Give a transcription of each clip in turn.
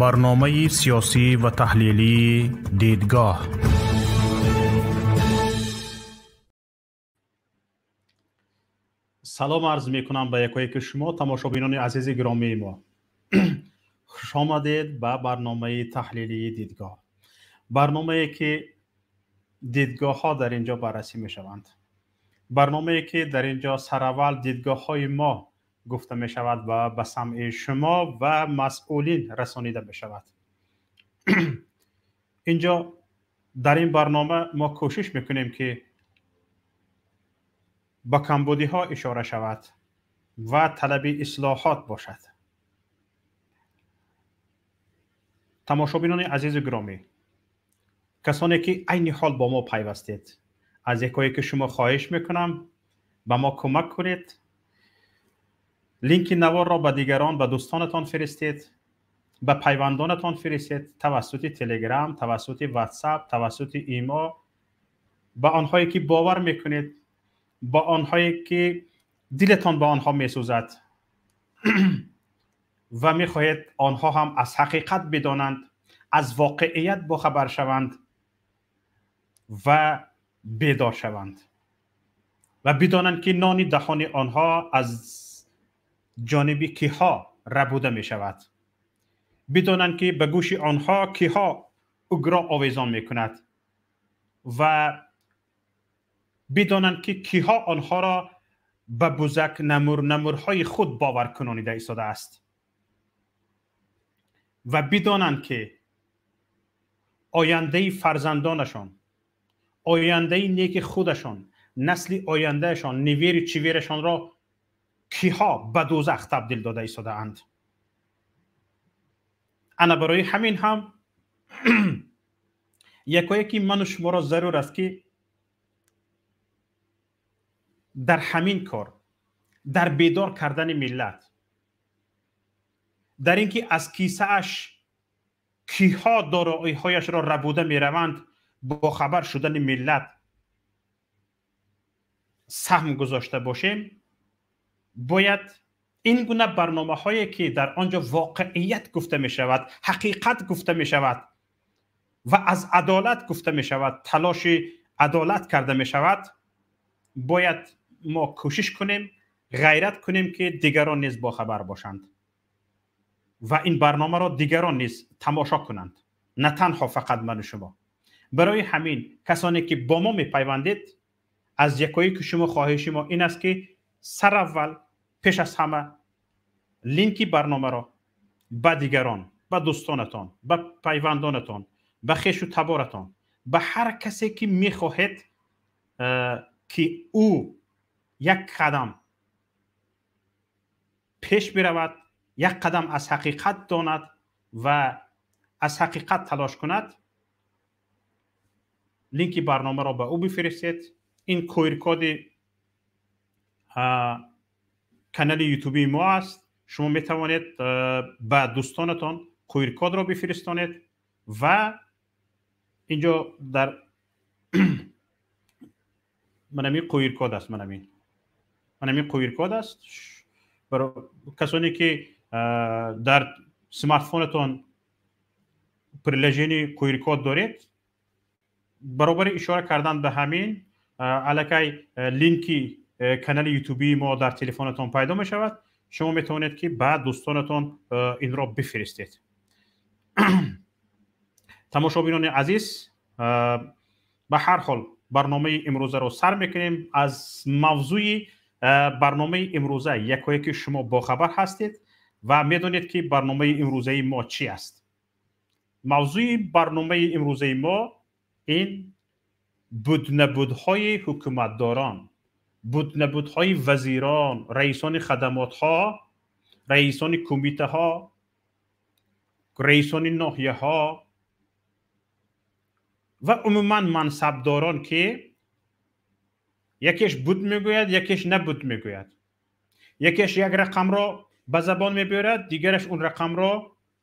Барномаи сиёсӣ ва таҳлилии «Дидгоҳ». Салом арз мекунам ба якояки шумо, тамошобинони азизи гиромии мо. Хуш омадед ба барномаи таҳлилии «Дидгоҳ», барномае ки дидгоҳҳо дар ин ҷо баррасӣ мешаванд, барномае ки дар ин ҷо сараввал дидгоҳҳои мо гуфта мешавад ва ба самъи шумо ва масъулин расонида мешавад. Инҷо дар ин барнома мо кӯшиш мекунем, ки ба камбудиҳо ишора шавад ва талаби ислоҳот бошад. Тамошобинони азизу гиромӣ, касоне ки айни ҳол бо мо пайвастед, аз якое ки шумо хоҳиш мекунам, ба мо кӯмак кунед, линки наворро ба дигарон, ба дӯстонатон фиристед, ба пайвандонатон фиристед тавассути Телеграм, тавассути Ватсап, тавассути Имо, ба онҳое ки бовар мекунед, ба онҳое ки дилатон ба онҳо месӯзад ва мехоҳед онҳо ҳам аз ҳақиқат бидонанд, аз воқеият бохабар шаванд ва бедор шаванд ва бидонанд, ки нони даҳони онҳо аз ҷониби киҳо рабуда мешавад, бидонанд, ки ба гӯши онҳо киҳо угро овезон мекунад ва бидонанд, ки киҳо онҳоро ба бузак намурнамурҳои худ бовар кунонида истодааст ва бидонанд, ки ояндаи фарзандонашон, ояндаи неки худашон, насли ояндаашон, неверу чиверашонро киҳо ба дӯзах табдил дода истодаанд. Ана барои ҳамин ҳам якояки ману шуморо зарур аст, ки дар ҳамин кор, дар бедор кардани миллат, дар ин ки аз кисааш киҳо дороиҳояшро рабуда мераванд, бохабар шудани миллат саҳм гузошта бошем. Бояд ин гуна барномаҳое ки дар он ҷо воқеият гуфта мешавад, ҳақиқат гуфта мешавад ва аз адолат гуфта мешавад, талоши адолат карда мешавад, бояд мо кӯшиш кунем, ғайрат кунем, ки дигарон низ бохабар бошанд ва ин барномаро дигарон низ тамошо кунанд, на танҳо фақат ману шумо. Барои ҳамин, касоне ки бо мо мепайвандед, аз якое ки шумо хоҳиши мо ин аст, ки сараввал, пеш аз ҳама, линки барномаро ба дигарон, ба дӯстонатон, ба пайвандонатон, ба хешу таборатон, ба ҳар касе ки мехоҳед, ки ӯ як қадам пеш биравад, як қадам аз ҳақиқат донад ва аз ҳақиқат талош кунад, линки барномаро ба ӯ бифиристед. Ин QR-коди канали ютубии мо аст. Шумо метавонед ба дӯстонатон QR-кодро бифиристонед ва инҷо дар манамин QR-код аст, манамин QR-код аст. Касоне ки дар смартфонатон приложение QR-код доред, баробари ишора кардан ба ҳамин аллакай линки канали ютубии мо дар телефонатон пайдо мешавад. Шумо метавонед, ки ба дӯстонатон инро бифиристед. Тамошобинони азиз, ба ҳар ҳол, барномаи имрӯзаро сар мекунем. Аз мавзӯи барномаи имрӯза якое ки шумо бохабар ҳастед ва медонед, ки барномаи имрӯзаи мо чӣ аст. Мавзӯи барномаи имрӯзаи мо ин буднабудҳои ҳукуматдорон, буднабудҳои вазирон, раисони хадамотҳо, раисони кумитаҳо, раисони ноҳияҳо ва умуман мансабдорон, ки якеш буд мегӯяд, якеш набуд мегӯяд, якеш як рақамро ба забон мебиёрад, дигараш он рақамро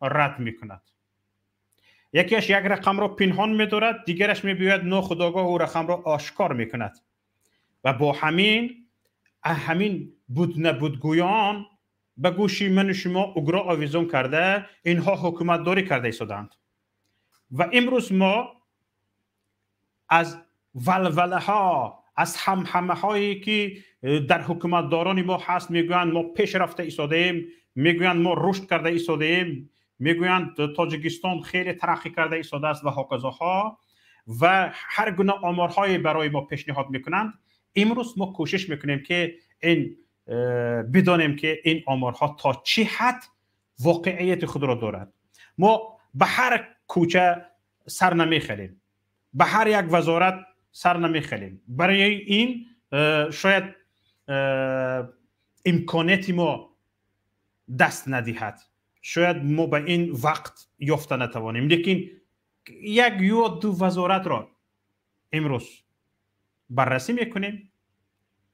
рад мекунад, якеш як рақамро пинҳон медорад, дигараш мебиёяд, нохудогоҳ ӯ рақамро ошкор мекунад ва бо ҳамин буднабудгӯён به گوشی من و شما اگرا آویزون کرده اینها حکومت داری کرده ایستادند و امروز ما از ولوله ها، از همهمه هایی که در حکومت داران ما هست میگویند ما پیش رفته ایستاده ایم، میگویند ما رشد کرده ایستاده ایم، میگویند تاجیکستان خیلی ترقی کرده ایستاده است و هکذا و هر گونه آمارهای برای ما پیشنهاد میکنند. امروز ما کوشش میکنیم که این بدانیم که این آمارها تا چه حد واقعیت خود را دارد. ما به هر کوچه سر نمیخریم، به هر یک وزارت سر نمیخریم. برای این شاید امکانیت ما دست ندهد، شاید ما به این وقت یافته نتوانیم، لیکن یک یا دو وزارت را امروز بررسی میکنیم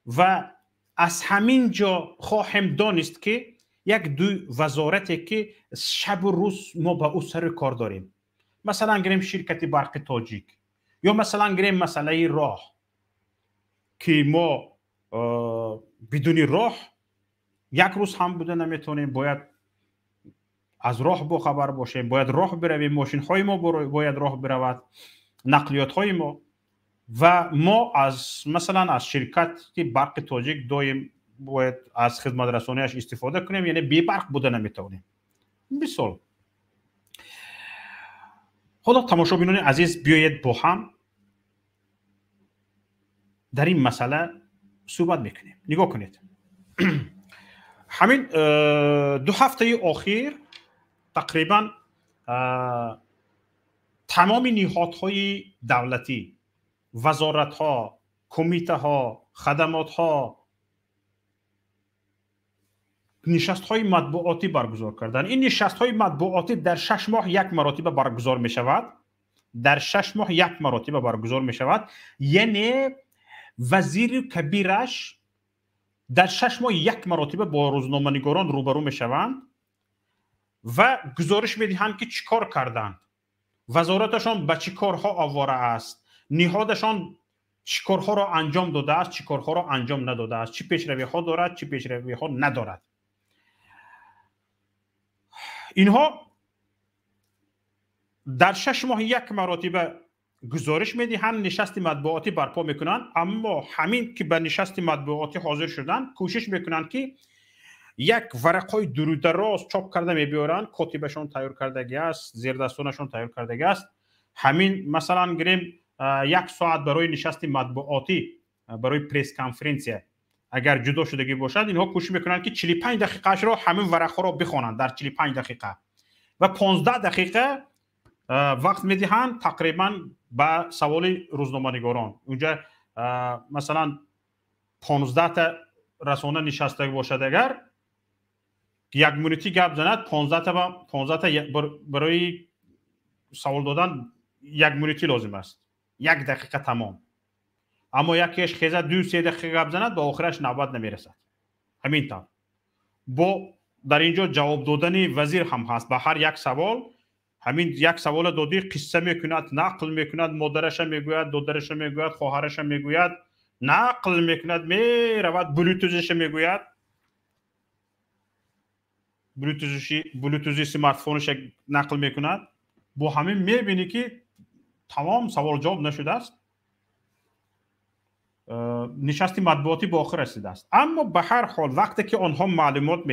و از همین جا خواهیم دانست که یک دو وزارتی که شب و روز ما با او سر کار داریم، مثلا گریم شرکت برق تاجیک یا مثلا گریم مسئله راه که ما بدون راه یک روز هم بوده نمیتونیم، باید از راه با خبر باشیم، باید راه برویم، ماشین های ما باید راه برود، نقلیات های ما. و ما از مثلا از شرکت برق تاجیک دایم باید از خدمت رسانیش استفاده کنیم، یعنی بی برق بوده نمیتونیم. مثال حالا تماشابینان عزیز بیایید با هم در این مسئله صحبت میکنیم. نگاه کنید همین دو هفته اخیر تقریبا تمام نهادهای دولتی، وزارت‌ها، کمیته‌ها، خدمات‌ها نشست‌های مطبوعاتی برگزار کردند. این نشست‌های مطبوعاتی در 6 ماه یک مرتبه برگزار می‌شود. در 6 ماه یک مرتبه برگزار می‌شود. یعنی وزیر کبیرش در 6 ماه یک مرتبه با روزنامه‌نگاران روبرو می‌شوند و گزارش می‌دهند که چیکار کردند، وزارتشان به چه کارها آواره است، نهادشان چه کارها را انجام داده است، چه کارها را انجام نداده است، چه پیشروی‌ها دارد، چه پیشروی‌ها ندارد. اینها در 6 ماه یک مرتبه گزارش میدهند، نشست مطبوعاتی برپا میکنند. اما همین که به نشست مطبوعاتی حاضر شدند کوشش میکنند که یک ورقهای درودراز چاپ کرده میبیارند، کاتبشان تیار کردگی است، زیردستانشان تیار کردگی است. همین مثلا گریم یک ساعت برای نشست مطبوعاتی، برای پرس کنفرانس اگر جدا شدگی باشد، اینها کوشش میکنند که 45 دقیقه را همین ورقها را بخوانند در 45 دقیقه و 15 دقیقه وقت میدهند تقریبا به سوال روزنامه‌نگاران. اونجا مثلا 15 تا رسانه نشسته باشد، اگر یک منوتی گپ زند 15 تا برای سوال دادن یک منوتی لازم است، یک دقیقه تمام. اما یکیش خیزه 2-3 دقیقه گپ زند به آخرش نوبت نمیرسد. همین طور با در اینجا جواب دادن وزیر هم هست به هر یک سوال. همین یک سوال دادی قصه میکند، نقل میکند، مادرش میگوید، دادرش میگوید، خواهرش میگوید، نقل میکند، میرود بلوتوزش میگوید، بلوتوزی سمارتفونش نقل میکند. با همین میبینی که تمام سوال جواب نشده است، نشست مطبوعاتی به آخر رسیده است. اما به هر حال وقتی که آنها معلومات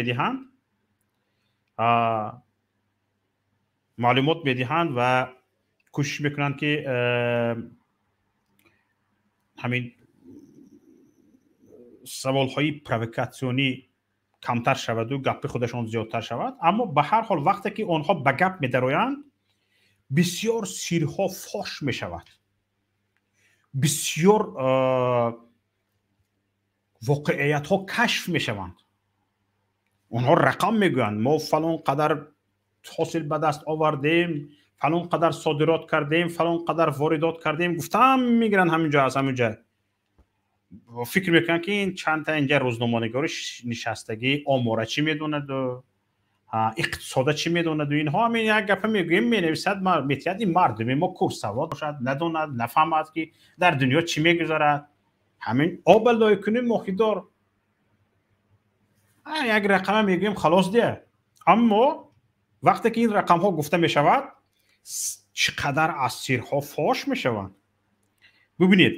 میدهند، و کوشش میکنند که همین سوالهای پرووکاسیونی کمتر شود و گپ خودشان زیادتر شود. اما به هر حال وقتی که آنها به گپ میدرویند بسیار سیرها فاش میشود، بسیار واقعیت ها کشف میشوند. آنها رقم میگویند، ما فلان قدر حاصل به دست آوردیم، فلان قدر صادرات کردیم، فلان قدر واردات کردیم. گفتم میگیرن همینجا از همینجا فکر میکنن که این چند تا اینجا روزنامه‌نگار نشستگی آماره چی میدوند و اقتصاد چی میدوند و اینها. همین یک گپ میگویم مینویسد میتید این مردم ما کور سواد باشد، ندوند، نفهمد که در دنیا چی میگذرد. همین آب لای کنیم ماهیدار. Як рақама мегӯем, халос дия. Аммо вақте ки ин рақамҳо гуфта мешавад, чӣ қадар аз сирҳо фош мешаванд. Бубинед,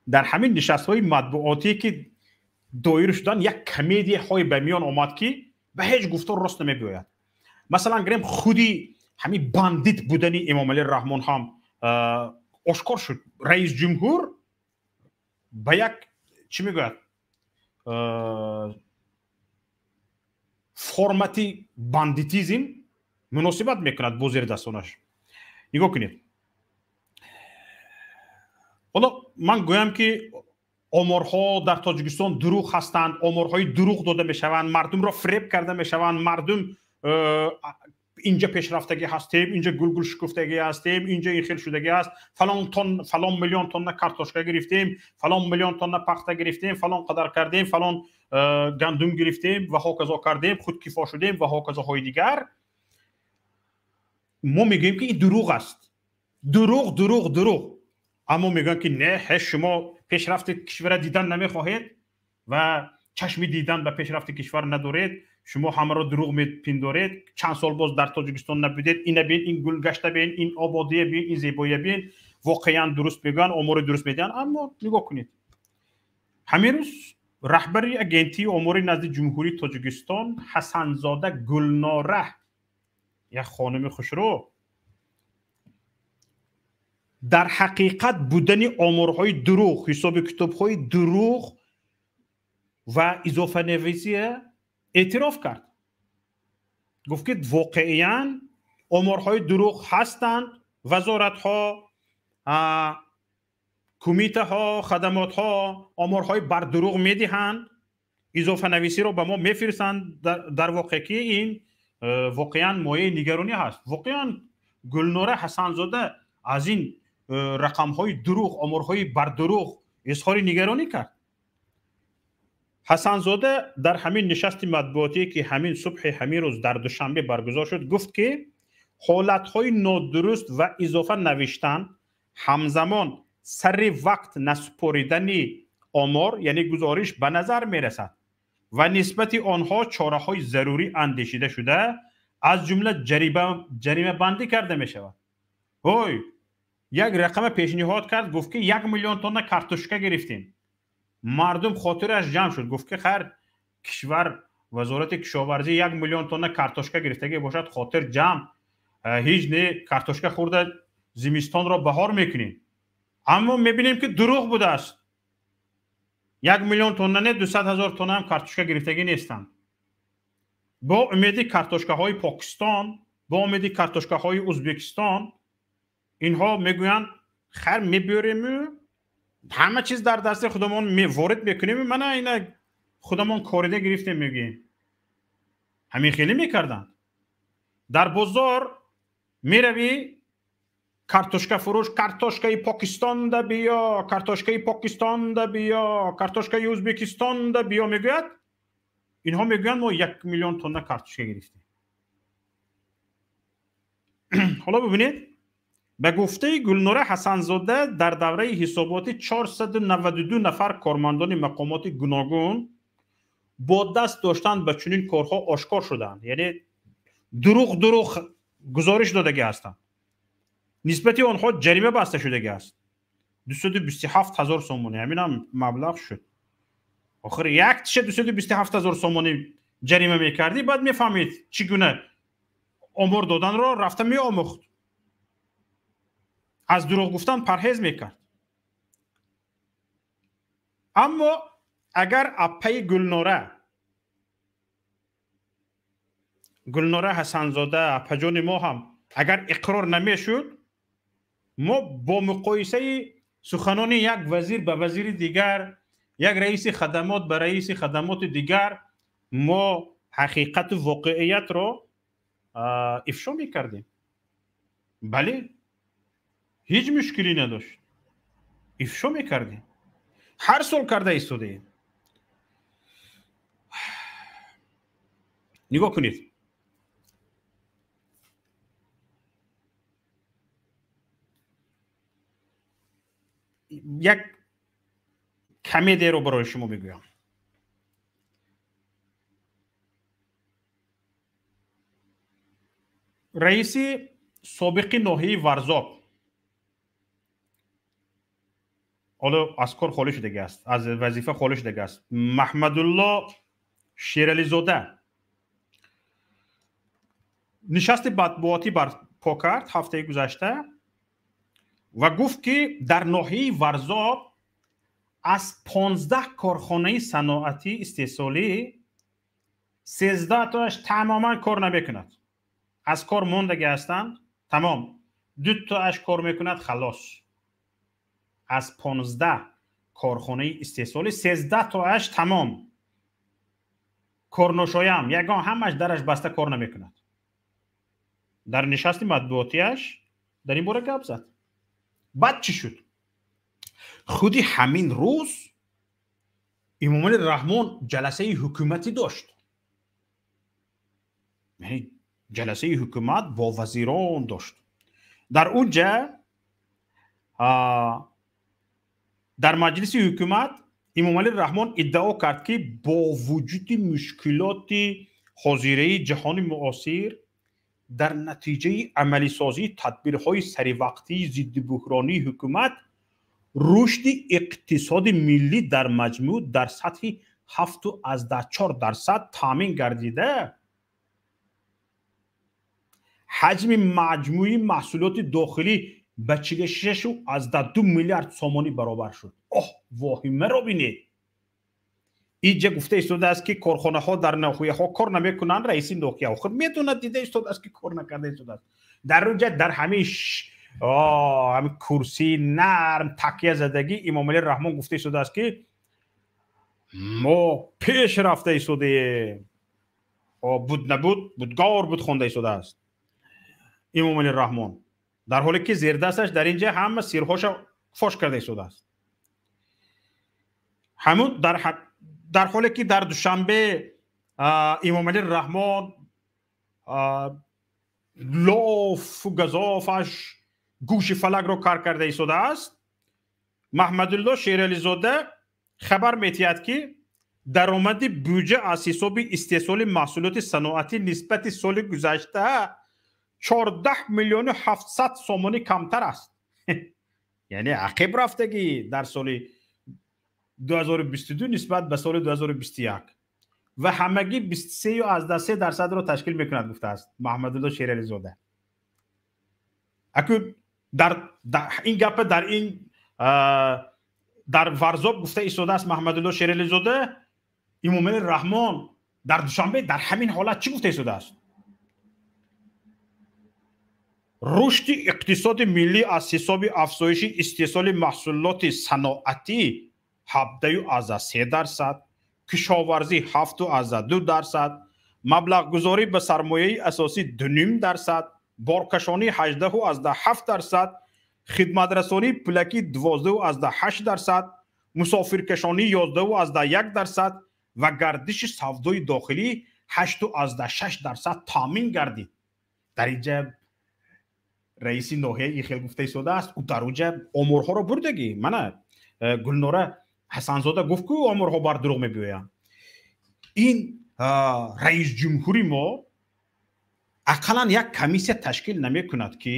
дар ҳамин нишастҳои матбуотӣ ки доир шудан, як комедияҳое ба миён омад, ки ба ҳеҷ гуфтор рост намебиёяд. Масалан, гирем, худи ҳамин бандит будани Эмомалӣ Раҳмон ҳам ошкор шуд. Раис ҷумҳур ба як чӣ мегӯяд, формати бандитизм муносибат мекунад бо зердастонаш. Нигоҳ кунед, ҳоло ман гӯям, ки оморҳо дар Тоҷикистон дурӯғ ҳастанд, оморҳои дурӯғ дода мешаванд, мардумро фиреб карда мешаванд, мардум инҷа пешрафтагӣ ҳастем, инҷа гулгул шукуфтагӣ ҳастем, инҷа ин хел шудагӣ аст, фалон тон, фалон миллион тонна картошка гирифтем, фалон миллион тонна пахта гирифтем, фалон қадар кардем, фалон гандум гирифтем ва ҳоказо кардем, худкифо шудем ва ҳоказоҳои дигар. Мо мегӯем, ки ин дурӯғ аст, дурӯғ, дурӯғ, дурӯғ. Аммо мегӯянд, ки не, ҳеҷ шумо пешрафти кишвара дидан намехоҳед ва чашми дидан ба пешрафти кишвар надоред, шумо ҳамаро дурӯғ мепиндоред, чанд сол боз дар Тоҷикистон набудед, ина бин, ин гулгашта бин, ин ободия бин, ин зебоия бин. Воқеан дуруст мегӯянд, омори дуруст медиҳанд. Аммо нигоҳ кунед, ҳамин рӯз раҳбари агентии омори назди Ҷумҳурии Тоҷикистон Ҳасанзода Гулнора, як хонуми хушрӯ, дар ҳақиқат будани оморҳои дурӯғ, ҳисоби китобҳои дурӯғ ва изофанависия эътироф кард. Гуфт, ки воқеан оморҳои дурӯғ ҳастанд, вазоратҳо, кумитаҳо, хадамотҳо оморҳои бардурӯғ медиҳанд, изофанависиро ба мо мефирстанд. Дар воқеъ ки ин воқеан мояи нигаронӣ ҳаст. Воқеан Гулнора Ҳасанзода аз ин рақамҳои дурӯғ, оморҳои бардурӯғ изҳори нигаронӣ кард. Ҳасанзода дар ҳамин нишасти матбуотӣ, ки ҳамин субҳи ҳамин рӯз дар Душанбе баргузор шуд, гуфт, ки ҳолатҳои нодуруст ва изофа навиштан, ҳамзамон сари вақт насупоридани омор, яъне гузориш, ба назар мерасад ва нисбати онҳо чораҳои зарурӣ андешида шуда, аз ҷумла ҷаримабандӣ карда мешавад. Ҳой, як рақама пешниҳод кард, гуфт, ки 1 миллион тонна картошка гирифтем. Мардум хотираш ҷамъ шуд, гуфт, ки хайр, кишвар, вазорати кишоварзӣ 1 миллион тонна картошка гирифтагӣ бошад, хотир ҷамъ, ҳеҷ не, картошка хӯрда зимистонро баҳор мекунем. Аммо мебинем, ки дурӯғ будааст. 1 миллион тонна не, 200 000 тонна ҳам картошка гирифтагӣ нестанд. Бо умеди картошкаҳои Покистон, бо умеди картошкаҳои Ӯзбекистон инҳо мегӯянд: хайр, мебиёрему ҳама чиз дар дасти худамон ворид мекунем, мана ина худамон корида гирифтем, мегӯем. Ҳамин хеле мекарданд. Дар бозор меравӣ, картошка фурӯш: «Картошкаи Покистонда биё, картошкаи Покистонда биё, картошкаи Ӯзбекистонда биё», мегӯяд. Инҳо мегӯянд: «Мо 1 миллион тонна картошка гирифтем». Ҳоло бибинед, ба гуфтаи Гулнора Ҳасанзода, дар давраи ҳисоботӣ 492 нафар кормандони мақомоти гуногун бо даст доштан ба чунин корҳо ошкор шуданд, яъне дурӯғ дурӯғ гузориш додагӣ ҳастанд. Нисбати онҳо ҷарима баста шудагӣ аст, 227 000 сомонӣ. Ҳаминам маблағ шуд. Охир як тиша 227 000 сомонӣ ҷарима мекардӣ, баъд мефаҳмед, чӣ гуна омор доданро рафта меомӯхт, аз дурӯғ гуфтан парҳез мекард. Аммо агар аппаи Гулнора, Гулнора Ҳасанзода, аппаҷони мо ҳам агар иқрор намешуд, мо бо муқоисаи суханони як вазир ба вазири дигар, як раиси хадамот ба раиси хадамоти дигар, мо ҳақиқату воқеиятро ифшо мекардем. Бале, ҳеҷ мушкилӣ надошт, ифшо мекардем, ҳар сол карда истодаем. Нигоҳ кунед, як комедияро барои шумо мегӯям. Раиси собиқи ноҳияи Варзоб ҳоло аз кор холӣ шудагӣ аст, аз вазифа холӣ шудагӣ аст, Маҳмадулло Шерализода нишасти матбуотӣ барпо кард ҳафтаи гузашта ва гуфт, ки дар ноҳияи Варзоб аз 15 корхонаи саноатӣ истеҳсолӣ 13 тоаш тамоман кор намекунад, аз кор мондагӣ ҳастанд, тамом, 2 тоаш кор мекунад, халос. Аз 15 корхонаи истеҳсолӣ 13 тоаш тамом корношоям, ягон ҳамаш дараш баста, кор намекунад. Дар нишасти матбуотиаш дар ин бора гап зад. Баъд чӣ шуд? Худи ҳамин рӯз Эмомалӣ Раҳмон ҷаласаи ҳукуматӣ дошт, яъне ҷаласаи ҳукумат бо вазирон дошт. Дар он ҷа дар маҷлиси ҳукумат Эмомалӣ Раҳмон иддао кард, ки бо вуҷуди мушкилоти ҳозираи ҷаҳони муосир дар натиҷаи амалисозии тадбирҳои саривақтии зиддибӯҳронии ҳукумат рушди иқтисоди миллӣ дар маҷмӯъ дар сатҳи 7,4% таъмин гардида, ҳаҷми маҷмӯи маҳсулоти дохилӣ ба 46,2 миллиард сомонӣ баробар шуд. Оҳ, воҳимаро бинед! Иҷа гуфта истодааст, ки корхонаҳо дар ноҳияҳо кор намекунанд. Раиси ноҳия охир медонад, дида истодааст, ки кор накарда истодааст. Дар онҷа дар ҳамин курсии нарм такя задагӣ Эмомалӣ Раҳмон гуфта истодааст, ки мо пеш рафта истодаем. Буд набуд будгор буд хонда истодааст Эмомалӣ Раҳмон, дар ҳоле ки зердасташ дар инҷа ҳама сирҳоша фош карда истодааст. Ҳамун дар ҳоле ки дар Душанбе Эмомалӣ Раҳмон лофу газофаш гӯши фалакро кар карда истодааст, Маҳмадулло Шерализода хабар метиҳад, ки даромади буҷа аз ҳисоби истеҳсоли маҳсулоти саноатӣ нисбати соли гузашта 14 миллиону 700 сомонӣ камтар аст. Яъне ақиб рафтагӣ дар соли 2022 нисбат ба соли 2021 ва ҳамагӣ 23,3%-ро ташкил мекунад, гуфтааст Маҳмадулло Шерализода. Акун дар ин гапа дар ин дар Варзоб гуфта истодааст Маҳмадулло Шерализода. Эмомалӣ Раҳмон дар Душанбе дар ҳамин ҳолат чӣ гуфта истодааст? Рушди иқтисоди миллӣ аз ҳисоби афзоиши истеҳсоли маҳсулоти саноатӣ 17,3%, кишоварзӣ 7,2%, маблағгузорӣ ба сармояи асосӣ 2,5%, боркашонӣ 18,7%, хидматрасонии пулакӣ 12,8%, мусофиркашонӣ 11,1% ва гардиши савдои дохилӣ 8,6% таъмин гардид. Дар инҷа раиси ноҳия ин хел гуфта истодааст, ӯ дар онҷа оморҳоро бурдагӣ. Мана Гулнора Ҳасанзода гуфт, ку оморҳо бар дурӯғ мебиёянд. Ин раисҷумҳури мо ақаллан як комиссия ташкил намекунад, ки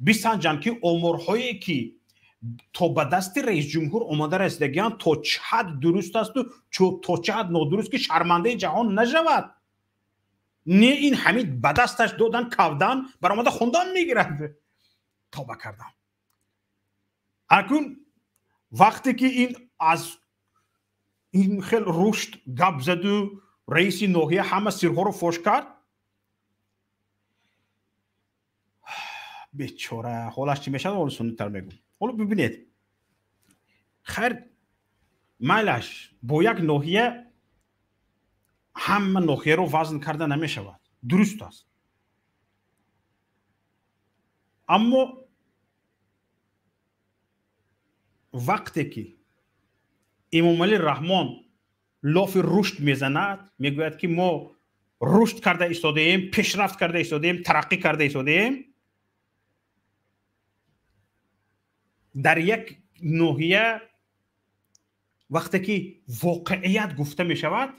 бисанҷанд, ки оморҳое ки то ба дасти раисҷумҳур омода расидагианд то чӣ ҳад дуруст асту то чӣ ҳад нодуруст, ки шармандаи ҷаҳон нашавад. Не, ин ҳамин ба дасташ додан, кавдан, баромада хондан мегирад. Тоба кардам. Акун вақте ки ин аз ин хел рушд гап заду раиси ноҳия ҳама сирҳоро фош кард, бечора ҳолаш чӣ мешавад, ҳоло суннитар мегӯм. Ҳоло бибинед, хайр, майлаш, бо як ноҳия ҳама ноҳияро вазн карда намешавад, дуруст аст, аммо вақте ки Эмомалӣ Раҳмон лофи рушд мезанад, мегӯяд, ки мо рушд карда истодаем, пешрафт карда истодаем, тараққӣ карда истодаем, дар як ноҳия вақте ки воқеият гуфта мешавад,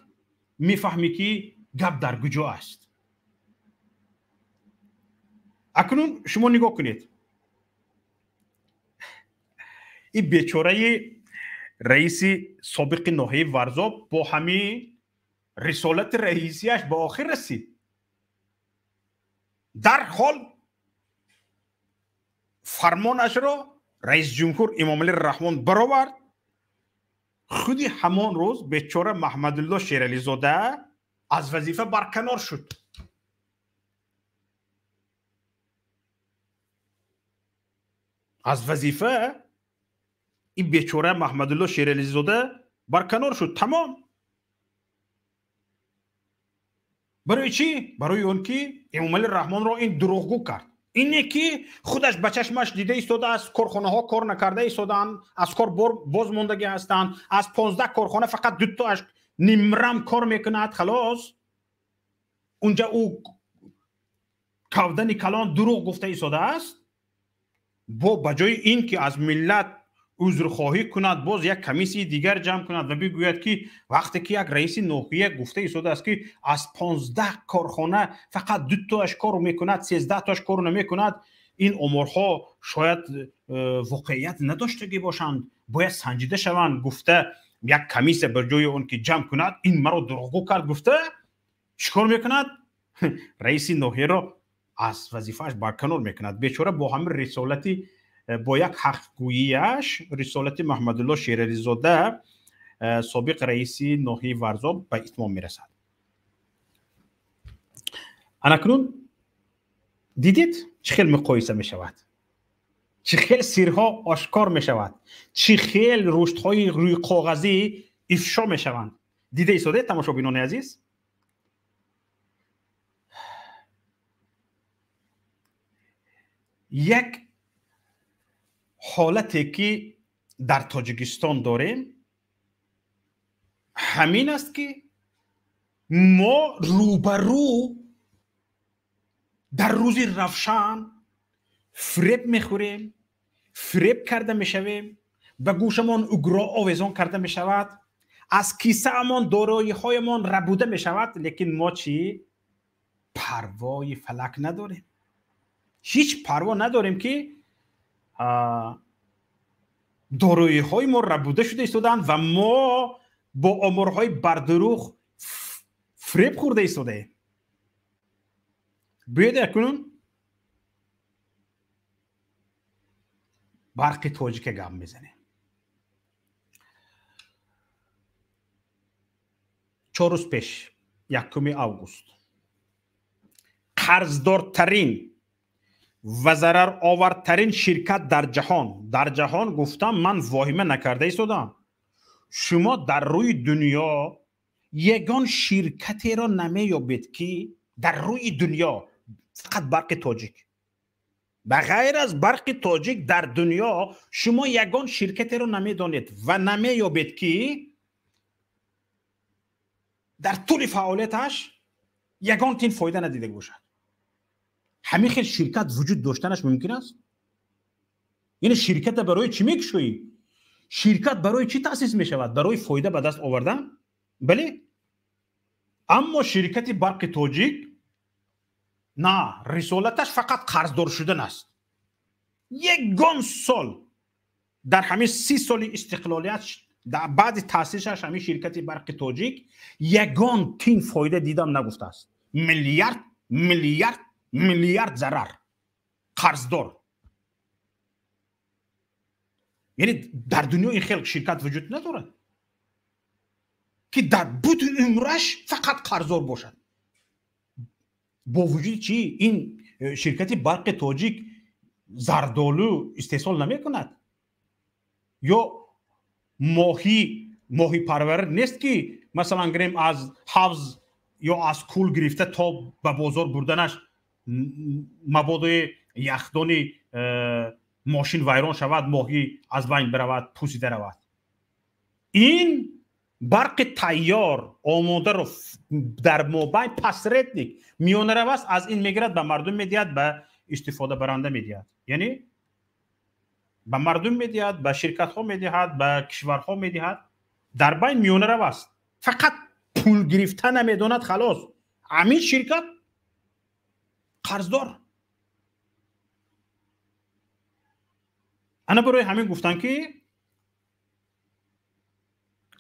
мефаҳмӣ, ки гап дар куҷо аст. Акнун шумо нигоҳ кунед, ин бечораи раиси собиқи ноҳияи Варзоб бо ҳамин рисолати раисияш ба охир расид. Дарҳол фармонашро раис ҷумҳур Эмомалӣ Раҳмон баровард. Худи ҳамон рӯз бечора Маҳмадулло Шерализода аз вазифа барканор шуд. Аз вазифа ин бечора Маҳмадулло Шерализода барканор шуд. Тамом. Барои чӣ? Барои он ки Эмомалӣ Раҳмонро ин дурӯғгӯ кард. Ине ки худаш ба чашмаш дида истодааст, корхонаҳо кор накарда истодаанд, аз кор боз мондагӣ ҳастанд, аз 15 корхона фақат дутоаш нимрам кор мекунад, халос. Унҷа ӯ кавдани калон дурӯғ гуфта истодааст. Бо ба ҷои ин ки аз миллат узрхоҳӣ кунад, боз як комиссияи дигар ҷамъ кунад ва бигӯяд ки вақте ки як раиси ноҳия гуфта истодааст ки аз 15 корхона фақат дутоаш кор мекунад, 13тоаш кор намекунад, ин оморҳо шояд воқеият надоштагӣ бошанд, бояд санҷида шаванд гуфта як комиссия ба ҷои он ки ҷамъ кунад, ин маро дурӯғгӯ кард гуфта чӣ кор мекунад? Раиси ноҳияро аз вазифааш барканор мекунад. Бечора бо ҳамин рисолати, бо як ҳақгӯияш рисолати Маҳмадулло Шерализода собиқ раиси ноҳияи Варзоб ба итмом мерасад. Анакнун дидед чӣ хел муқоиса мешавад, чӣ хел сирҳо ошкор мешавад, чӣ хел рушдҳои рӯйқоғазӣ ифшо мешаванд. Дида истодед, тамошобинони азиз? Як ҳолате ки дар Тоҷикистон дорем ҳамин аст ки мо рӯбарӯ дар рӯзи равшан фиреб мехӯрем, фиреб карда мешавем, ба гӯшамон угро овезон карда мешавад, аз кисаамон дороиҳоямон рабуда мешавад, лекин мо чӣ? Парвои фалак надорем. Ҳеҷ парво надорем ки дороиҳои мо рабуда шуда истодаанд ва мо бо оморҳои бардурӯғ фиреб хӯрда истодаем. Биёед акнун барқи тоҷика гап мезанем. 4 рӯз пеш, 1 август, қарздортарин ва зараровартарин ширкат дар ҷаҳон, дар ҷаҳон гуфтам ман воҳима накарда истодам, шумо дар рӯи дунё ягон ширкатеро намеёбед ки дар рӯи дунё фақат барқи тоҷик, ба ғайр аз барқи тоҷик дар дунё шумо ягон ширкатеро намедонед ва намеёбед ки дар тӯли фаъолияташ ягон тин фоида надида бошад. Ҳамин хел ширкат вуҷуд доштанаш мумкин аст? Яъне ширката барои чӣ мекушоӣ? Ширкат барои чӣ таъсис мешавад? Барои фоида ба даст овардан? Бале. Аммо ширкати барқи тоҷик на, рисолаташ фақат қарздор шудан аст. Ягон сол дар ҳамин 30 соли истиқлолият баъди таъсисаш ҳамин ширкати барқи тоҷик ягон тин фоида дидам нагуфтааст. Миллиард, миллиард, миллиард зарар, қарздор. Яъне дар дунё ин хел ширкат вуҷуд надорад ки дар бутун умраш фақат қарздор бошад. Бо вуҷуди чӣ ин ширкати барқи тоҷик зардолу истеҳсол намекунад ё моҳипарвар нест ки масалан гирем аз ҳавз ё аз кӯл гирифта то ба бозор бурданаш мабодои яхдони мошин вайрон шавад, моҳӣ аз байн биравад, пусида равад. Ин барқи тайёр омодаро дар мобайн посредник миёнарав аст, аз ин мегирад, ба мардум медиҳад, ба истифодабаранда медиҳад. Яъне ба мардум медиҳад, ба ширкатҳо медиҳад, ба кишварҳо медиҳад. Дар байн миёнарав аст, фақат пул гирифта намедонад, халос. Ҳамин ширкат қарздор. Ана барои ҳамин гуфтанд, ки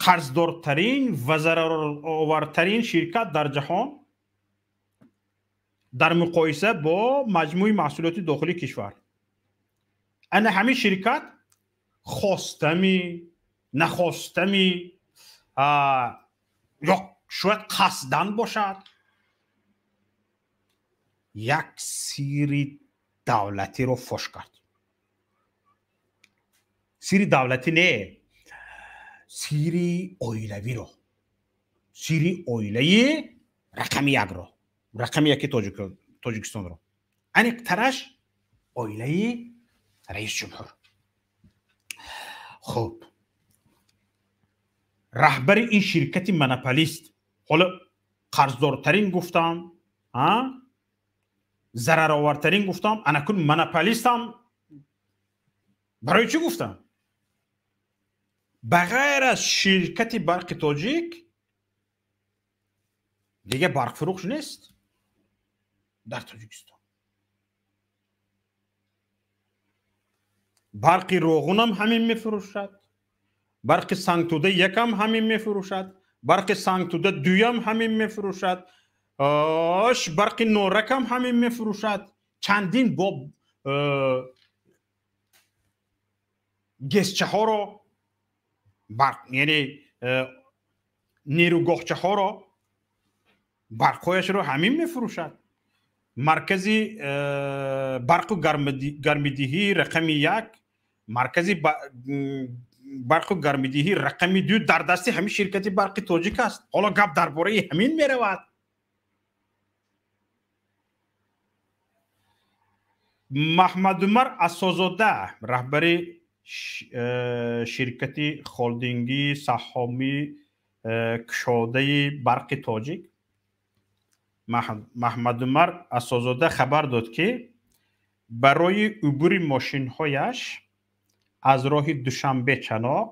қарздортарин ва зараровартарин ширкат дар ҷаҳон дар муқоиса бо маҷмӯи маҳсулоти дохилии кишвар. Ана ҳамин ширкат хостами, нахостами, ё шояд қасдан бошад, як сири давлатиро фош кард. Сири давлатӣ не, сири оилавиро, сири оилаи рақами якро, рақами яки Тоҷикистонро, аниқтараш оилаи раисҷумҳур. Хуб, раҳбари ин ширкати монополист, ҳоло қарздортарин гуфтам, зараровартарин гуфтам, анакун монополистам барои чӣ гуфтам? Ба ғайр аз ширкати барқи тоҷик дига барқфурӯш нест дар Тоҷикистон. Барқи Роғунам ҳамин мефурӯшад, барқи Сангтуда якам ҳамин мефурӯшад, барқи Сангтуда дуям ҳамин мефурӯшад, барқи Норакам ҳамин мефурӯшад. Чандин боб гесчаҳоро, яъне нерӯгоҳчаҳоро, барқҳояшро ҳамин мефурӯшад. Маркази барқу гармидиҳӣ рақами як, маркази барқу гармидиҳӣ рақами ду дар дасти ҳамин ширкати барқи тоҷик аст. Ҳоло гап дар бораи ҳамин меравад. Маҳмадумар Асозода, раҳбари ширкати холдингии саҳомӣ кушодаи барқи тоҷик, Маҳмадумар Асозода хабар дод, ки барои убури мошинҳояш аз роҳи Душанбе Чаноқ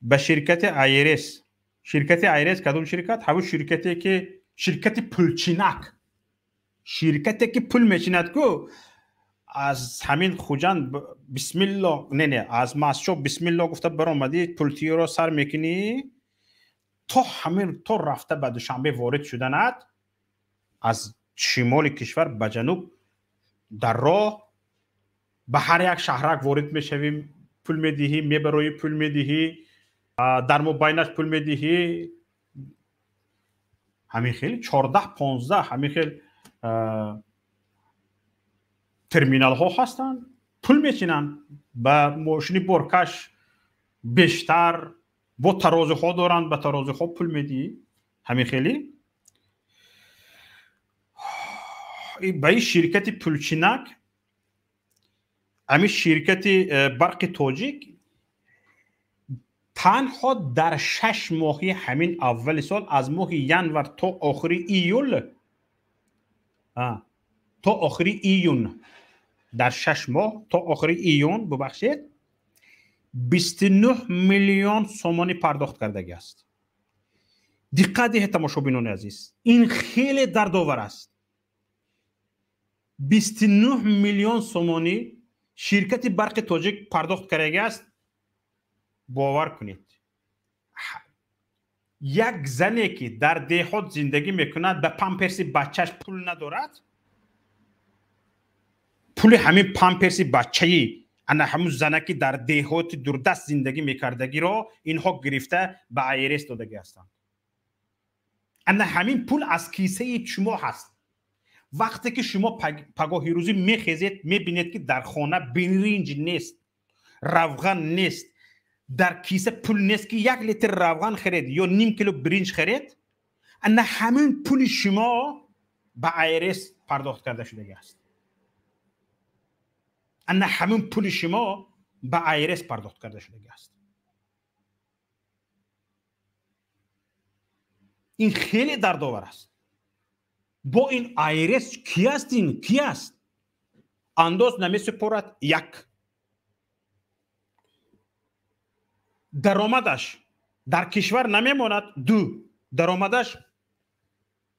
ба ширкати Айрес, ширкати Айрес кадом ширкат? Ҳамун ширкате ки ширкати пулчинак, ширкате ки пул мечинад ку, аз ҳамин Хуҷанд бисмилло, не, аз Масчо бисмилло гуфта баромадӣ, пултиёро сар мекунӣ, то ҳамин то рафта ба Душанбе ворид шуданат, аз шимоли кишвар ба ҷануб дар роҳ ба ҳар як шаҳрак ворид мешавӣ, пул медиҳӣ, мебароӣ, пул медиҳӣ, дар мобайнаш пул медиҳӣ. Ҳамин хел 14-15 ҳамин хел терминалҳо ҳастанд, пул мечинанд, ба мошини боркаш бештар, бо тарозиҳо доранд, ба тарозиҳо пул медиҳӣ. Ҳамин хеле ба ин ширкати пулчинак, ҳамин ширкати барқи тоҷик танҳо дар 6 моҳи ҳамин аввали сол, аз моҳи январ то охири июл, то охири июн, дар 6 моҳ то охири июн, бубахшед, 29 миллион сомонӣ пардохт кардагӣ аст. Диққат диҳед, тамошобинони азиз, ин хеле дардовар аст. 29 миллион сомонӣ ширкати барқи тоҷик пардохт кардагӣ аст. Бовар кунед, як зане ки дар деҳот зиндагӣ мекунад, ба памперси бачааш пул надорад, пули ҳамин памперси бачаи ана ҳамун занаки дар деҳоти дурдаст зиндагӣ мекардагиро инҳо гирифта ба Айрес додагӣ ҳастанд. Ана ҳамин пул аз кисаи шумо ҳаст. Вақте ки шумо пагоҳи рӯзӣ мехезед, мебинед, ки дар хона биринҷ нест, равған нест, дар киса пул нест, ки 1 литр равған харед ё ним кило биринҷ харед, ана ҳамин пули шумо ба Айрес пардохт карда шудагӣ аст. Ана ҳамин пули шумо ба Айрес пардохт карда шудагӣ аст. Ин хеле дардовар аст. Бо ин Айрес ки аст? Ин ки аст? Андоз намесупорад, як. Даромадаш дар кишвар намемонад, ду. Даромадаш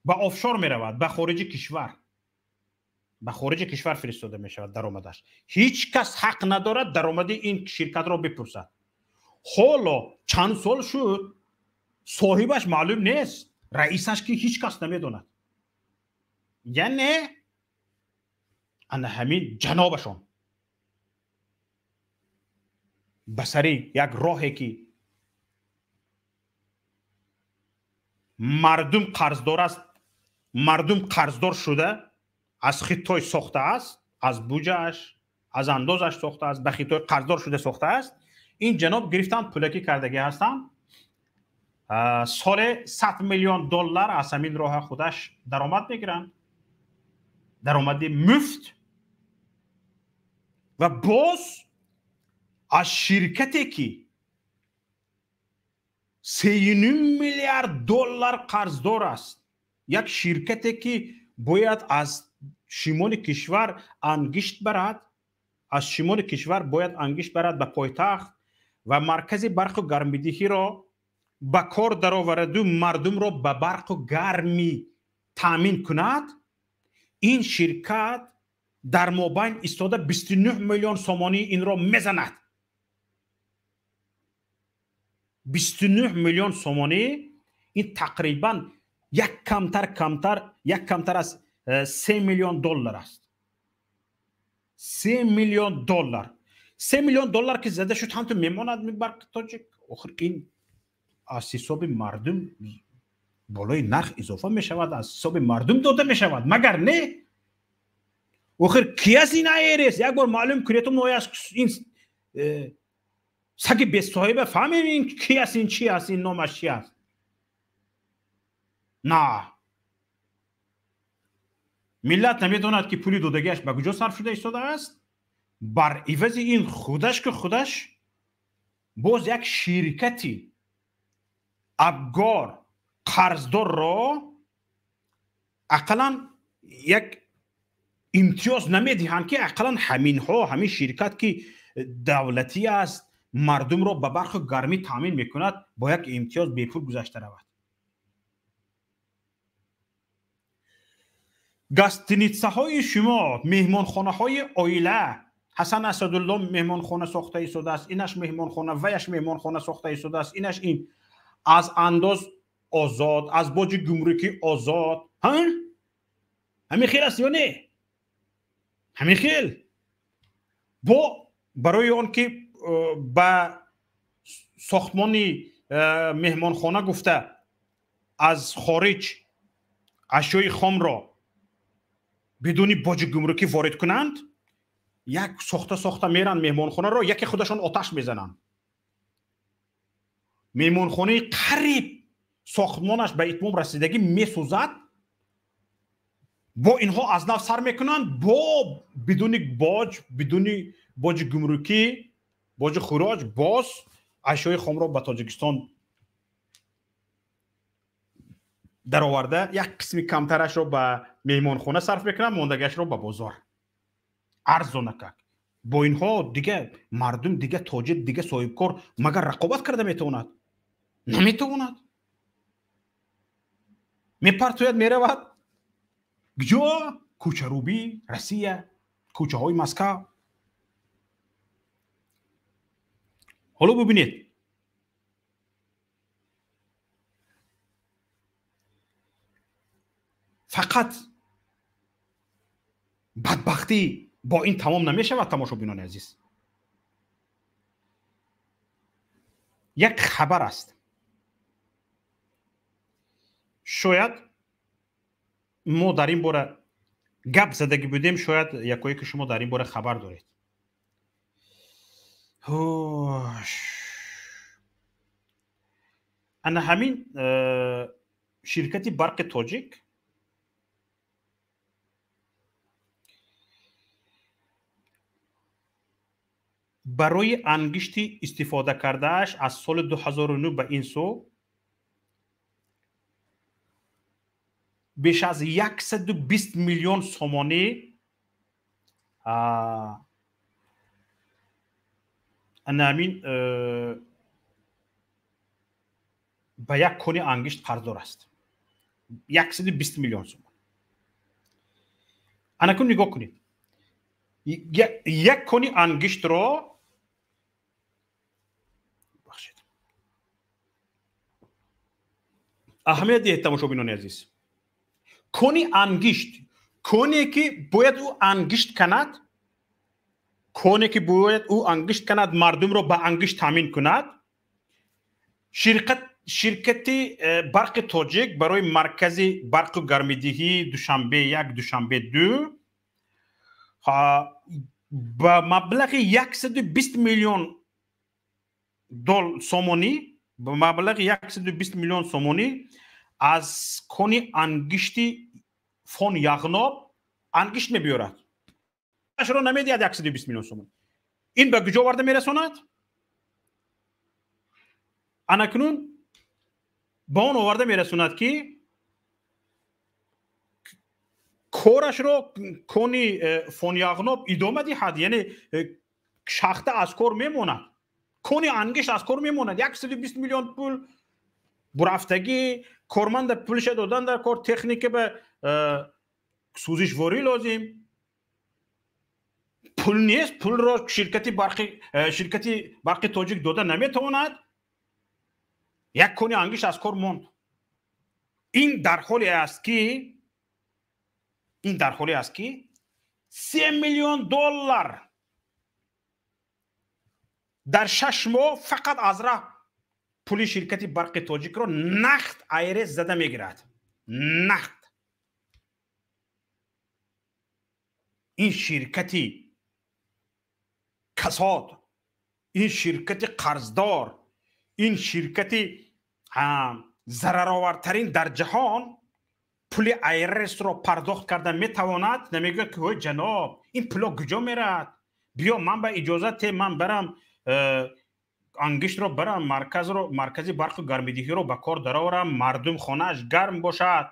ба офшор меравад, ба хориҷи кишвар. ба хориҷи кишвар фиристода мешавад даромадаш. Ҳеҷ кас ҳақ надорад даромади ин ширкатро бипурсад. Ҳоло чанд сол шуд, соҳибаш маълум нест, раисаш ки ҳеҷ кас намедонад. Яъне ана ҳамин ҷанобашон ба сари як роҳе ки мардум қарздор аст, мардум қарздор шуда аз Хитой сохтааст, аз буҷааш, аз андозаш сохтааст, ба Хитой қарздор шуда сохтааст. Ин ҷаноб гирифтан пулакӣ кардагӣ ҳастанд. Соле 100 миллион доллар аз ҳамин роҳа худаш даромад мегиранд, даромади муфт. Ва боз аз ширкате ки 3,5 миллиард доллар қарздор аст, як ширкате ки бояд аз шимоли кишвар ангишт барад, аз шимоли кишвар бояд ангишт барад ба пойтахт ва маркази барқу гармидиҳиро ба кор даровараду мардумро ба барқу гармӣ таъмин кунад. Ин ширкат дар мобайн истода 29 миллион сомонӣ инро мезанад. 29 миллион сомонӣ, ин тақрибан як камтар аз 3 миллион доллар аст. 3 миллион доллар. 3 миллион доллар ки зада шуд, ҳамту мемонад барқи тоҷик. Охир ин аз ҳисоби мардум болои нарх изофа мешавад, аз ҳисоби мардум дода мешавад, магар не? Охир ки аст ин АРС? Як бор маълум кунед, мо ин саги бесоҳиба фаҳмем ин ки аст, ин чи аст, ин номаш чи аст? На, миллат намедонад ки пули додагиаш ба куҷо сарф шуда истодааст. Бар ивази ин худаш ки худаш боз як ширкати абгор қарздорро ақаллан як имтиёз намедиҳанд ки ақаллан ҳаминҳо, ҳамин ширкат ки давлатӣ аст, мардумро ба барқу гармӣ таъмин мекунад, бо як имтиёз бепул гузашта равад. Гостиницаҳои шумо, меҳмонхонаҳои оила, Ҳасан Асадулло меҳмонхона сохта истодааст, инаш меҳмонхона, ваяш меҳмонхона сохта истодааст, инаш ин аз андоз озод, аз боҷи гумрукӣ озод. Ҳамин хел аст ё не? Ҳамин хел. Бо барои он ки ба сохтмони меҳмонхона гуфта аз хориҷ ашёи хомро бидуни боҷи гумрукӣ ворид кунанд, як сохта меранд меҳмонхонаро, яке худашон оташ мезананд. Меҳмонхонаи қариб сохтмонаш ба итмом расидагӣ месӯзад, бо инҳо аз нав сар мекунанд, бо бидуни боҷ, бидуни боҷи гумрукӣ, боҷи хуроҷ, боз ашёи хомро ба Тоҷикистон дароварда, як қисми камтарашро ба меҳмонхона сарф мекунанд, мондагиашро ба бозор. Арзонакак. Бо инҳо дига мардум, дига тоҷир, дига соҳибкор магар рақобат карда метавонад? Наметавонад. Мепартояд, меравад куҷо? Кӯчарубӣ, Россия, кӯчаҳои Москав. Ҳоло бубинед, фақат бадбахтӣ бо ин тамом намешавад, тамошобинони азиз. Як хабар аст, шояд мо дар ин бора гап задагӣ будем, шояд якое ки шумо дар ин бора хабар доред. Ана ҳамин ширкати барқи тоҷик барои ангишти истифода кардааш аз соли 2009 ба ин сӯ беш аз 120 миллион сомонӣ ана ҳамин ба як кони ангишт қарздор аст. 120 миллион сомон. Анакун нигоҳ кунед, як кони ангиштро, бахшед, аҳамият диҳед, тамошобинони азиз, кони ангишт, коне ки бояд ӯ ангишт канад, коне ки бояд ӯ ангишт канад, мардумро ба ангишт таъмин кунад, ширкати барқи тоҷик барои маркази барқу гармидиҳии Душанбе 1, Душанбе 2 ба маблағи 120 миллион сомонӣ, ба маблағи 120 миллион сомонӣ аз кони ангишти Фон Яғноб ангишт мебиёрад. Ашро намедиҳад 120 миллион сомонӣ. Ин ба куҷо оварда мерасонад? Анакнун ба он оварда мерасонад, ки корашро кони Фон Яғноб идома диҳад, яъне шахта аз кор мемонад, кони ангишт аз кор мемонад. 120 миллион пул бурафтагӣ, корманда пулша додан дар кор, техника ба сӯзишворӣ лозим, пул нест, пулро ширкати барқи тоҷик дода наметавонад. Як кони ангишт аз кор монд. Ин дар ҳоле аст, ки 3 миллион доллар дар 6 моҳ фақат аз раҳ пули ширкати барқи тоҷикро нақд АйРС зада мегирад, нақд. Ин ширкати касод, ин ширкати қарздор, ин ширкати зараровартарин дар ҷаҳон пули АйРСро пардохт карда метавонад. Намегӯяд, ки ҳой, ҷаноб, ин пуло куҷо меравад? Биё, ман ба иҷозат те, ман барам, ангиштро барам, марказро, маркази барқу гармидиҳиро ба кор дароварам, мардум хонааш гарм бошад,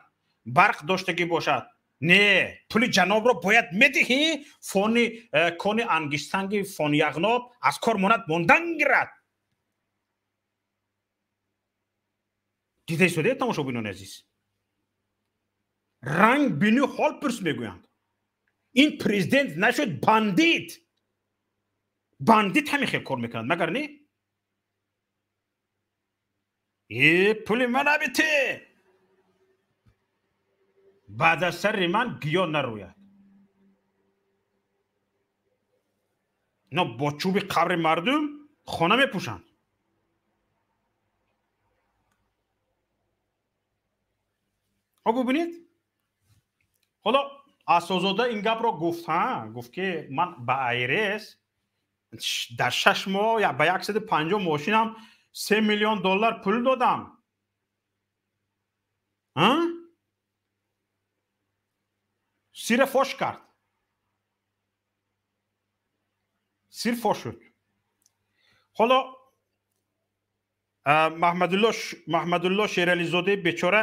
барқ доштагӣ бошад. Не, пули ҷанобро бояд медиҳӣ, фони кони ангиштсанги Фон Яғноб аз кор монад, мондан гирад. Дида истодед, тамошобинони азиз, ранг бинӣ, ҳол пурс мегӯянд. Ин президент нашуд, бандит. Бандит ҳамин хел кор мекунад, магар не? Е, пули мана бите, баъд аз сари ман гиё нарӯяд. Ино бо чӯби қабри мардум хона мепӯшанд. Ҳо, бубинед, ҳоло Асозода ин гапро гуфт, ҳа, гуфт, ки ман ба АйРС дар 6 моҳ ба 150 мошинам 3 миллион доллар пул додам. А сира фош кард, сир фош шуд. Ҳоло Маҳмадулло Шерализодаи бечора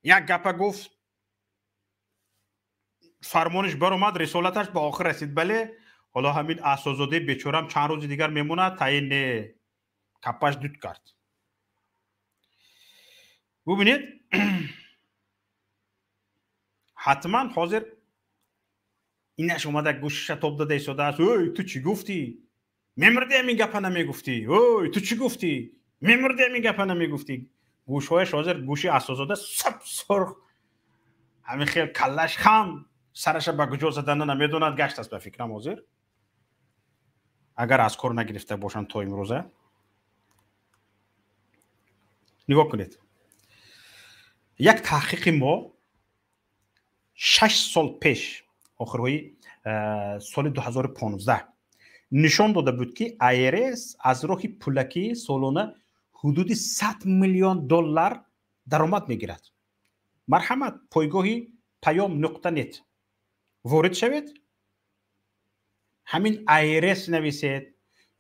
як гапа гуфт, фармониш баромад, рисолаташ ба охир расид. Бале, ҳоло ҳамин Асозодаи бечорам чанд рӯзи дигар мемонад таин не, капаш дуд кард. Бубинед, ҳатман ҳозир инаш омада гӯшиша тоб дада истодааст: «Ой, ту чӣ гуфтӣ? Мемурди, ҳамин гапа намегуфтӣ. Ой, ту чӣ гуфтӣ? Мемурди, ҳамин гапа намегуфтӣ». Гӯшҳояш ҳозир, гӯши Асозода саб сурх, ҳамин хел каллаш хам, сараша ба куҷо задана намедонад, гаштааст. Ба фикрам, ҳозир агар аз кор нагирифта бошанд то имрӯза. Нигоҳ кунед, як таҳқиқи мо 6 сол пеш, охирҳои соли 2015 нишон дода буд, ки АйРС аз роҳи пулакӣ солона ҳудуди 100 миллион доллар даромад мегирад. Марҳамат, пойгоҳи паём.нет ворид шавед, ҳамин АйРС нависед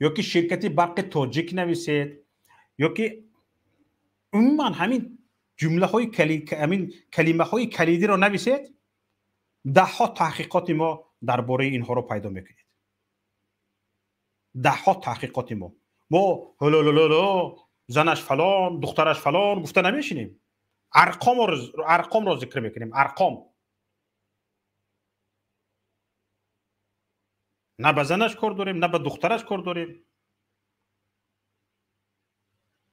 ё ки ширкати барқи тоҷик нависед, ё ки умуман ҳамин ҷумлаҳои, ҳамин калимаҳои калидиро нависед, даҳҳо таҳқиқоти мо дар бораи инҳоро пайдо мекунед. Даҳҳо таҳқиқоти мо. Мо ҳолололо, занаш фалон, духтараш фалон гуфта намешинем, арқомро зикр мекунем, арқом. На ба занаш кор дорем, на ба духтараш кор дорем.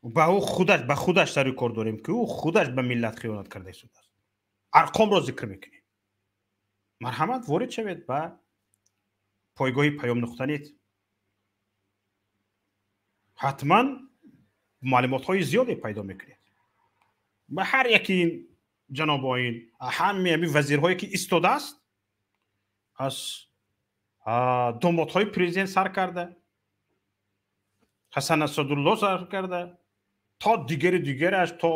Ба ӯ худаш, ба худаш сари кор дорем, ки ӯ худаш ба миллат хиёнат карда истодааст. Арқомро зикр мекунем. Марҳамат, ворид шавед ба пойгоҳи Паём нуқта нет. Ҳатман маълумотҳои зиёде пайдо мекунед. Ба ҳар яки ин ҷанобоин, ҳамаи ҳамин вазирҳое ки истодааст, аз домодҳои президент сар карда, Ҳасан Асадулло сар карда, то дигари дигараш, то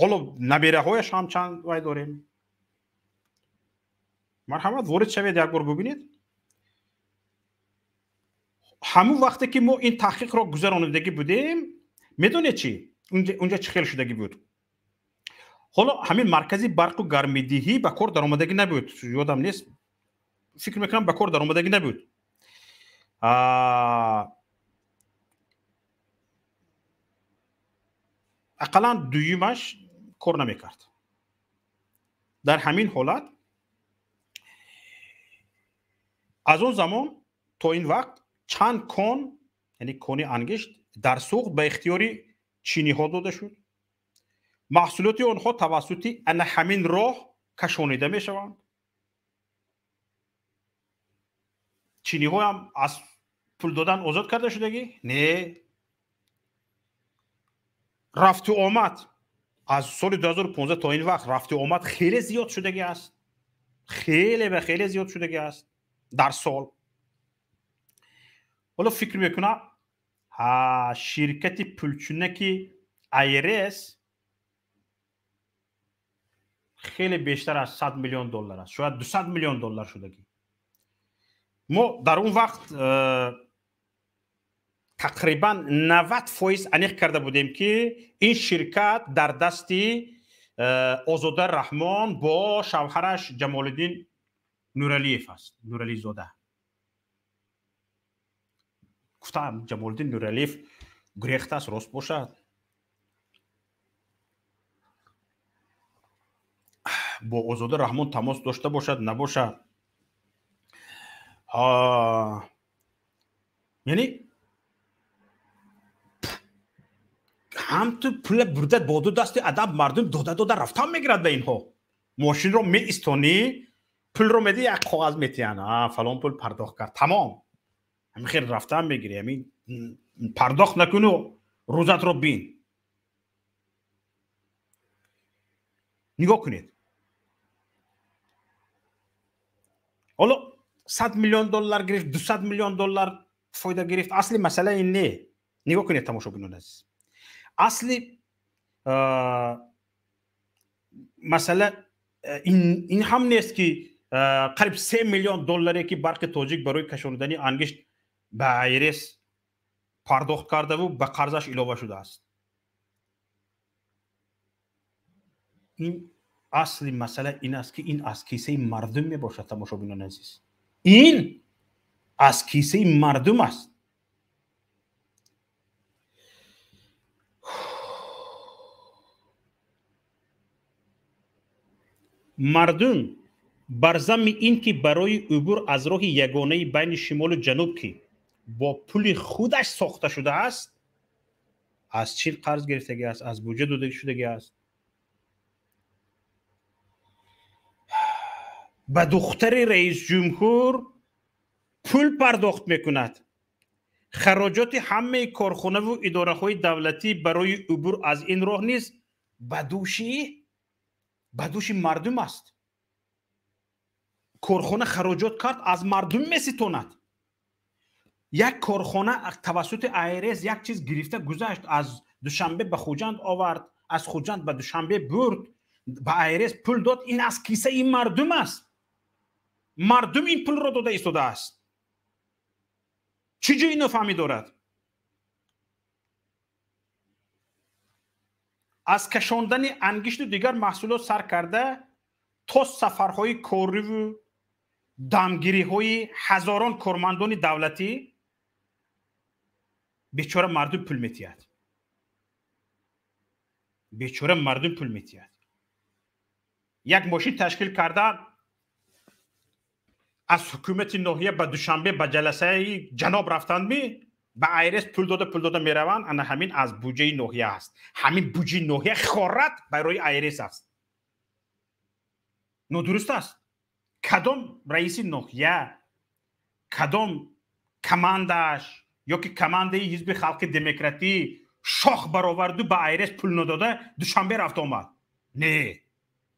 ҳоло набераҳояш ҳам чанд вай дорем. Марҳамат, ворид шавед, як бор бубинед. Ҳамун вақте ки мо ин таҳқиқро гузаронидагӣ будем, медонед чӣ? Унҷа чӣ хел шудагӣ буд? Ҳоло ҳамин маркази барқу гармидиҳӣ ба кор даромадагӣ набуд. Ёдам нест, фикр мекунам ба кор даромадагӣ набуд. Ақаллан дуюмаш кор намекард. Дар ҳамин ҳолат аз он замон то ин вақт чанд кон, яъне кони ангишт дар Суғд ба ихтиёри чиниҳо дода шуд. Маҳсулоти онҳо тавассути ана ҳамин роҳ кашонида мешаванд. Чиниҳоам аз пул додан озод карда шудагӣ? Не. Рафту омад аз соли 2015 то ин вақт рафту омад хеле зиёд шудагӣ аст. Хеле ба хеле зиёд шудагӣ аст дар сол. Ҳоло фикр мекунам, ширкати пулчунаки IRS хеле бештар аз 100 миллион доллар аст, шояд 200 миллион доллар шудагӣ. Мо дар он вақт тақрибан 90% аниқ карда будем, ки ин ширкат дар дасти Озода Раҳмон бо шавҳараш Ҷамолиддин Нуралиев аст, Нурализода. Гуфтам Ҷамолиддин Нуралиев гурехта аст, рост бошад. Бо Озода Раҳмон тамос дошта бошад, набошад. Яъне ҳам ту пула бурда бо ду дасти адаб мардум дода дода рафтан мегирад ба инҳо. Мошинро меистонӣ, пулро медиҳӣ, як коғаз метиҳанд, фалон пул пардохт кард, тамом. Ҳамин хел рафтан мегирӣ, ҳамин пардохт накуну рӯзатро бин. Нигоҳ кунед. Ҳоло 100 миллион доллар гирифт, 200 миллион доллар фойда гирифт. Асли масъала ин не. Нигоҳ кунед, тамошобинони азиз. Асли масъала ин ҳам нест, ки қариб 3 миллион долларе ки Барқи Тоҷик барои кашонидани ангишт ба IRS пардохт кардаву ба қарзаш илова шудааст. Ин асли масъала ин аст, ки ин аз кисаи мардум мебошад, тамошобинони азиз. Ин аз кисаи мардум аст. Мардум бар замми ин ки барои убур аз роҳи ягонаи байни шимолу ҷануб, ки бо пули худаш сохта шудааст, аз Чин қарз гирифтагӣ аст, аз буҷа дода шудагӣ аст, ба духтари раисҷумҳур пул пардохт мекунад. Хароҷоти ҳамаи корхонаву идораҳои давлатӣ барои убур аз ин роҳ низ ба дӯши мардум аст. Корхона хароҷот кард, аз мардум меситонад. Як корхона тавассути IRS як чиз гирифта гузашт, аз Душанбе ба Хуҷанд овард, аз Хуҷанд ба Душанбе бурд, ба IRS пул дод. Ин аз кисаи мардум аст. Мардум ин пулро дода истодааст. Чӣ ҷои нофаҳмӣ дорад? Аз кашондани ангишту дигар маҳсулот сар карда то сафарҳои кориву дамгириҳои ҳазорон кормандони давлатӣ бечора мардум пул метиҳад. Бечора мардум пул метиҳад. Як мошин ташкил кардан Аз ҳукумати ноҳия ба Душанбе ба ҷаласаи ҷаноб рафтанд ми, ба АйРС пул дода мераванд. Ана ҳамин аз буҷаи ноҳия аст. Ҳамин буҷаи ноҳия хорат барои АйРС аст. Нодуруст аст. Кадом раиси ноҳия, кадом командааш ё ки командаи ҳизби халқи демократӣ шох бароварду ба АйРС пул надода Душанбе рафт омад? Не,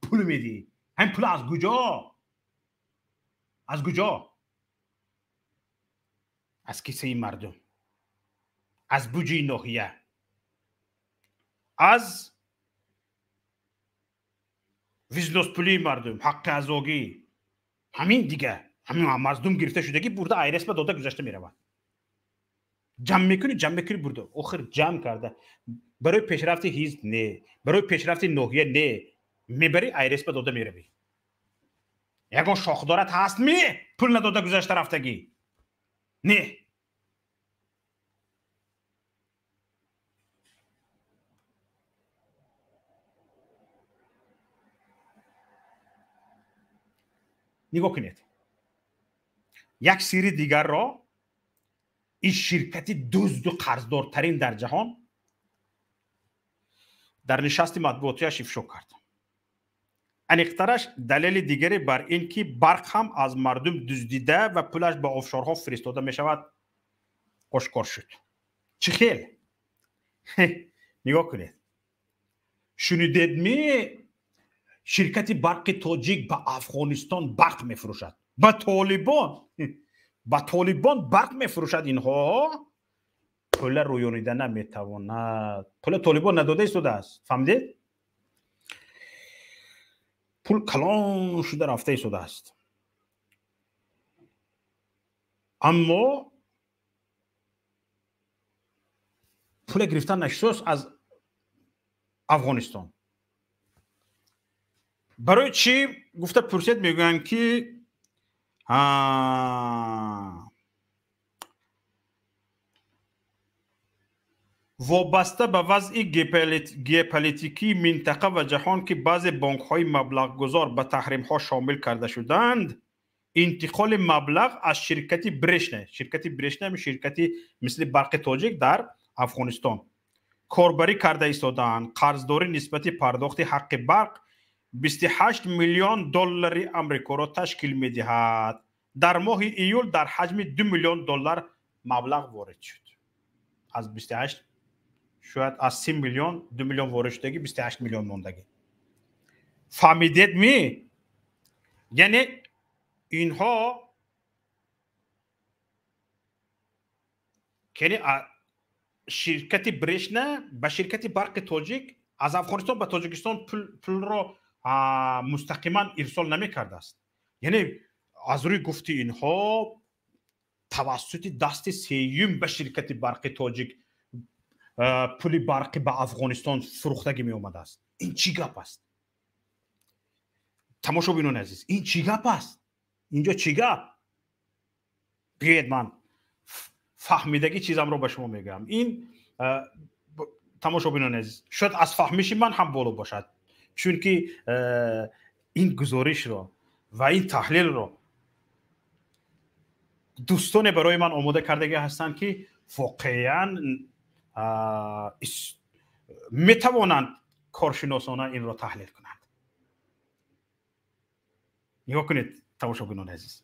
пул медиҳӣ. Ҳамин пул аз куҷо? Аз куҷо? Аз кисаи мардум, аз буҷаи ноҳия, аз визноспулии мардум, ҳаққи азогӣ. Ҳамин дига, ҳамин мардум гирифта шудагӣ бурда АйРС ба дода гузашта меравад. Ҷамъ мекунӣ бурда. Охир ҷамъ карда барои пешрафти ҳизб не, барои пешрафти ноҳия не, мебарӣ АйРС ба дода меравӣ. Ягон шохдорат ҳаст ми пул надода гузашта рафтагӣ? Не. Нигоҳ кунед, як сирри дигарро ин ширкати дузду қарздортарин дар ҷаҳон дар нишасти матбуотияш ифшо кард. Аниқтараш далели дигаре бар ин ки барқ ҳам аз мардум дуздида ва пулаш ба офшорҳо фиристода мешавад ошкор шуд. Чӣ хел? Нигоҳ кунед, шунидед ми ширкати барқи тоҷик ба Афғонистон барқ мефурӯшад, ба Толибон, ба Толибон барқ мефурӯшад. Инҳо пула рӯёнида наметавонад. Пула Толибон надода истодааст, фаҳмидед? Пул калон шуда рафта истодааст. Аммо пула гирифтан нашудааст аз Афғонистон. Барои чӣ гуфта пурсед, мегӯянд ки вобаста ба вазъи геополитикии минтақа ва ҷаҳон ки баъзе бонкҳои маблағгузор ба таҳримҳо шомил карда шуданд, интиқоли маблағ аз ширкати Брешна, ширкати Брешна ширкати мисли барқи тоҷик дар Афғонистон корбарӣ карда истодаанд. Қарздорӣ нисбати пардохти ҳаққи барқ 28 миллион доллари Амрикоро ташкил медиҳад. Дар моҳи июл дар ҳаҷми 2 миллион доллар маблағ ворид шуд. Аз 28, шояд аз 30 миллион 2 миллион ворид шудаги, 28 миллион мондагӣ. Фаҳмидед ми? Яъне инҳо яъне ширкати Брешна ба ширкати барқи тоҷик аз Афғонистон ба Тоҷикистон пулро мустақиман ирсол намекардааст. Яъне аз рӯи гуфти инҳо тавассути дасти сеюм ба ширкати барқи тоҷик пули барқӣ ба Афғонистон фурӯхтагӣ меомадааст. Ин чӣ гап аст? Тамошобинони азиз, ин чӣ гап аст? Инҷо чӣ гап? Биёед ман фаҳмидагӣ чизамро ба шумо мегӯям. Ин тамошобинони азиз, шояд аз фаҳмиши ман ҳам боло бошад, чунки ин гузоришро ва ин таҳлилро дӯстоне барои ман омода кардагӣ ҳастанд ки воқеан метавонанд коршиносона инро таҳлил кунанд. Нигоҳ кунед тамошобинони азиз,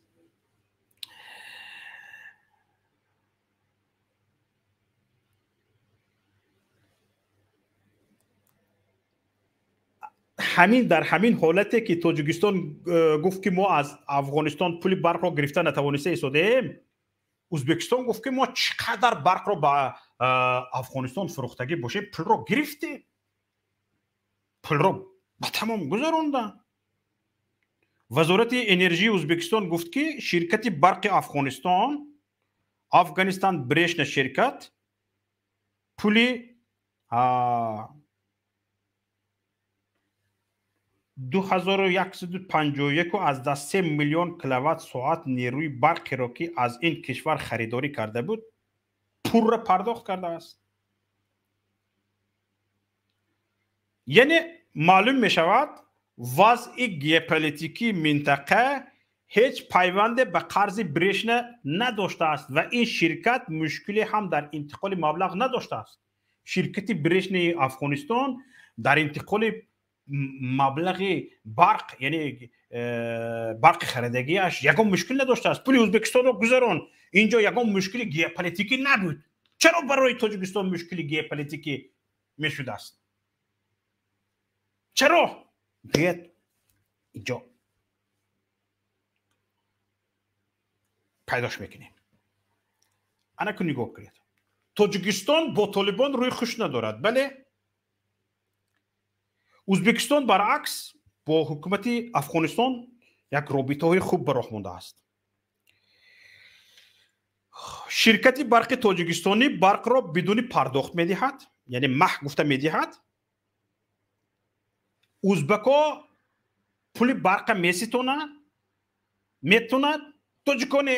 ҳамин дар ҳамин ҳолате ки Тоҷикистон гуфт ки мо аз Афғонистон пули барқро гирифта натавониста истодаем, Ӯзбекистон гуфт ки мо чӣ қадар барқро ба Афғонистон фурӯхтагӣ бошем, пулро гирифтем, пулро ба тамом гузаронданд. Вазорати энержии Ӯзбекистон гуфт ки ширкати барқи Афғонистон, Афғонистон Брешна ширкат, пули 2151,3 миллион киловатт соат нерӯи барқиро ки аз ин кишвар харидорӣ карда буд, пурра пардохт кардааст. Яъне маълум мешавад вазъи геополитикии минтақа ҳеҷ пайванде ба қарзи Брешна надоштааст ва ин ширкат мушкиле ҳам дар интиқоли маблағ надоштааст. Ширкати Брешнаи Афғонистон дар интиқоли маблағи барқ, яъне барқи харидагиаш ягон мушкил надоштааст. Пули Ӯзбекистонро гузарон, инҷо ягон мушкили геополитикӣ набуд. Чаро барои Тоҷикистон мушкили геополитикӣ мешудааст? Чаро? Биёед инҷо пайдош мекунем. Анаку нигоҳ кунед. Тоҷикистон бо Толибон рӯи хуш надорад, бале? Ӯзбекистон баръакс бо ҳукумати Афғонистон як робитаҳои хуб ба роҳ мондааст. Ширкати барқи тоҷикистонӣ барқро бидуни пардохт медиҳад, яъне маҳ гуфта медиҳад. Ӯзбако пули барқа меситонад, метонад, тоҷиконе.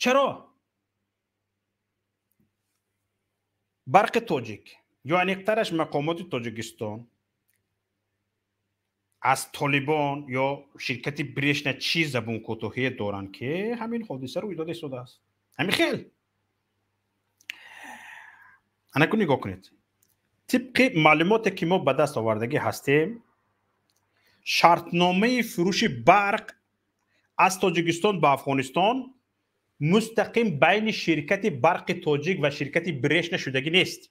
Чаро? Барқи тоҷик ё аниқтараш мақомоти Тоҷикистон аз Толибон ё ширкати Брешна чӣ забонкӯтоҳие доранд, ки ҳамин ҳодиса рӯй дода истодааст? Ҳамин хел. Анаку нигоҳ кунед. Тибқи маълумоте ки мо ба даст овардагӣ ҳастем, шартномаи фурӯши барқ аз Тоҷикистон ба Афғонистон мустақим байни ширкати барқи тоҷик ва ширкати Брешна шудагӣ нест.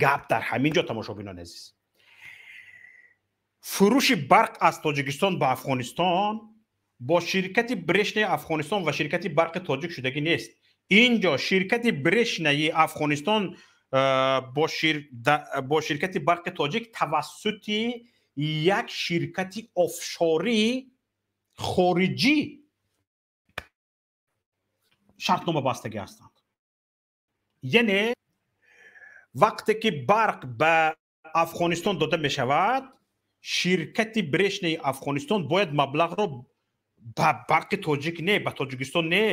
Гап дар ҳамин ҷо, тамошобинони азиз. Фурӯши барқ аз Тоҷикистон ба Афғонистон бо ширкати Брешнаи Афғонистон ва ширкати барқи тоҷик шудагӣ нест. Ин ҷо ширкати Брешнаи Афғонистон бо ширкати барқи тоҷик тавассути як ширкати офшорӣ хориҷӣ шартнома бастагӣ ҳастанд. Яъне вақте ки барқ ба Афғонистон дода мешавад, ширкати Брешнаи Афғонистон бояд маблағро ба барқи тоҷик не, ба Тоҷикистон не,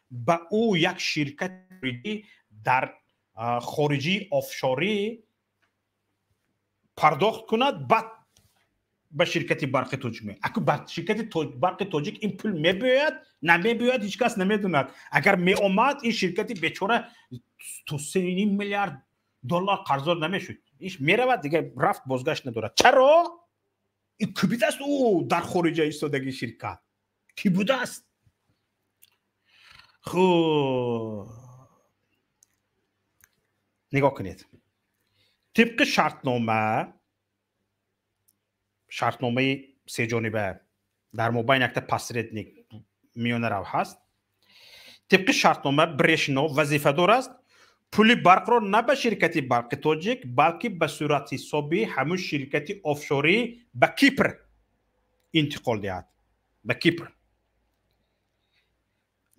ба ӯ як ширкати дар хориҷии офшорӣ пардохт кунад, баъд ба ширкати барқи тоҷик меояд. Аку ба ширкати барқи тоҷик ин пул мебиёяд, намебиёяд, ҳеҷ кас намедонад. Агар меомад, ин ширкати бечора то 3,5 миллиард доллар қарздор намешуд. Иш меравад, дигар рафт бозгашт надорад. Чаро? Ин кӣ будааст ӯ дар хориҷа истодаги ширкат? Кӣ будааст? Хуб, нигоҳ кунед. Тибқи шартнома, шартномаи сеҷониба дар мобайн якта посредник миёнарав ҳаст. Тибқи шартнома Брешно вазифадор аст пули барқро на ба ширкати барқи тоҷик, балки ба суратҳисоби ҳамун ширкати офшорӣ ба Кипр интиқол диҳад. Ба Кипр.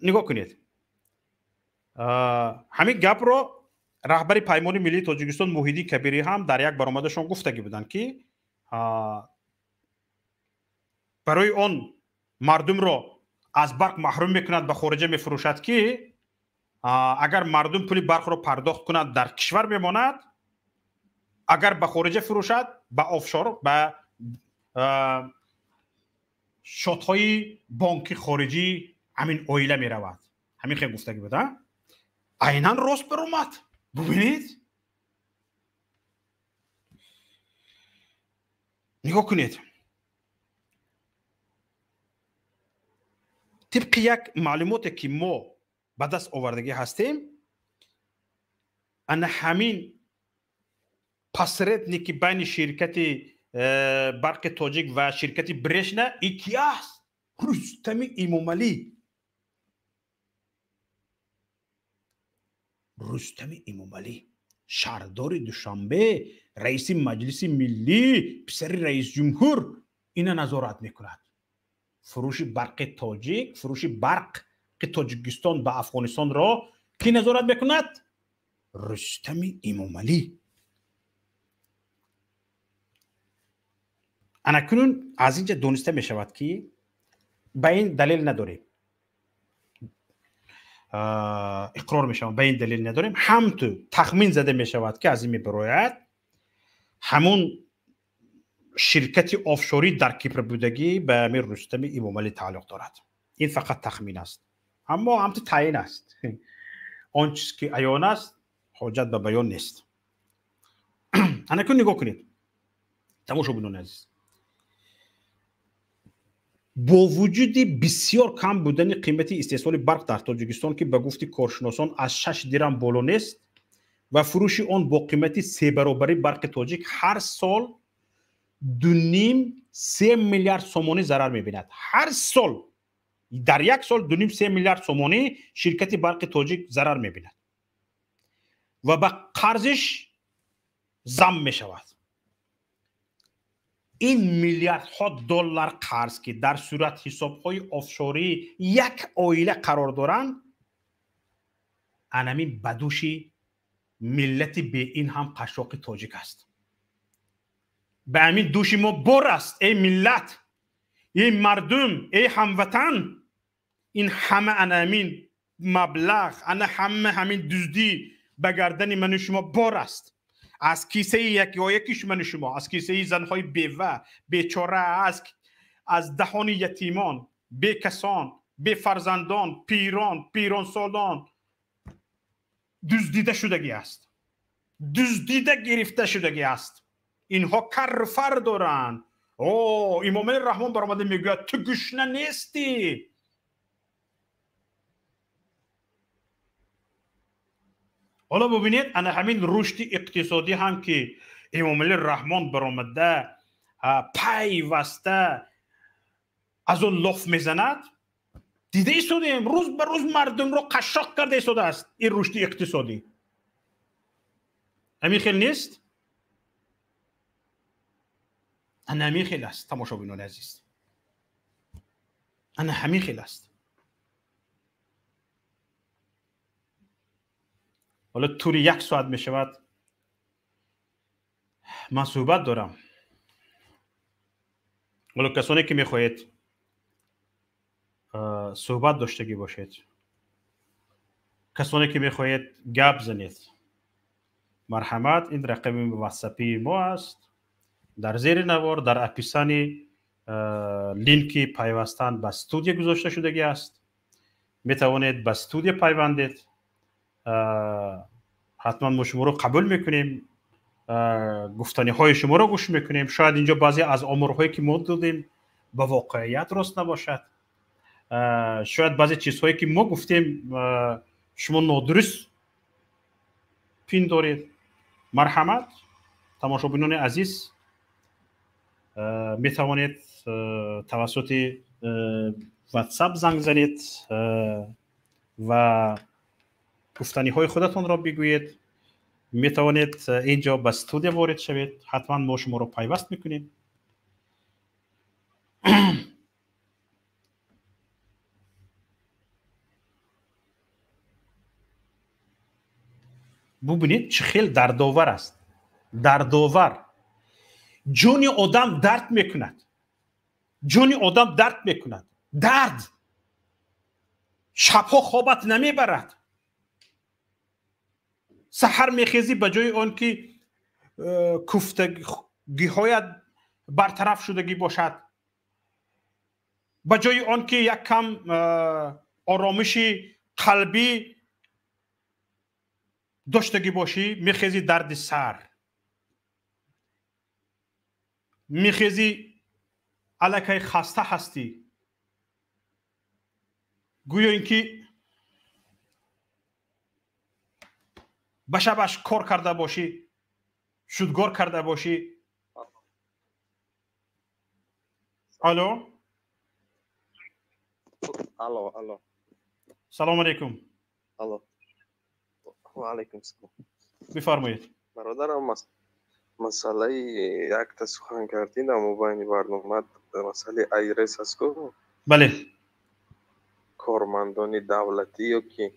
Нигоҳ кунед. Ҳамин гапро раҳбари Паймони миллии Тоҷикистон Муҳиддин Кабирӣ ҳам дар як баромадашон гуфтагӣ буданд, ки барои он мардумро аз барқ маҳрум мекунад, ба хориҷа мефурӯшад, ки агар мардум пули барқро пардохт кунад, дар кишвар мемонад, агар ба хориҷа фурӯшад, ба офшор, ба шотҳои бонки хориҷӣ ҳамин оила меравад. Ҳамин хел гуфтагӣ буд. Айнан рост баромад. Бубинед, нигоҳ кунед. Тибқи як маълумоте ки мо ба даст овардагӣ ҳастем, ана ҳамин посредники байни ширкати барқи тоҷик ва ширкати Брешна и ки аст? Рустами Эмомалӣ. Рустами Эмомалӣ, шаҳрдори Душанбе, раиси Маҷлиси миллӣ, писари раисҷумҳур ина назорат мекунад. Фурӯши барқи тоҷик, фурӯши барқи Тоҷикистон ба Афғонистонро кӣ назорат мекунад? Рустами Эмомалӣ. Анакунун аз инҷа дониста мешавад, ки ба ин далел надорем, иқрор мешавам, ба ин далел надорем. Ҳамту тахмин зада мешавад, ки аз ин мебарояд ҳамун Ширкати офшорӣ дар Кипр будагӣ ба ҳамин Рустами Эмомалӣ тааллуқ дорад. Ин фақат тахмин аст, аммо ҳамту таъин аст. Он чиз ки аён аст, ҳоҷат ба баён нест. Анакун нигоҳ кунед, тамошобинони азиз, бо вуҷуди бисёр кам будани қимати истеҳсоли барқ дар Тоҷикистон, ки ба гуфти коршиносон аз 6 дирам боло нест ва фурӯши он бо қимати себаробари барқи тоҷик ҳар сол 2,5-3 миллиард сомонӣ зарар мебинад. Ҳар сол дар як сол 2,5-3 миллиард сомонӣ ширкати барқи тоҷик зарар мебинад ва ба қарзиш зам мешавад. Ин миллиардҳо доллар қарз, ки дар сурат ҳисобҳои офшории як оила қарор доранд, анамин ба дӯши миллати беин ҳам қашшоқи тоҷик аст. Ба ҳамин дӯши мо бор аст, эй миллат, эй мардум, эй ҳамватан. Ин ҳама анамин маблағ, ана ҳама ҳамин дуздӣ ба гардани ману шумо бор аст. Аз кисаи якояки ману шумо, аз кисаи занҳои бева, бечора, аз даҳони ятимон, бекасон, бефарзандон, пирон, пиронсолон дуздида шудагӣ аст, дуздида гирифта шудагӣ аст. Инҳо карру фар доранд. О, Эмомалӣ Раҳмон баромада мегӯяд: ту гушна нестӣ. Ҳоло бубинед, ана ҳамин рушди иқтисодӣ ҳам ки Эмомалӣ Раҳмон баромада пайваста аз он лоф мезанад, дида истодем, рӯз ба рӯз мардумро қашшоқ карда истодааст ин рушди иқтисодӣ. Ҳамин хел нест? Ана ҳамин хел аст, тамошобинони азиз, ана ҳамин хел аст. Ҳоло тӯли як соат мешавад, ман суҳбат дорам. Ҳоло касоне ки мехоҳед суҳбат доштагӣ бошед, касоне ки мехоҳед гап занед, марҳамат, ин рақами ватсапии мо аст. Дар зери навор, дар описании линки пайвастан ба студия гузошта шудагӣ аст. Метавонед ба студия пайвандед. Ҳатман мо шуморо қабул мекунем, гуфтаниҳои шуморо гӯш мекунем. Шояд инҷо баъзе аз оморҳое ки мо додем ба воқеият рост набошад. Шояд баъзе чизҳое ки мо гуфтем шумо нодуруст пиндоред. Марҳамат, тамошобинони азиз, метавонед тавассути ватсап занг занед ва гуфтаниҳои худатонро бигӯед. Метавонед инҷо ба студия ворид шавед, ҳатман мо шуморо пайваст мекунем. Бубинед, чӣ хел дардовар аст. Дардовар. Ҷони одам дард мекунад. Ҷони одам дард мекунад. Дард. Шабҳо хобат намебарад. Саҳар мехезӣ, ба ҷои он ки куфтагиҳоят бартараф шудагӣ бошад, ба ҷои он ки як кам оромиши қалбӣ доштагӣ бошӣ, мехезӣ дарди сар, мехезӣ аллакай хаста ҳастӣ, гӯё ин ки ба шабаш кор карда бошӣ, шудгор карда бошӣ. Алло, алло, алло, салому алейкум. Алло, ва алейкум салом. Бифармоед. Бародарам, масъалаи якта сухан кардӣ дар мобайни барнома, масъалаи айрес аст ку? Бале. Кормандони давлатӣ ё ки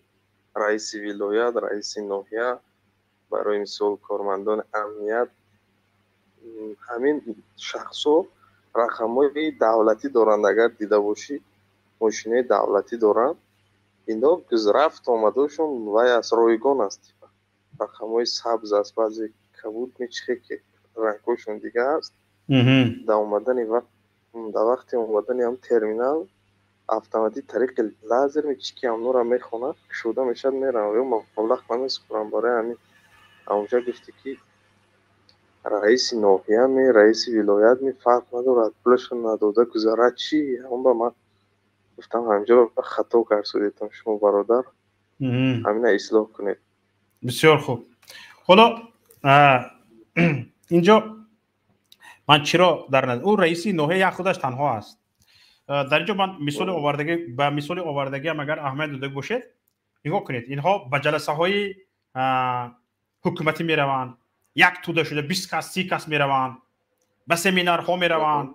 раиси вилоят, раиси ноҳия, барои мисол кормандони амният, ҳамин шахсҳо рақамҳои давлатӣ доранд. Агар дида бошӣ, мошинаи давлатӣ доранд. Ино рафт омадошон вай аст, ройгон аст, рақамҳои сабз аст, баъзе кабуд мечихе ки рангҳошон дига аст. Дар омадани вақт, дар вақти омадани ҳам терминал автоматик тариқи лазер чики ҳамнора мехонад, кушода мешавад, меравад, ё маблағ намесупорам. Барои ҳамин ҳамонҷа гуфте, ки раиси ноҳияме, раиси вилоятме, фарқ надорад, пулашро надода гузарад чӣ? Ҳамон ба ман гуфтам, ҳаминҷо хато кард шумо, бародар, ҳамина ислоҳ кунед. Бисёр хуб. Ҳоло инҷо ман чиро дар назар, ӯ раиси ноҳия як худаш танҳо аст. Дар инҷо ман мисоли овардагӣ, ба мисоли овардагиам агар аҳамият дода бошед, нигоҳ кунед, инҳо ба ҷаласаҳои ҳукуматӣ мераванд, як тӯда шуда 20 кас, 30 кас мераванд, ба семинарҳо мераванд,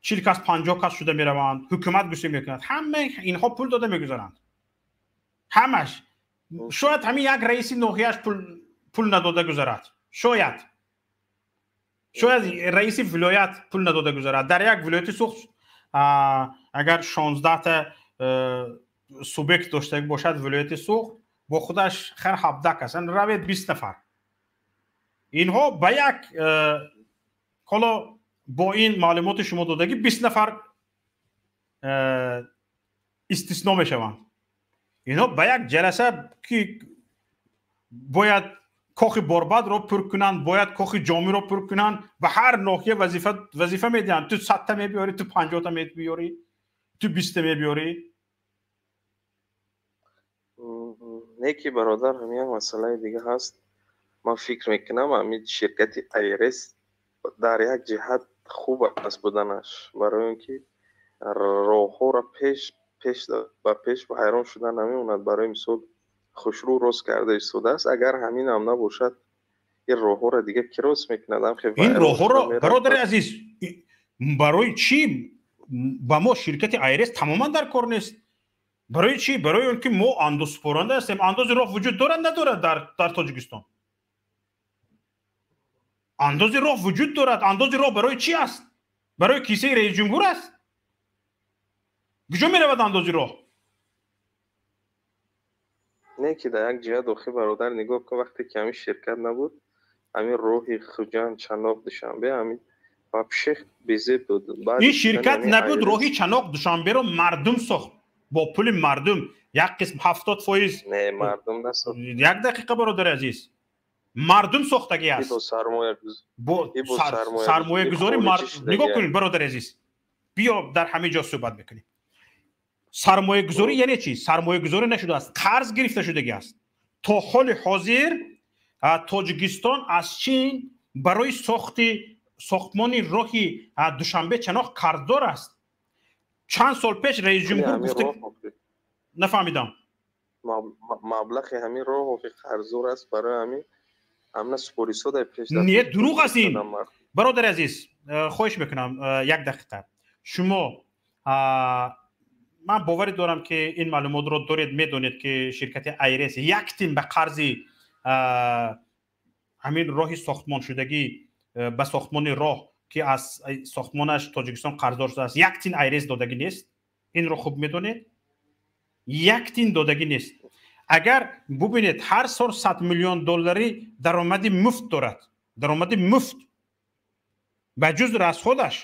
40 кас, 50 кас шуда мераванд, ҳукумат гусел мекунад. Ҳама инҳо пул дода мегузаранд, ҳамаш. Шояд ҳамин як раиси ноҳияш пул надода гузарад, шояд раиси вилоят пул надода гузарад. Дар як вилояти Суғд агар 16та субъект дошта бошад, вилояти Суғд бо худаш хар 17 кас, равед, 20 нафар. Инҳо ба як, ҳоло бо ин маълумоти шумо додагӣ, 20 нафар истисно мешаванд. Инҳо ба як ҷаласа, ки бояд Кохи Борбадро пур кунанд, бояд Кохи Ҷомиро пур кунанд, ба ҳар ноҳия вазифа медиҳанд: ту 100та мебиёрӣ, ту 50та мебиёрӣ, ту 20та мебиёрӣ. Не ки, бародар, ҳамин як масъалаи дига ҳаст. Ман фикр мекунам, ҳамин ширкати Айрес дар як ҷиҳат хуб аст буданаш, барои он ки роҳҳоро пеш пеш ба пеш ба ҳайрон шуда намемонад. Барои мисол, хушрӯ рост карда истодааст. Агар ҳамин ҳам набошад, ин роҳҳоро дига ки рост мекунад? Ин роҳҳоро, бародари азиз, барои чӣ ба мо ширкати Айрес тамоман дар кор нест? Барои чӣ? Барои он ки мо андозсупоранда ҳастем. Андози роҳ вуҷуд дорад, надорад дар Тоҷикистон? Андози роҳ вуҷуд дорад. Андози роҳ барои чӣ аст? Барои кисаи раисҷумҳур аст? Куҷо меравад андози роҳ? Не ки, дар як ҷиҳат охи, бародар, нигоҳ кун, вақте ки ҳамин ширкат набуд, ҳамин роҳи Хуҷанд, Чаноқ, Душанбе ҳамин вообще безеб буд. Ин ширкат набуд, роҳи Чаноқ, Душанберо мардум сохт бо пули мардум, як қисм, 70%. Не, мардум насохт. Як дақиқа, бародари азиз, мардум сохтагӣ аст бо сармоягузорӣ. Нигоҳ кунед, бародари азиз, биё дар ҳамин ҷо суҳбат мекунем. Сармоягузорӣ яъне чӣ? Сармоягузорӣ нашудааст, қарз гирифта шудагӣ аст. То ҳоли ҳозир Тоҷикистон аз Чин барои сохти сохтмони роҳи Душанбе, Чаноқ қарздор аст. Чанд сол пеш раисҷумҳур гуфта, нафаҳмидам. Маблағи ҳамин роҳ охи қарздор аст, барои ҳамин ҳамна супорисода пеш. Не, дурӯғ аст ин, бародари азиз. Хоҳиш мекунам, як дақиқа. Шумо, ман боварӣ дорам, ки ин маълумотро доред, медонед, ки ширкати Айрес як тин ба қарзи ҳамин роҳи сохтмоншудагӣ, ба сохтмони роҳ, ки аз сохтмонаш Тоҷикистон қарздор шудааст, як тин Айрес додагӣ нест. Инро хуб медонед, як тин додагӣ нест. Агар бубинед, ҳар сол 100 миллион доллари даромади муфт дорад, даромади муфт, ба ҷуз расход аш,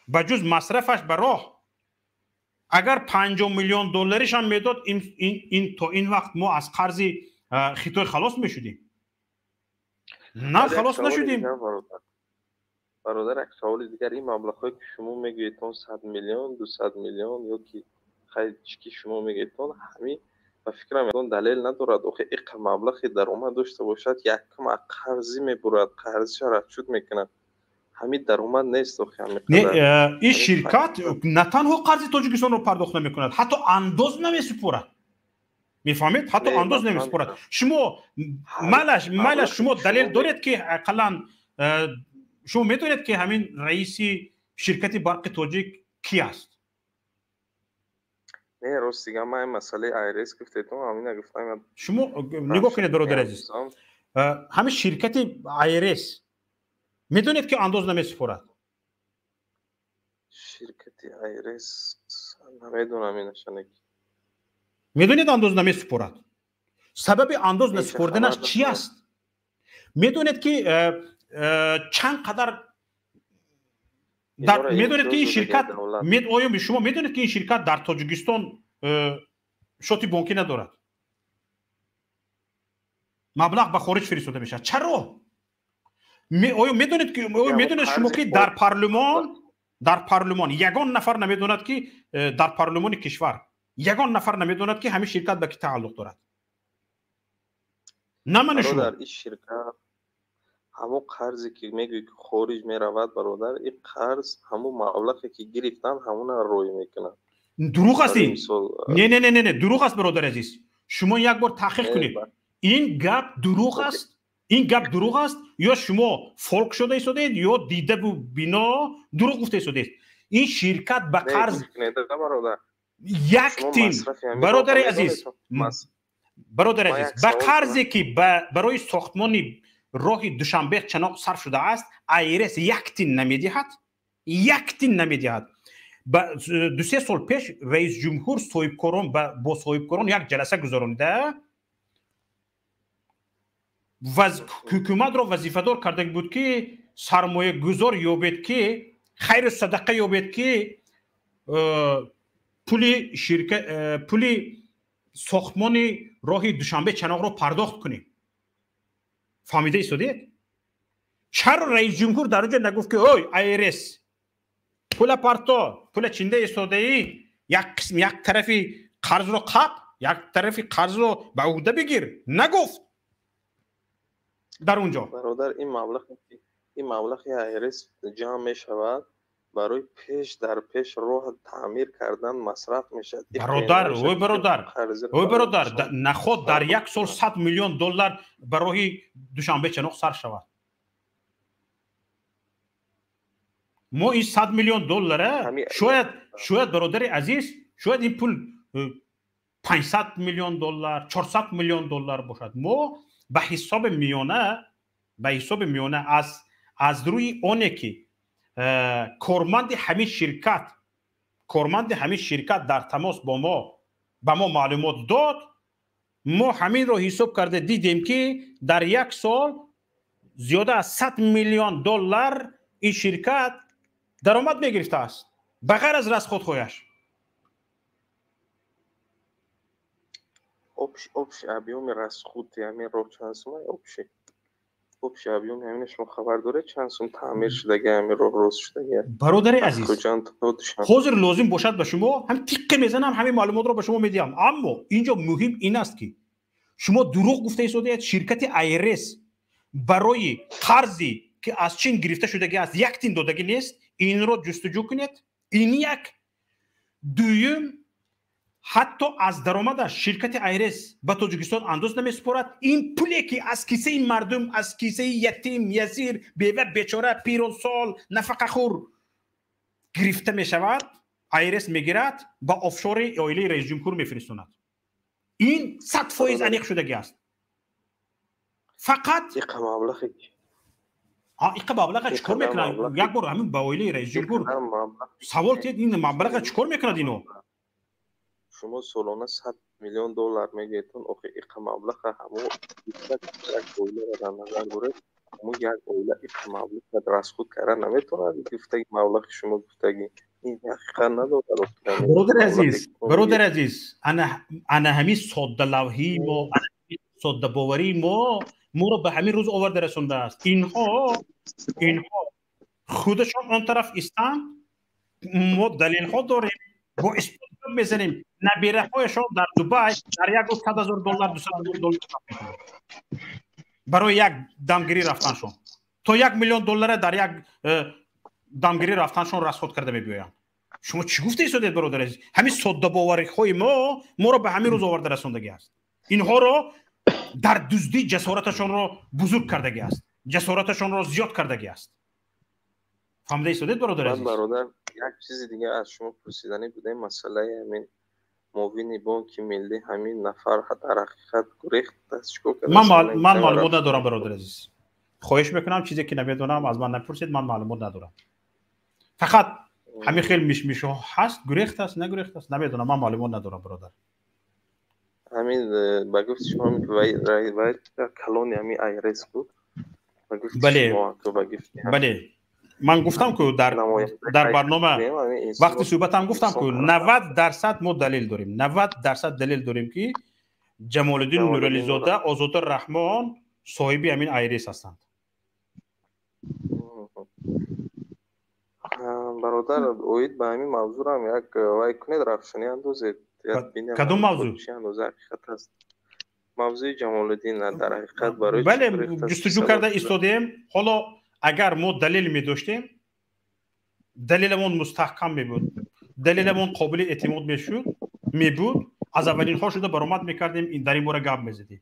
ба ҷуз масрафаш ба роҳ. Агар 50 миллион долларишам медод, ин то ин вақт мо аз қарзи Хитой халос мешудем. На, халос нашудем. Бародар, як саволи дигар: ин маблағҳое ки шумо мегӯедтон, 100 миллион, 200 миллион ё ки хай чӣ ки шумо мегӯедтон, ҳамин ба фикрам ягон далел надорад. Охи иқа маблағи даромад дошта бошад, якум қарзӣ мебурад, қарзиша расчёт мекунад, ҳамин даромад нест охи. Не, ин ширкат на танҳо қарзи Тоҷикистонро пардохт намекунад, ҳатто андоз намесупорад. Мефаҳмед? Ҳатто андоз намесупорад. Шумо майлаш, майлаш, шумо далел доред, ки ақаллан шумо медонед, ки ҳамин раиси ширкати Барқи Тоҷик ки аст? Не, рост дига, ман ин масъалаи Айрес гуфтедум, ҳамина гуфтам. Шумо нигоҳ кунед, бародари азиз, ҳамин ширкати Айрес медонед, ки андоз намесупорад? Ширкати Айрес намедонам инашанек. Медонед, андоз намесупорад. Сабаби андоз насупорданаш чӣ аст? Медонед, ки чанд қадар Медонед, ки ин ширкат, оё шумо медонед, ки ин ширкат дар Тоҷикистон шоти бонкӣ надорад? Маблағ ба хориҷ фиристода мешавад. Чаро? Оё медонед, ки, оё медонед шумо, ки дар парлумон ягон нафар намедонад, ки дар парлумони кишвар ягон нафар намедонад, ки ҳамин ширкат ба кӣ тааллуқ дорад? На ману шумо. Ҳамон қарзе, ки мегӯӣ, ки хориҷ меравад, бародар, ин қарз ҳамон маблағе, ки гирифтан, ҳамона рӯй мекунад. Дурӯғ аст ин. Не, не, не, не, дурӯғ аст, бародари азиз. Шумо як бор таҳқиқ кунед, ин гап дурӯғ аст. Ин гап дурӯғ аст. Ё шумо фолк шуда истодаед, ё дидабу бино дурӯғ гуфта истодаед. Ин ширкат ба қарз як тин, бародари азиз, бародари азиз, ба қарзе, ки барои сохтмони роҳи Душанбе Чаноқ сарф шудааст, АйРС як тин намедиҳад, як тин намедиҳад. 2-3 сол пеш раисҷумҳур соҳибкорон, бо соҳибкорон як ҷаласа гузаронида, ҳукуматро вазифадор карда буд, ки сармоягузор ёбед, ки хайру садақа ёбед, ки пули ширка, пули сохтмони роҳи Душанбе Чаноқро пардохт кунем. Фаҳмида истодед? Чаро раисҷумҳур дар онҷо нагуфт, ки ой, АйРС, пула парто, пула чинда истодаӣ, як қисм, як тарафи қарзро қап, як тарафи қарзро ба уҳда бигир? Нагуфт дар он ҷо. Бародар, ин маблағи АйРС ҷамъ мешавад, барои пеш дар пеш роҳ таъмир кардан масраф мешавад. Бародар, ой бародар, ой бародар, наход дар як сол 100 миллион доллар ба роҳи Душанбе Чаноқ сарф шавад. Мо ин 100 миллион доллара шояд, бародари азиз, шояд ин пул 500 миллион доллар, 400 миллион доллар бошад. Мо ба ҳисоби миёна аз рӯи оне, ки корманди ҳамин ширкат дар тамос бо мо ба мо маълумот дод, мо ҳаминро ҳисоб карда дидем, ки дар як сол зиёда аз 100 миллион доллар ин ширкат даромад мегирифтааст, ба ғайр аз расходҳояш. Общий объёми расходи ҳамин роҳ чанд сума? Общий объёми ҳамина шумо хабар доред, чанд сум таъмир шудаги ҳамин роҳ, рост шудаги? Бародари азиз, ҳозир лозим бошад, ба шумо ҳам тиққе мезанам, ҳамин маълумотро ба шумо медиҳам. Аммо инҷо муҳим ин аст, ки шумо дурӯғ гуфта истодаед. Ширкати АйРС барои қарзи, ки аз Чин гирифта шудагӣ аст, як тин додагӣ нест. Инро ҷустуҷӯ кунед. Ин як. Дуюм, ҳатто аз даромадаш ширкати АйРС ба Тоҷикистон андоз намесупорад. Ин пуле, ки аз кисаи мардум, аз кисаи ятим, ясир, бева, бечора, пирусол, нафақахӯр гирифта мешавад, АйРС мегирад, ба офшори оилаи раисҷумҳур мефиристонад. Ин 100% аниқ шудагӣ аст. Фақат иқа маблаға чӣ кор мекунад? Як бор ҳамин ба оилаи раисҷумҳур савол тиҳед: ин маблаға чӣ кор мекунад ино? Шумо солона 100 миллион доллар мегӯедтон. Охи, иқа маблаға ҳамо як оиларо дар назар доред, ҳамо як оила иқа маблаға расход карда наметавонад. Гуфтаги маблағи шумо гуфтагӣ, ин ҳақиқат надорад. Бародари азиз, бародари азиз, ана ҳамин соддалавҳии мо, соддабоварии мо моро ба ҳамин рӯз оварда расондааст. Инҳо худашон он тараф истанд, мо далелҳо дорем, бо исбот мезанем. Набираҳояшон дар Дубай дар як рӯз 100 000 доллар, 200 000 доллар барои як дамгирӣ рафтаншон, то 1 миллион доллара дар як дамгирӣ рафтаншон расход карда мебиёянд. Шумо чӣ гуфта истодед, бародар азиз? Ҳамин соддабовариҳои мо моро ба ҳамин рӯз оварда расондагӣ аст. Инҳоро дар дуздӣ ҷасораташонро бузург кардагӣ аст, ҷасораташонро зиёд кардагӣ аст. Фаҳмида истодед, бародар азиз? Бародар, як чизи дига аз шумо пурсиданӣ будем. Масъалаи ҳамин муовини Бонки Миллӣ, ҳамин нафар дар ҳақиқат гурехт, чикор кард? Ман маълумот надорам, бародар азиз. Хоҳиш мекунам, чизе ки намедонам, аз ман напурсед. Ман маълумот надорам. Фақат ҳамин хел мишмишҳо ҳаст. Гурехт аст, нагурехт аст, намедонам. Ман маълумот надорам, бародар. Ҳамин ба гуфти шумо, калони ҳамин АйРС буд. Бале. Ман гуфтам ки дар барнома вақти суҳбатам гуфтам ки 90% мо далел дорем, 90% далел дорем ки Ҷамолиддин Нурализода, Озода Раҳмон соҳиби ҳамин Айрис ҳастанд. Бародар, оид ба ҳамин мавзӯрам як вай кунед, равшанӣ андозед. Кадом мавзӯъ? Чӣ андоза ҳақиқат аст? Мавзӯи Ҷамолиддин дар ҳақиқат барои бале, ҷустуҷӯ карда истодаем. Ҳоло агар мо далел медоштем, далеламон мустаҳкам мебуд, далеламон қобили эътимод мешуд, мебуд, аз аввалинҳо шуда баромад мекардем, дар ин бора гап мезадем.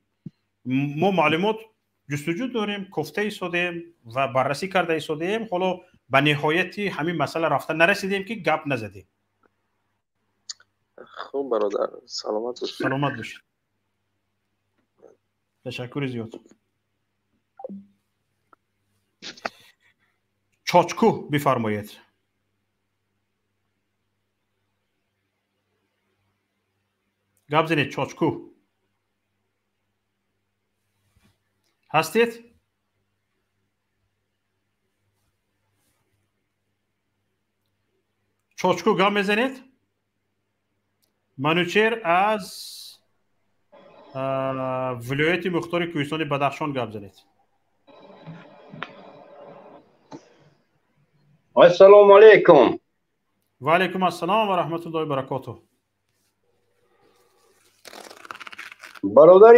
Мо маълумот ҷустуҷӯ дорем, кофта истодаем ва баррасӣ карда истодаем. Ҳоло ба ниҳояти ҳамин масъала рафта нарасидем ки гап назадем. Хуб бародар, саломат бошед. Саломат бошед. Ташаккури зиёд. Чочку бифармоед. Гап занед, Чочку. Ҳастед? Чочку гап мезанед? Манучер аз вилояти мухтори Кӯҳистони Бадахшон гап занед. Ассалому алайкум. Ва алайкум ассалом ва раҳматуллоҳи ва баракотуҳ. Бародар,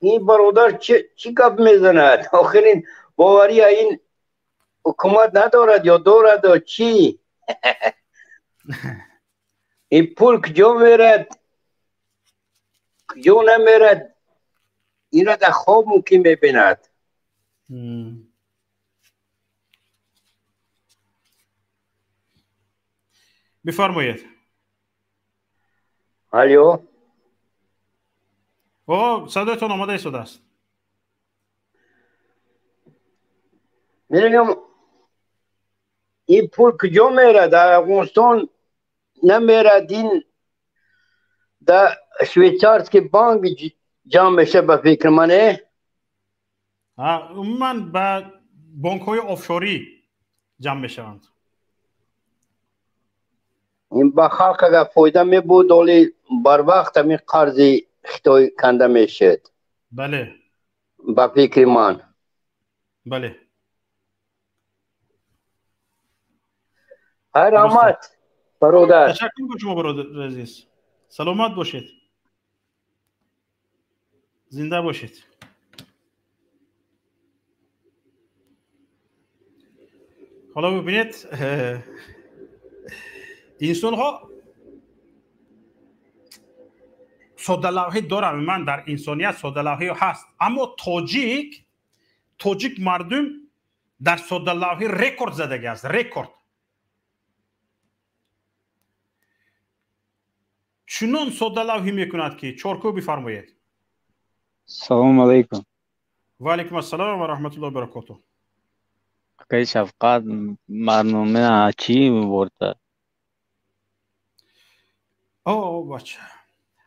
ин бародар чӣ гап мезанад? Охир ин боварӣ ин ҳукумат надорад ё дорад ё чӣ? Ин пул куҷо мерад, куҷо намерад, инро дар хоб мумкин мебинад. Бифармоед. Алло. О, садоятон омода истодааст. Мегӯям ин пул куҷо мерад? Дар Афғонистон намерад, ин дар швейцарский банк ҷамъ мешавад ба фикри ман. Умуман ба бонкҳои офшорӣ ҷамъ мешаванд. Ин ба халқ агар фоида мебуд, оли барвақт ҳамин қарзи Хитой канда мешуд. Бале. Ба фикри ман. Бале. Хайр омад, бародар. Ташаккур ба шумо, бародар азиз. Саломат бошед. Зинда бошед. Ҳоло бибинед, инсонҳо соддалавҳӣ дорам, ман дар инсоният соддалавҳӣ ҳаст, аммо тоҷик мардум дар соддалавҳӣ рекорд задагӣ аст, рекорд. Чунон соддалавҳӣ мекунад ки чоркӯ бифармоед. Салому алайкум. Ва алайкум ассалом ва раҳматуллоҳи ва баракотуҳ. Акаи Шафқат, барнома чӣ бурда? О, бача.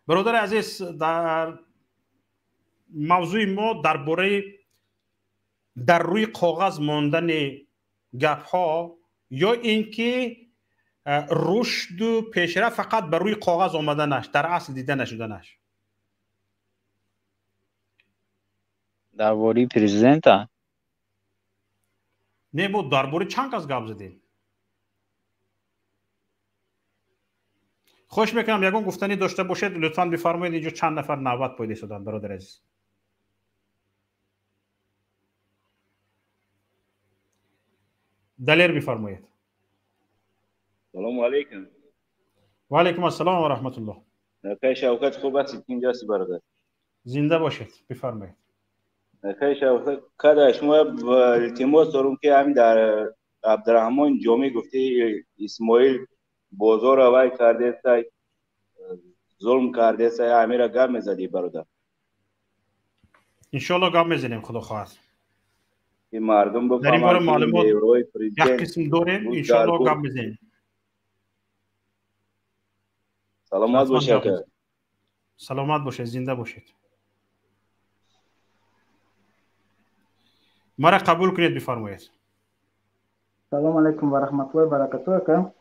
Бародари азиз, дар мавзӯи мо дар бораи дар рӯи коғаз мондани гапҳо ё ин ки рушду пешрафт фақат ба рӯи коғаз омаданаш, дар асл дида нашуданаш. Дар бораи президента? Не, мо дар бораи чанд кас гап задем. Хоҳиш мекунам, ягон гуфтанӣ дошта бошед, лутфан бифармоед. Инҷо чанд нафар навбат пайдо шуданд, бародари азиз. Далер бифармоед. Салому алайкум. Ва алайкум ассалом ва раҳматуллоҳ. Акаи Шавкат, хуб ҳастед? Инҷо ҳастӣ, бародар? Зинда бошед, бифармоед. Акаи Шавкат, када шумо илтимос дорум ки ҳамин дар Абдураҳмон Ҷомӣ гуфти Исмоил бозорро вай кардесай, зулм кардесай, ҳамира гап мезадӣ, бародар. Иншоалло гап мезанем, худо хоҳад. Ки мардум дар ин бора бифаҳманд ки маълумот меъёрҳои як президент қисм дорем, буд иншоалло дар гап мезанем. Саломат Ҳатман бошед, гап ака. мезанем. Саломат бошед, зинда бошед. Мара қабул кунед, бифармоед. Салом алейкум ва раҳматуллоҳи баракатуҳ, ака.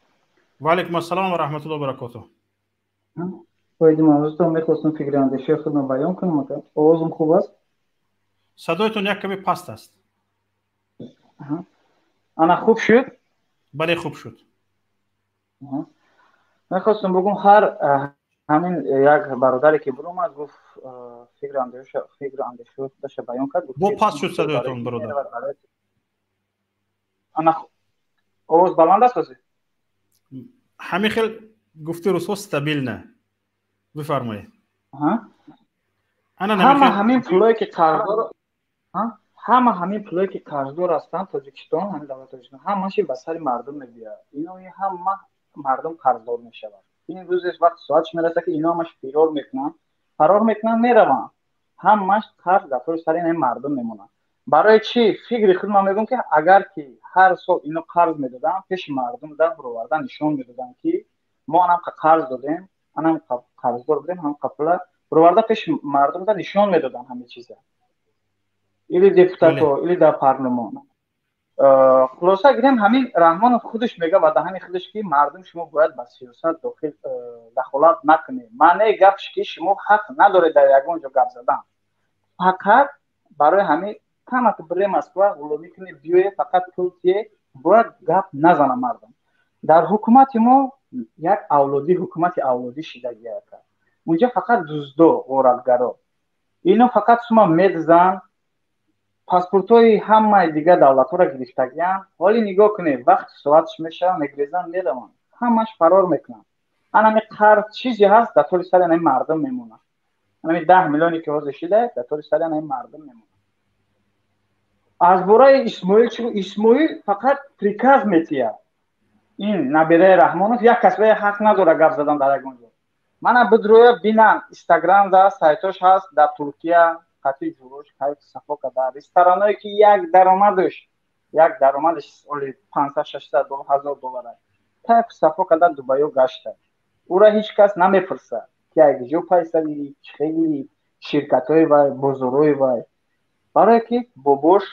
Ва алейкум ассалом ва раҳматуллоҳи баракатуҳ. Оиди мавзӯътон мехостам фикри андешаи худро баён кунам, ака. Овозам хуб аст? Садоятон як каме паст аст. Ана, хуб шуд? Бале, хуб шуд. Мехостам бигӯм, ҳар ҳамин як бародаре ки биромад, гуфт, фикру андешаи худаша баён кард. Бо паст шуд садоятон, бародар. Ана, овоз баланд аст ҳозир? Ҳамин хел, гуфти русҳо, стабильно. Бифармоед. Ҳама ҳамин пулое ки қарздор, ҳама ҳамин пулое ки қарздор ҳастанд Тоҷикистон, ҳамин давлати Тоҷикистон, ҳамаши ба сари мардум мебиёяд. Ино ҳама мардум қарздор мешавад. Ин рӯзеш вақти соатш мерасад, ки ино ҳамаш фирор мекунанд, фарор мекунанд, мераванд. Ҳамаш қарз дар тори сари ин мардум мемонад. Барои чӣ? Фикри худ ман мегӯям, ки агар ки ҳар сол ино қарз медоданд, пеши мардум дар баровардан нишон медоданд, ки мо анамқа қарз додем, анам қарздор будем, ҳамқа пула бароварда пеши мардум да нишон медоданд ҳамин чиза, или депутато, или дар парлумон. Хулоса гирем, ҳамин Раҳмонов худаш мега ба даҳани худаш, ки мардум, шумо бояд ба сиёсат дохил дахолат накунед. Маънаи гапш, ки шумо ҳақ надоред дар ягон ҷо гап задан. Фақат барои ҳамин камак бире Москва, ғуломӣ кунед, биёе, фақат пул тие, бояд гап назана мардум. Дар ҳукумати мо як авлодӣ, ҳукумати авлодӣ шидагиака. Унҷа фақат дуздо, ғоратгаро. Ино фақат сума медзанд, паспортҳои ҳамаи дигар давлатҳоро гирифтагианд. Ҳоли нигоҳ кунед, вақти соатш мешавад, мегрезанд, мераванд, ҳамаш фарор мекунанд. Анами қарз чизе ҳаст, дар тори сари анами мардум мемонад. Анами 10 миллионе ки ҳозир шида, дар тори сари анами мардум мемонад. Аз бораи Исмоил чӣ? Исмоил фақат приказ метиҳад. Ин набираи Раҳмонов як кас ҳақ надорад гап задан дар ягон ҷо. Мана, бидроя бинам, Инстаграм да сайтош ҳаст, дар Туркия қати ҷурош кайф сафо карда, рестораное ки як даромадаш оли 500, 600 ҳазор доллар, кайф сафо карда, Дубайё гашта. Ура ҳеҷ кас намепурсад, ки як ҷо пайсави, хеле ширкатҳои вай, бозорҳои вай. Барое ки бобош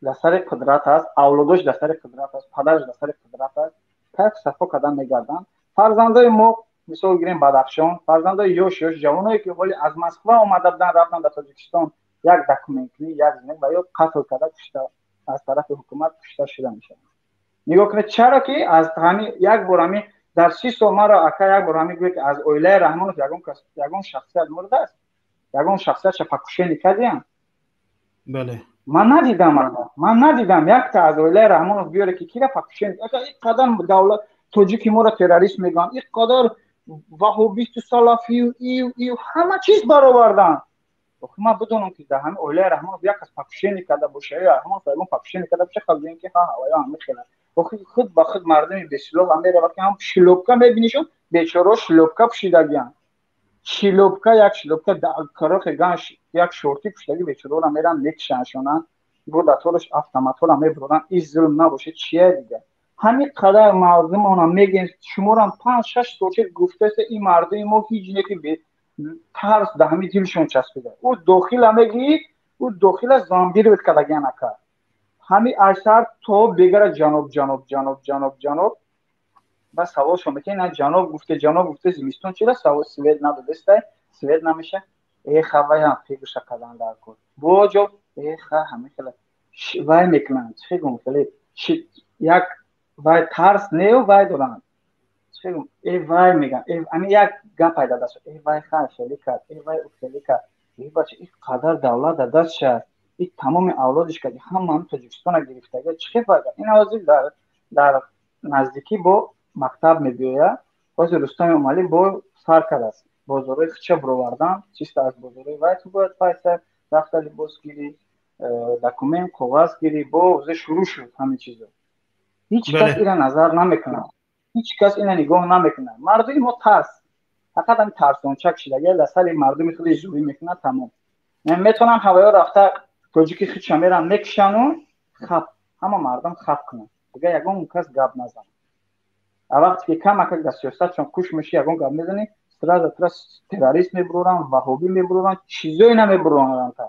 дар сари қудрат аст, авлодош дар сари қудрат аст, падараш дар сари қудрат аст, кайф сафо карда мегарданд. Фарзандои мо, мисол гирем, Бадахшон, фарзандои ёш ёш ҷавоное ки ҳоли аз Москва омада буданд, рафтанд дар Тоҷикистон як документкунӣ, як зинак, ва ё қатл карда, кушта, аз тарафи ҳукумат кушта шуда мешаванд. Нигоҳ кунед, чаро ки аз ҳами як бор ҳами дар 30 сол маро, ака, як бор ҳами гӯе, ки аз оилаи Раҳмонов ягон кас, ягон шахсият мурдааст, ягон шахсиятша покушение кардиям? Бале. Ман надидам, ман надидам якта аз оилаи Раҳмонов биёре, ки кира покушение. Ака, ин қадар давлат тоҷики моро террорист мегӯянд, ин қадар ваҳобисту салафию ию ию ҳама чиз баровардан. Охи, ман бидонам, ки дар ҳамин оилаи Раҳмонов як кас покушение карда боша ё Раҳмонов ягон покушение карда боша, хал гӯем, ки ҳа, ҳаваё ҳами хела. Охи, худ ба худ мардуми бесилоҳ ҳам меравад, ки ҳам шлёпка мебинишон, бечоро шлёпка пӯшидагианд, шлёпка, як шлёпка карохи ган, як шорти пӯшидаги бечорора меран мекишаншонанд, бо датораш автоматҳоро мебуранд. Ин зулм набошад, чия дигар? Ҳамин қадар мардумона мегӯем, шуморам 5-6 сол шуд гуфтааст, ин мардуми мо ҳеҷ не, ки тарс дар ҳамин дилшон часпида. Ӯ дохила мегӯӣ, ӯ дохила зомбировать кардагиан, ака. Ҳамин аз то бегара ҷаноб, ҷаноб, ҷаноб, ҷаноб, ҷаноб. Ба саволшон мекунӣ, на ҷаноб гуфте, ҷаноб гуфте, зимистон чира свет надодестай, свет намеша? Эха, ваям фикрша кардан дар кор боҷо. Эха, ҳамин хела вай мекунанд, чӣ гум, хеле як вай тарс нею вай доранд, э вай меган, ами як гап пайда даст, э вай ха хеле кард, э вай хеле кард. Э бача, ин қадар давлат дар дастша, ин тамоми авлодиш кард, ҳама Тоҷикистона гирифтага, чӣ хел вай? Ин ҳозир дар наздикӣ бо мактаб мебиёяд. Ҳозир Рустами Эмомалӣ бо сар кардааст бозорҳои худша бировардан, чисто аз бозорҳои вай ту бояд пайса рафта либос гирӣ, документ, коғаз гирӣ. Бо шурӯъ шуд ҳамин чизо. Ҳеҷ кас ира назар намекунад, ҳеҷ кас ина нигоҳ намекунад. Мардуми мо тарс, фақат ҳамин тарсончак шидаги, дар сари мардуми худи зӯрӣ мекунад, тамом. Метавонанд ҳавоё рафта тоҷики худша меран мекушану хап, ҳама мардум хап кунанд, дигар ягон кас гап назанад. А вақте ки камакак дар сиёсатшон куш меши, ягон гап мезанӣ, сразу тра террорист мебуроранд, ваҳобӣ мебуроранд, чизое намебуроранд. Та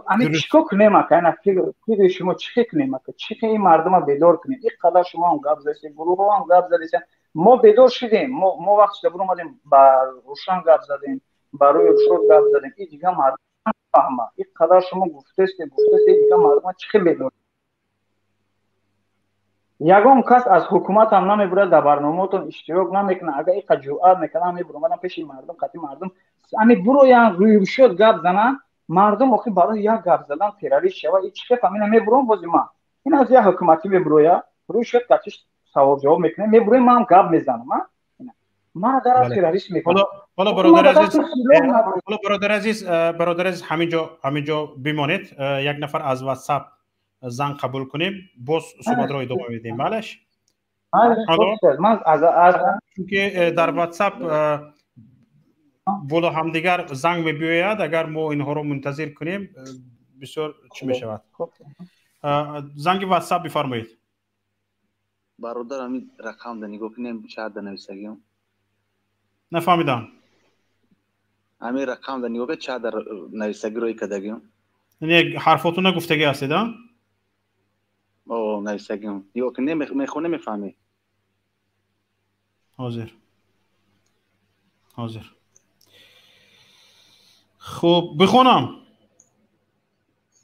Ами чикор кунем ака? Ина фикри шумо чӣ кунем ака? Чӣ ин мардума бедор кунем? Ин қадар шумо ҳам гап задед, гурӯҳҳо ҳам гап задед. Мо бедор шудем. Мо вақт шуда буромадем, ба Рӯшан гап задем, барои Рушод гап задем. Ин дига мардум фаҳма. Ин қадар шумо гуфтесте, гуфтесте, дига мардума чӣ бедор? Ягон кас аз ҳукумат ҳам намебурад, дар барномаотон иштирок намекунад. Агар иқа ҷуръат мекунад, мебуромадам пеши мардум, қатъи мардум. Ами буроян, рӯи Рушод гап зананд, мардум охи барои як гап задан террорист шава. И чӣ хефам? Ина мебуром бози ман. Ин аз як ҳукуматӣ мебуроя, рӯи Рушод қатъиш савол ҷавоб мекунем, мебуроем, ман гап мезанам. Мана дар террорист мекунам. Ҳоло бародар азиз, ҳоло бародар азиз, бародар азиз, ҳаминҷо бимонед. Як нафар аз WhatsApp занг қабул кунем, боз суҳбатро идома медиҳем. Балеш? Ман аз чунки дар WhatsApp боло ҳамдигар занг мебиёяд, агар мо инҳоро мунтазир кунем, бисёр чӣ мешавад. Занги WhatsApp бифармоед. Бародар, ҳамин рақам да нигоҳ кунем, чанд да нависагиам? Нафаҳмидам. Ҳамин рақам да нигоҳ кунем, чанд да нависагӣ рӯй кардагиам? Не, ҳарфотона гуфтагӣ ҳастед, а? О, нависагиам. Нигоҳ кунем, мехонем, мефаҳмӣ. Ҳозир. Ҳозир. Хуб, бихонам?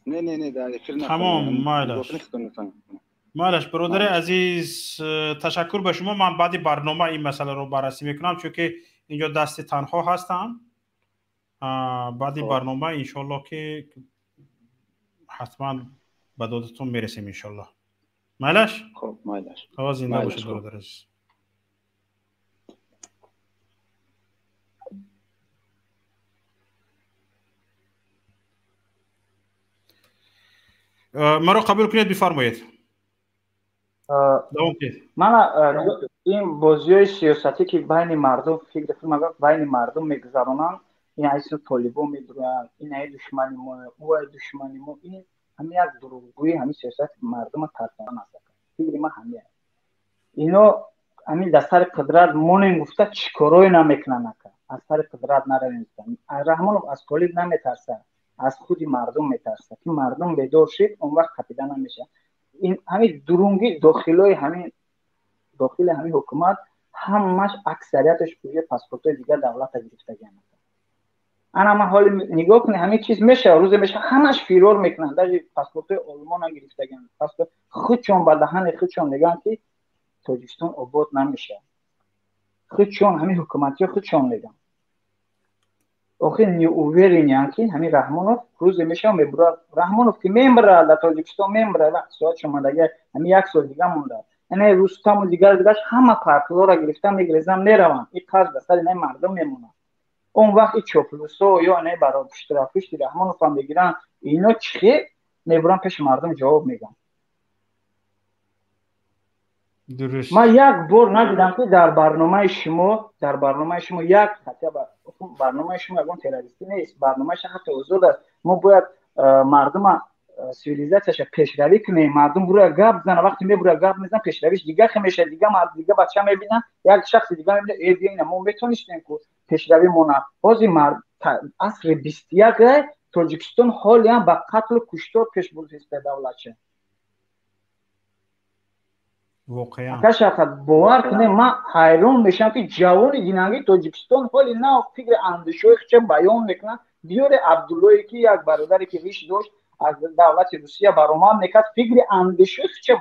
Не, не, не, дар эфир тамом, майлаш. Майлаш, бародари азиз, ташаккур ба шумо. Ман баъди барнома ин масъаларо баррасӣ мекунам, чунки инҷо дасти танҳо ҳастам. Баъди барнома иншоаллоҳ ки ҳатман ба додатон мерасем иншоаллоҳ. Майлаш? Хуб, майлаш. Ҳаво зинда бошед, бародари азиз. Маро қабул кунед, бифармоед. Мана ин бозиҳои сиёсатӣ ки байни мардум фикр байни мардум мегузаронанд, ин айсо толибон медуранд, ин ай душмани мо, ӯ ай душмани мо, ин ҳами як дурӯғгӯӣ, ҳами сиёсати мардума тарсондан аст. Фикри ман ҳами аст. Ино ҳамин дар сари қудрат монем гуфта чӣ корое намекунанд ака. Аз сари қудрат наравем. Раҳмонов аз толиб наметарсад, аз худи мардум метарсад, ки мардум бедор шид, он вақт қапида намешавад. Ин ҳамин дурунги дохилои ҳамин дохили ҳамин ҳукумат ҳамаш аксарияташ уже паспортҳои дигар давлата гирифтагианд. Ана ман ҳоли нигоҳ кунед, ҳамин чиз мешавад, рӯзе мешавад, ҳамаш фирор мекунанд, даже паспортҳои олмона гирифтагианд. Паспорт худшон ба даҳани худшон мегӯянд, ки Тоҷикистон обод намешавад. Худшон ҳамин ҳукуматиҳо худшон мегӯянд. Охир неуверениянд, ки ҳамин Раҳмонов рӯзе мешавад мебурад. Раҳмонов ки мембарад дар Тоҷикистон, мембарад, вақт соат шомадаги ҳамин як сол дига монда. Ана Рустаму дигар дигараш ҳама партиҳоро гирифта мегирезанд, мераванд. Ин қарз ба сари наи мардум мемонад. Он вақт и чоплусо ё наи пуштирапушти Раҳмонов ҳам мегиранд. Ино чӣ мебуранд пеши мардум ҷавоб мегӯянд. Ман як бор надидам, ки дар барномаи шумо, дар барномаи шумо як хотя барномаи шумо ягон террористӣ нест, барномааш ҳаққи озод аст. Мо бояд мардума цивилизатсияша пешравӣ кунем, мардум буроя гап зана, вақте мебуроя гап мезана, пешравиш дига хе мешавад, дига мард дига бача мебина, як шахси дига мебина, э бия ина мо метонистем ку пешравӣ мона. Ҳозир асри 21 Тоҷикистон ҳолиам ба қатлу куштор пеш бурдиста давлатша. Воқеан. Ака Шавкат, бовар кунед, ман ҳайрон мешавам, ки ҷавони динангии Тоҷикистон ҳоли нав фикри андешаҳои худша баён мекунанд. Биёре Абдуллое, ки як бародаре ки риш дошт, аз давлати Русия баромад мекард, фикри андешаҳои худша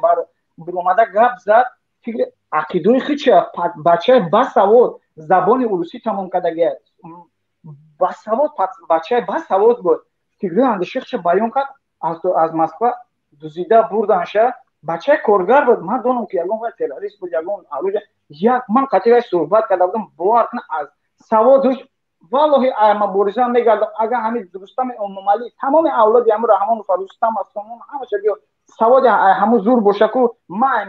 баромада гап зад, фикри ақидаи худша, бачаи басавод, забони урусӣ тамом кардагия, басавод, бачаи басавод буд, фикри андешаҳои худша баён кард, аз Москва дузида бурданша. Бачаи коргар буд, ман донам, ки ягон вай террорист буд, ягон оружие. Як ман қатъи вай суҳбат карда будам, бовар кунед, аз саводаш валлоҳи мубориза мегардам. Агар ҳамин Рустами Эмомалӣ тамоми авлоди ҳамин Раҳмонов, Рустам Асомон ҳамаша биё саводи ҳамун зур боша ку, ман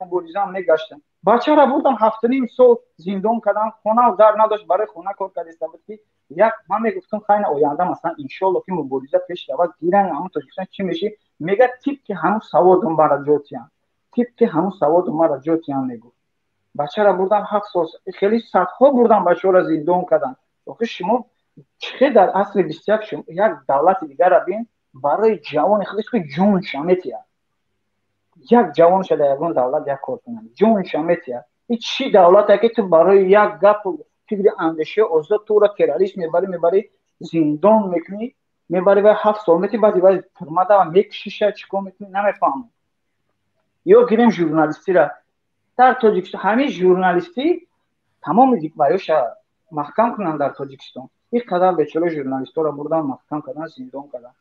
мубориза мегаштам. Бачаро бурдам 7.5 сол зиндон кардам, хона дар надошт, барои хона кор кардаиста буд, ки як ман мегуфтам, хайна оянда масалан иншоалло ки мубориза пеш равад, гиран ҳамун Тоҷикистон чӣ меши? Мега тибқи ҳамун саводум мара ҷо тиям, тибқи ҳамун саводум мара ҷо тиям, мегуфт. Бачаро бурдам 7 сол, хеле садҳо бурдам бачаҳоро зиндон кардам. Охир шумо чӣ дар асри 21 як давлати дигара бин, Барои ҷавони худаш ки ҷонша метиҳад. Як ҷавонша дар ягон давлат як кор кунад, ҷонша метиҳад. Ин чӣ давлате ки ту барои як гапу фикри андешаи озод ту ӯро террорист мебарӣ, мебарӣ зиндон мекунӣ, мебарӣ ва 7 сол метӣ, баъди вай тюрьма дава мекушиша, чӣ кор мекунӣ, намефаҳмам. Ё гирем журналистира. Дар Тоҷикистон ҳамин журналистӣ тамоми ваёша маҳкам кунанд. Дар Тоҷикистон ин қадар бечора журналистҳоро бурдан, маҳкам кардан, зиндон кардан.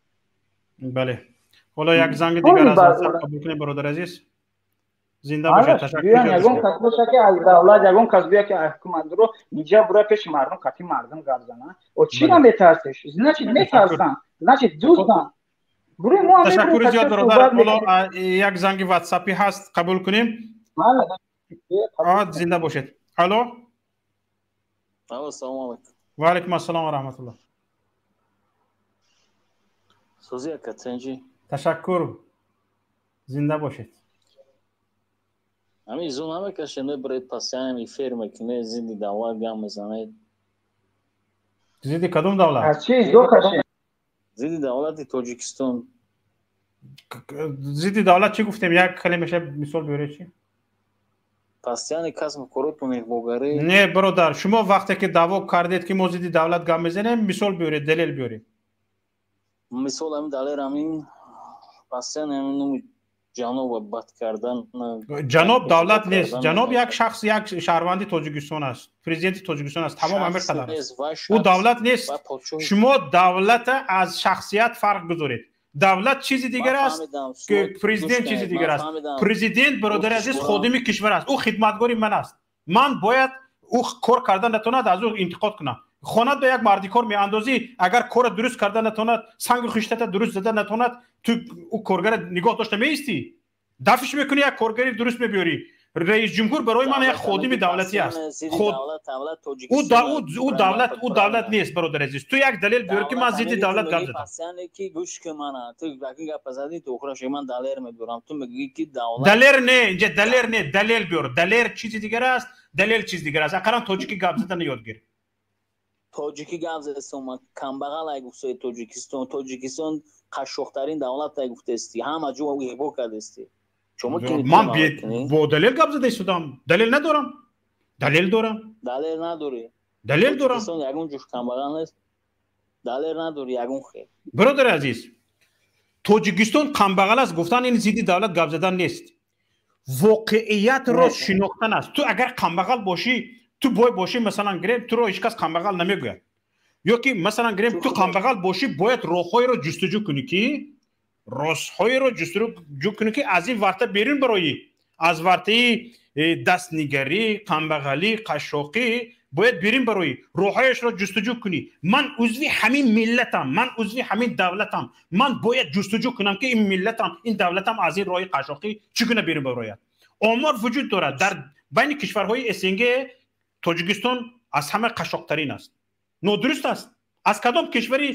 Бале, ҳоло як занги дигар аз WhatsApp қабул кунем. Бародари азиз, зинда бошед, ташаккур. Ягон кас боша ки аз давлат, ягон кас бия ки аз ҳукуматро инҷа бура, пеши мардум, қати мардум гап зана. О, чира метарсеш? Значит, метарсан, значит, дуздан. Ташаккури зиёд, бародар. Ҳоло як занги ватсапӣ ҳаст, қабул кунем. Зинда бошед. Алло. Алло, салому алайкум. Ва алайкум ассалом ва раҳматуллоҳ. Сӯзи, ака, тинҷӣ? Ташаккур, зинда бошед. Ҳамин изо намекашед, мебаред, постоянно эфир мекунед, зидди давлат гап мезанед. Зидди кадом давлат? Аз чи изо кашед? Зидди давлати Тоҷикистон. Зидди давлат чӣ гуфтем? Як калимаша мисол биёред, чӣ? Постоянно касбу коротон иғвогарӣ. Не, бародар, шумо вақте ки даъво кардед, ки мо зидди давлат гап мезанем, мисол биёред, далел биёред. Мисол, ҳамин далел, ҳамин постоянно ҳамин номи ҷаноба бад кардан. Ҷаноб давлат нест. Ҷаноб як шахс, як шаҳрванди Тоҷикистон аст, президенти Тоҷикистон аст, тамом, ҳамин қадар аст. Ӯ давлат нест. Шумо давлата аз шахсият фарқ гузоред. Давлат чизи дигар аст, президент чизи дигар аст. Президент, бародари азиз, ходими кишвар аст, ӯ хидматгори ман аст. Ман бояд ӯ кор карда натонад, аз ӯ интиқод кунам. Хонат ба як мардикор меандозӣ, агар кора дуруст карда натонад, сангу хиштата дуруст зада натонад, ту ӯ коргара нигоҳ дошта меистӣ, дафиш мекунӣ, як коргари дуруст мебиёрӣ. Раисҷумҳур барои ман як ходими давлатӣ аст. Ӯ давлат нест, бародари азиз. Ту як далел биёр, ки ман зидди давлат гап задам. Далер не, инҷа далер не, далел биёр. Далер чизи дигар аст, далел чизи дигар аст. Ақаллан тоҷикӣ гап задана ёд гир. Тоҷикӣ гап задастам. Камбағал ай гуфтаи Тоҷикистон, Тоҷикистон қашшоқтарин давлат ай гуфтаисти, ҳама ҷо иғво кардасти. Ман бо далел гап зада истодам. Далел надорам? Далел дорам. Далел надорӣ. Далел дорам. Ягон ҷуш камбағал нест. Далел надорӣ ягон хел. Бародари азиз, Тоҷикистон камбағал аст гуфтан ин зидди давлат гап задан нест, воқеиятро шинохтан аст. Ту агар камбағал бошӣ, ту бой бошӣ, масалан гирем, туро ҳеҷ кас камбағал намегӯяд. Ё ки масалан гирем, ту камбағал бошӣ, бояд роҳҳоеро ҷустуҷӯ кунӣ, ки роҳҳоеро ҷустуҷӯ кунӣ, ки аз ин варта берун бароӣ, аз вартаи дастнигарӣ, камбағалӣ, қашшоқӣ бояд берун бароӣ, роҳҳояшро ҷустуҷӯ кунӣ. Ман узви ҳамин миллатам, ман узви ҳамин давлатам, ман бояд ҷустуҷӯ кунам, ки ин миллатам, ин давлатам аз ин роҳи қашшоқӣ чӣ гуна берун барояд. Омор вуҷуд дорад: дар байни кишварҳои СНГ Тоҷикистон аз ҳама қашшоқтарин аст. Нодуруст аст? Аз кадом кишвари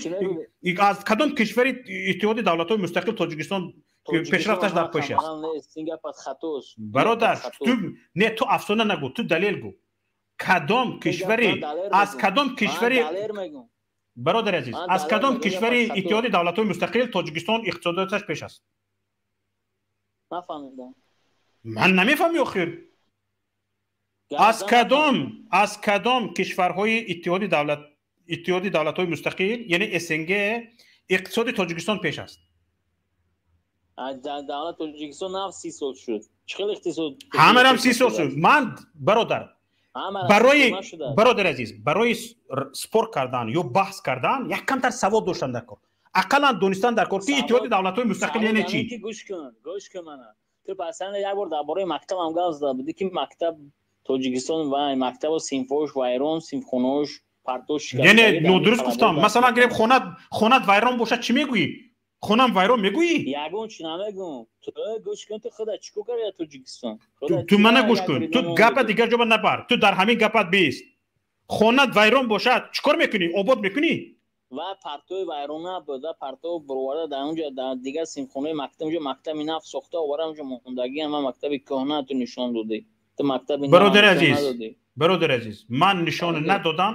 Иттиҳоди Давлатҳои Мустақил Тоҷикистон пешрафташ дар пеш аст? Бародар, ту не, ту афсона нагӯ, ту далел гӯ. Кадом кишвари, аз кадом кишвари, бародари азиз, аз кадом кишвари Иттиҳоди Давлатҳои Мустақил Тоҷикистон иқтисодиёташ пеш аст? Ман намефаҳми охир. Аз кадом кишварҳои Иттиҳоди Давлатҳои Мустақил, яъне СНГ, иқтисоди Тоҷикистон пеш аст? Давлат Тоҷикистон нав 30 сол шуд, чӣ хел иқтисод? Ҳамарам 30 сол шуд. Ман, бародар, барои, бародари азиз, барои спор кардан ё баҳс кардан як камтар савод доштан дар кор, ақаллан донистан дар кор, ки Иттиҳоди Давлатҳои Мустақил яъне чӣ. Гӯш кун, гӯш кун мана. Ту пасанда як бор дар бораи мактабам гап зада будӣ, ки мактаб Тоҷикистон ва мактабу синфҳош вайрон, синфхонаош партош. Яъне нодуруст гуфтам? Масалан гирем, хонат вайрон бошад, чӣ мегӯӣ? Хонам вайрон мегӯӣ? Ягон чи намегӯм. Ту гӯш кун, ту худа чӣ кор карди Тоҷикистон? Ту мана гӯш кун, ту гапа дигар ҷоба набар, ту дар ҳамин гапат бист. Хонат вайрон бошад, чӣ кор мекунӣ? Обод мекунӣ? Ва партои вайрон набуд, ва парто бироварда дар онҷа, дар дигар синфхонаи мактаб, онҷо мактаби нав сохта оварда, онҷо мондагиам ва мактаби кӯҳна ту нишон додӣ. Ту мактаби Бародари азиз, бародари азиз, ман нишон надодам.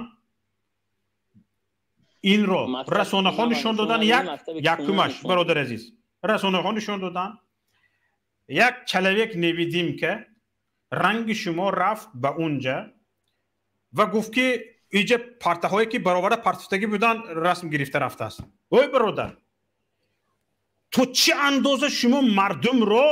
Инро расонаҳо нишон додан якумаш, бародари азиз, расонаҳо нишон додан. Як человек невидимка ранги шумо рафт ба унҷа ва гуфт, ки иҷа партаҳое ки бароварда партофтагӣ буданд, расм гирифта рафтааст. Ой бародар, то чӣ андоза шумо мардумро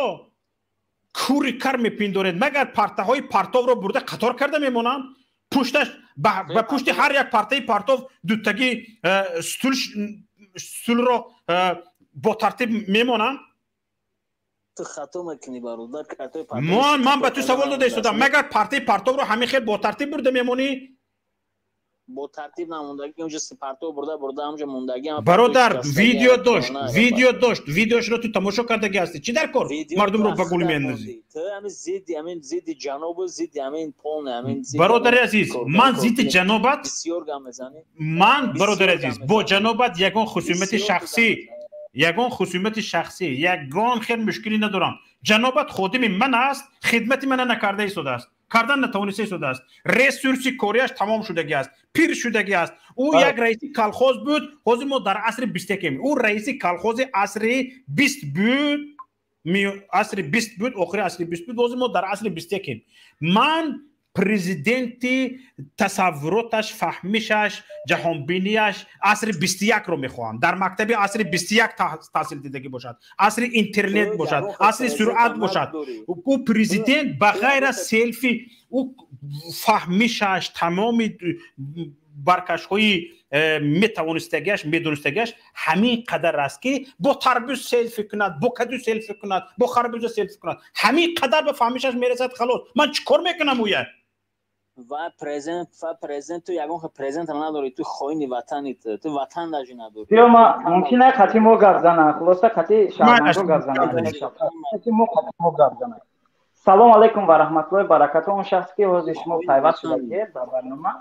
кури кар мепиндоред? Магар партаҳои партовро бурда қатор карда мемонанд? Пушташ ба пушти ҳар як партаи партов дутагӣ стулро бо тартиб мемонанд? Ту хато мекунӣ, бародар. Ман ба ту савол дода истодам: магар партаи партовро ҳамин хел бо тартиб бурда мемонӣ? Бо тартиб намондаги, онҷо партов бурда бурда ҳамҷо мондаги. Бародар, видео дошт, видео дошт, видеошро ту тамошо кардаги ҳастӣ. Чӣ дар кор мардумро ба гул меандозӣ? Ту ҳамин зидди, ҳамин зидди ҷанобу зидди ҳамин полный ҳамин. Бародари азиз, ман зидди ҷанобат бисёр гап мезанӣ. Ман, бародари азиз, бо ҷанобат ягон хусумати шахсӣ, ягон хусумати шахсӣ, ягон хел мушкилӣ надорам. Ҷанобат ходими ман аст, хидмати мана накарда истодааст, кардан натавониста истодааст, ресурси кориаш тамом шудагӣ аст, пир шудагӣ аст. Ӯ як раиси колхоз буд. Ҳозир мо дар асри 21-ем. Ӯ раиси колхози асри 20 буд, асри 20 буд, охири асри 20 буд. Ҳозир мо дар асри 21-ем. Ман президенти тасаввуроташ, фаҳмишаш, ҷаҳонбинияш асри 21-ро мехоҳам, дар мактаби асри 21 таҳсил дидагӣ бошад, асри интернет бошад, асри суръат бошад. Ӯ президент ба ғайр аз селфи, ӯ фаҳмишаш, тамоми баркашҳои метавонистагиаш, медонистагиаш ҳамин қадар аст, ки бо тарбуз селфи кунад, бо каду селфи кунад, бо харбуза селфи кунад. Ҳамин қадар ба фаҳмишаш мерасад, халос. Ман чӣ кор мекунам ӯя? Ва президент, ва президент, ту ягон президент ҳам надорӣ, ту хоини ватани, ту ватан даже надорӣ. Биё, ма мумкин е қати мо гап занам, хулоса қати шаҳрвандо гап занам, мо қати мо гап занам. Салом алайкум ва раҳматуллоҳи баракату. Он шахсе ки ҳозир шумо пайваст шудагӣ ба барнома,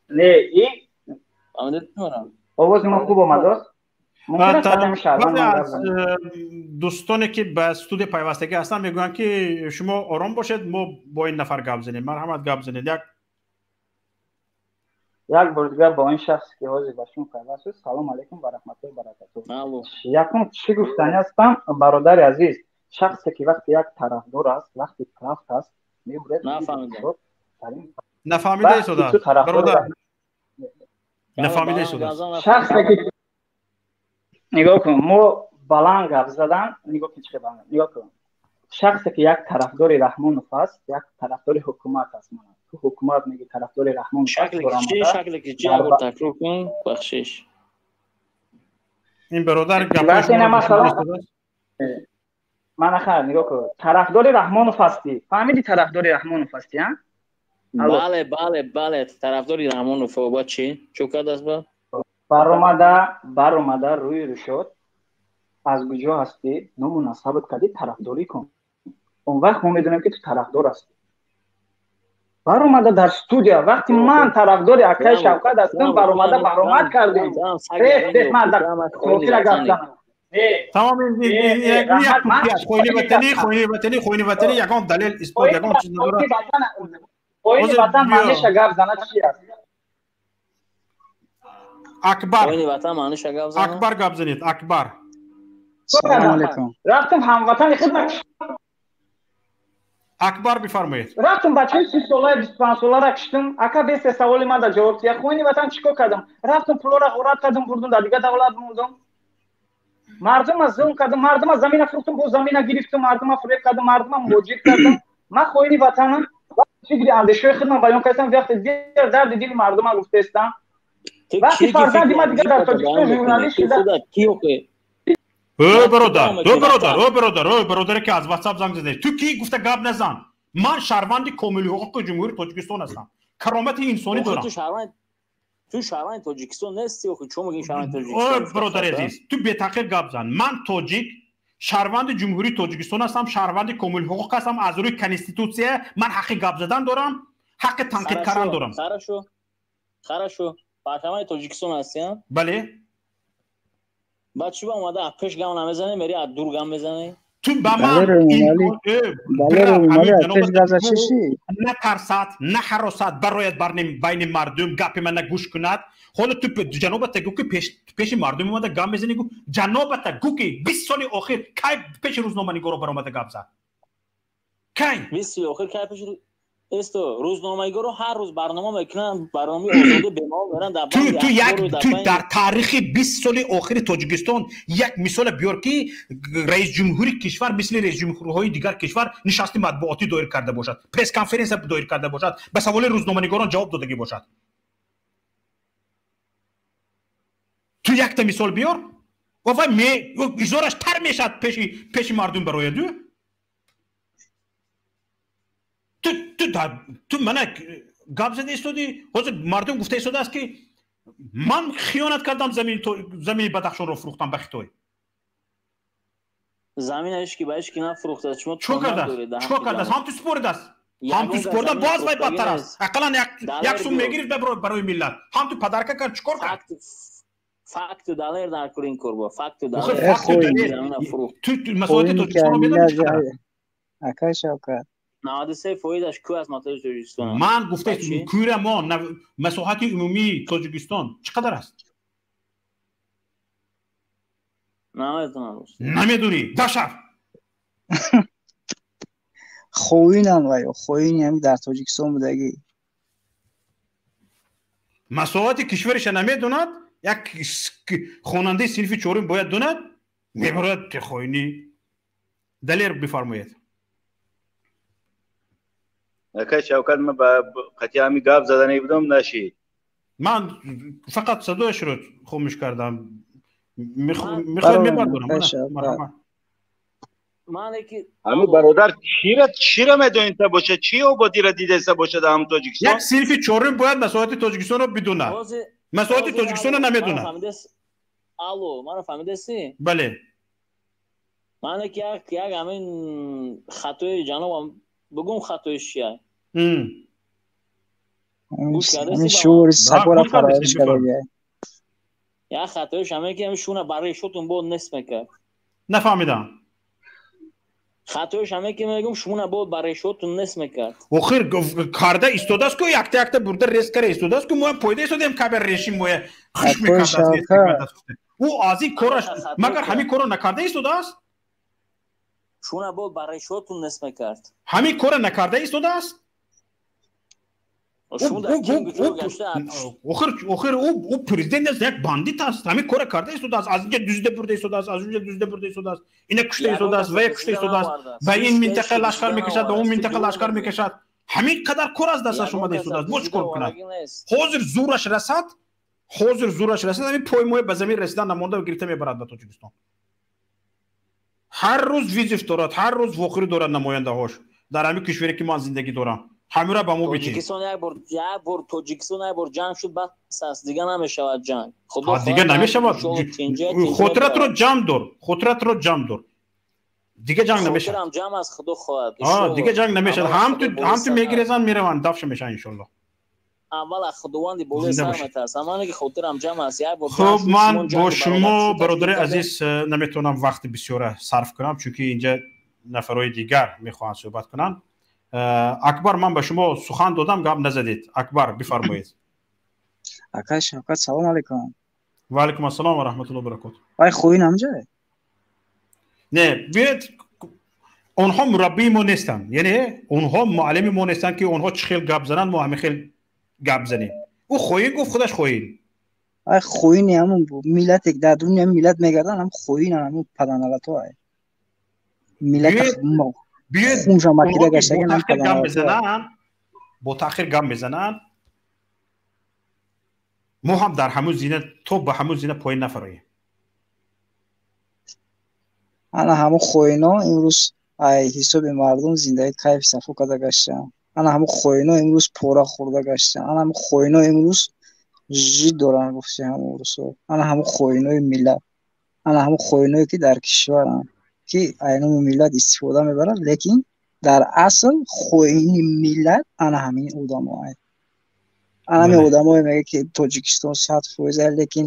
не и овози мо хуб омадааст? Баъзе аз дӯстоне ки ба студия пайвастагӣ ҳастанд, мегӯянд, ки шумо ором бошед, мо бо ин нафар гап занем. Марҳамат, гап занед. Як як бор дигар бо ин шахсе ки ҳозир ба шумо пайваст шуд, салом алайкум ва раҳматуллоҳи баракату. Якум, чӣ гуфтанӣ ҳастам, бародари азиз: шахсе ки вақте як тарафдор аст, вақте рафт аст, мебурад. Нафаҳмида истодааст, бародар, нафаҳмида истодааст. Шахсе ки, нигоҳ кун, мо баланд гап задан, нигоҳ кун, чӣ баланд, нигоҳ кун. Шахсе ки як тарафдори Раҳмонов аст, як тарафдори ҳукумат аст, ту ҳукумат меги, тарафдори Раҳмонов. Шакле ки чӣ, такрор кун, бахшиш. Ин бародар. Мана хайр, нигоҳ кун, тарафдори Раҳмонов ҳастӣ, фаҳмиди? Тарафдори Раҳмонов ҳастӣ, а? Бале, бале, бале, тарафдори Раҳмонов. Ба чӣ чӯ кардааст ба? Баромада, баромада рӯи рӯшод, аз куҷо ҳастӣ, ному насабат кардӣ, тарафдорӣ кун. Он вақт мо медонем, ки ту тарафдор ҳастӣ. Баромада дар студия, вақти ман тарафдори акаи Шавкат ҳастам, баромада баромад кардем. Гап занам. Тамом, хоини ватанӣ, хоини ватанӣ, хоини ватанӣ, ягон далел, исбот, ягон чиз надорад. Хоини ватан маъниша гап зана чи аст? Акбар, Акбар, гап занед, Акбар. Рафтам ҳамватани хидмат. Акбар, бифармоед. Рафтам бачаи 30-солаи, 25-солара киштам. Ака, бесе саволи ман да ҷавоб тия. Хоини ватан чӣ кор кардам? Рафтам пулора ғорат кардам, бурдум, дар дигар давлат мондам. Мардума зулм кардам, мардума замина фурӯхтам, боз замина гирифтам, мардума фуреб кардам, мардума муҳоҷир кардам. Ман хоини ватанам? Фикри андешаҳои худман баён кардам, вақте дарди дили мардума гуфтаистам. Вақти фарзанди ман дигар дар Тоҷикистон журналист шуда. Ө бародар, ө бародар, ө бародар, ө бародаре ки аз WhatsApp занг задед, ту ки гуфта гап назан. Ман шаҳрванди комили ҳуқуқи Ҷумҳурии Тоҷикистон ҳастам, каромати инсонӣ дорам. Ту шаҳрванди Тоҷикистон нести, охи чо мегӯи шаҳрванди Тоҷикистон? Ө бародари азиз, ту бетақир гап зан. Ман тоҷик, шаҳрванди Ҷумҳурии Тоҷикистон ҳастам, шаҳрванди комили ҳуқуқ ҳастам. Аз рӯи конститутсия ман ҳаққи гап задан дорам, ҳаққи танқид кардан дорам. Хорошо, хорошо, шаҳрванди Тоҷикистон ҳасти? Бале. Баъд чӣ ба омада аз пеш гам намезанӣ, мери аз дур гам мезанӣ? Ту ба ман натарсад, наҳаросад, барояд байни мардум, гапи мана гӯш кунад. Ҳоло ту ҷанобата гӯ, ки пеши мардум омада гап мезанӣ, гӯ ҷанобата гӯ, ки 20 соли охир кай пеши рӯзноманигоро баромада гап зад? Кай? 20 соли охир кай пеши Эсто рӯзноманигоро ҳар рӯз барнома мекунанд, барномаи озодӣ бемаҳол меранд дар ту як ту дар таърихи 20 соли охири Тоҷикистон як мисоле биёр, ки раисҷумҳури кишвар мисли раисҷумҳурҳои дигар кишвар нишасти матбуотӣ доир карда бошад, пресс-конференсия доир карда бошад, ба саволи рӯзноманигорон ҷавоб додагӣ бошад. Ту якта мисол биёр, ва вай изораш тар мешавад пеши мардум барояд. Ту мана гап зада истодӣ, ҳозир мардум гуфта истодааст, ки ман хиёнат кардам, замини Бадахшонро фурӯхтам ба Хитой. Замина ҳеч ки ба ҳеч ки нафурӯхтааст. Шумо чикор кардааст? Чикор кардааст? Ҳам ту супоридааст, ҳам ту супоридан боз вай бадтар аст. Ақаллан як сум мегирифт барои миллат, ҳам ту подарка кард. Чикор кард? Факту далер дар кор ин кор бо факту далер. Ту масоҳати Тоҷикистонро медонӣ чӣ қадар? Акай Шавкат, 93 фоизаш кӯ аст масоҳати Тоҷикистон. Ман гуфта кӯра мо масоҳати умумии Тоҷикистон чӣ қадар аст? Намедонам. Намедонӣ? Дашав. Хоинам вай, хоини ҳами дар Тоҷикистон будагӣ. Масоҳати кишвариша намедонад, як хонандаи синфи чорум бояд донад, мебарад хоини. Далер, бифармоед. Акай Шавкат, ман ба қатъи ҳами гап задане будам, нашид. Ман фақат садояшро хомӯш кардам. Мехоҳед, мебардорам. Ҳами бародар чира медониста бошад, чӣ ободиро дидаиста бошад ҳам Тоҷикистон? Як синфи чорум бояд масоҳати Тоҷикистонро бидонад. Масоҳати Тоҷикистонро намедонад. Алло, маро фаҳмидаси? Бале. Ман ки як ҳамин хатои ҷанобам бугум, хатоиш чия? Шури сагора парвариш карда. Як хатоиш ҳаме ки шуна барои шотун бод нест мекард. Нафаҳмидам. Хатоиш ҳаме ки мегум, шумона бод барои шотун нест мекард. Охир карда истодааст ку, якта якта бурда рез карда истодааст ку, моям пойда истодем, кабер решим моя хуш мекардааст. Ӯ аз ин кораш магар ҳамин корро накарда истодааст? Шуна бод барои шотун нест мекард. Ҳамин корро накарда истодааст? Охир ӯ президент нест, як бандит аст. Ҳамин корро карда истодааст, аз инҷа дузда бурда истодааст, аз унҷа дузда бурда истодааст, ина кушта истодааст, вая кушта истодааст, ба ин минтақа лашкар мекашад, ба он минтақа лашкар мекашад. Ҳамин қадар кор аз дасташ омада истодааст, боз чӣ кор кунад? Ҳозир зураш расад, ҳозир зураш расад, ҳамин поймоя ба замин расидан намонда гирифта мебарад ба Тоҷикистон. Ҳар рӯз визиф дорад, ҳар рӯз вохӯрӣ дорад намояндаҳош дар ҳамин кишваре ки ман зиндагӣ дорам. Ҳамира ба мо битӣ. Тоҷикистон як бор, як бор Тоҷикистон як бор ҷанг шуд, бас аст, дига намешавад ҷанг. Дига намешавад. Хотиратро ҷамъ дор, хотиратро ҷамъ дор. Дига ҷанг намешавад. Хотирам ҷамъ аст, худо хоҳад. Дига ҷанг намешавад. Ҳам ту мегирезанд, мераванд, дафша мешаванд, иншоллоҳ. Аввал аз худованди болои сар метарсам, ман ки хотирам ҷамъ аст, як бор. Хуб, ман бо шумо, бародари азиз, наметавонам вақти бисёра сарф кунам, чунки инҷа нафарҳои дигар мехоҳанд суҳбат кунанд. Акбар, ман ба шумо сухан додам, гап назадед. Акбар, бифармоед. Акай Шавкат, салом алейкум. Ва алейкум ассалом ва раҳматуллоҳи баракоту. Вай хоин ҳамҷа? Не, биёед, онҳо мураббии мо нестанд, яъне онҳо муаллими мо нестанд, ки онҳо чӣ хел гап зананд, мо ҳамин хел гап занем. Ӯ хоин гуфт, худаш хоин. Ай хоини ҳамун миллате дар дуни миллат мегарданд, ҳам хоинан, ҳамун паданалато ай. Миллат биёед, хунша макида гаштаган ҳам гап мезананд, бо таъхир гап мезананд, мо ҳам дар ҳамун зина то ба ҳамун зина поин нафароем. Ана ҳамун хоино имрӯз ай ҳисоби мардум зиндагӣ кайф сафо карда гаштаанд. Ана ҳамун хоино имрӯз пора хӯрда гаштаанд. Ана ҳамун хоино имрӯз жид доранд, гуфти ҳамун рӯзҳо. Ана ҳамун хоинои миллат, ана ҳамун хоиное ки дар кишваранд, ки ай номи миллат истифода мебарад, лекин дар асл хоини миллат ана ҳамин одамоай. Ана ҳамин одамое мегӯяд, ки Тоҷикистон 100%, лекин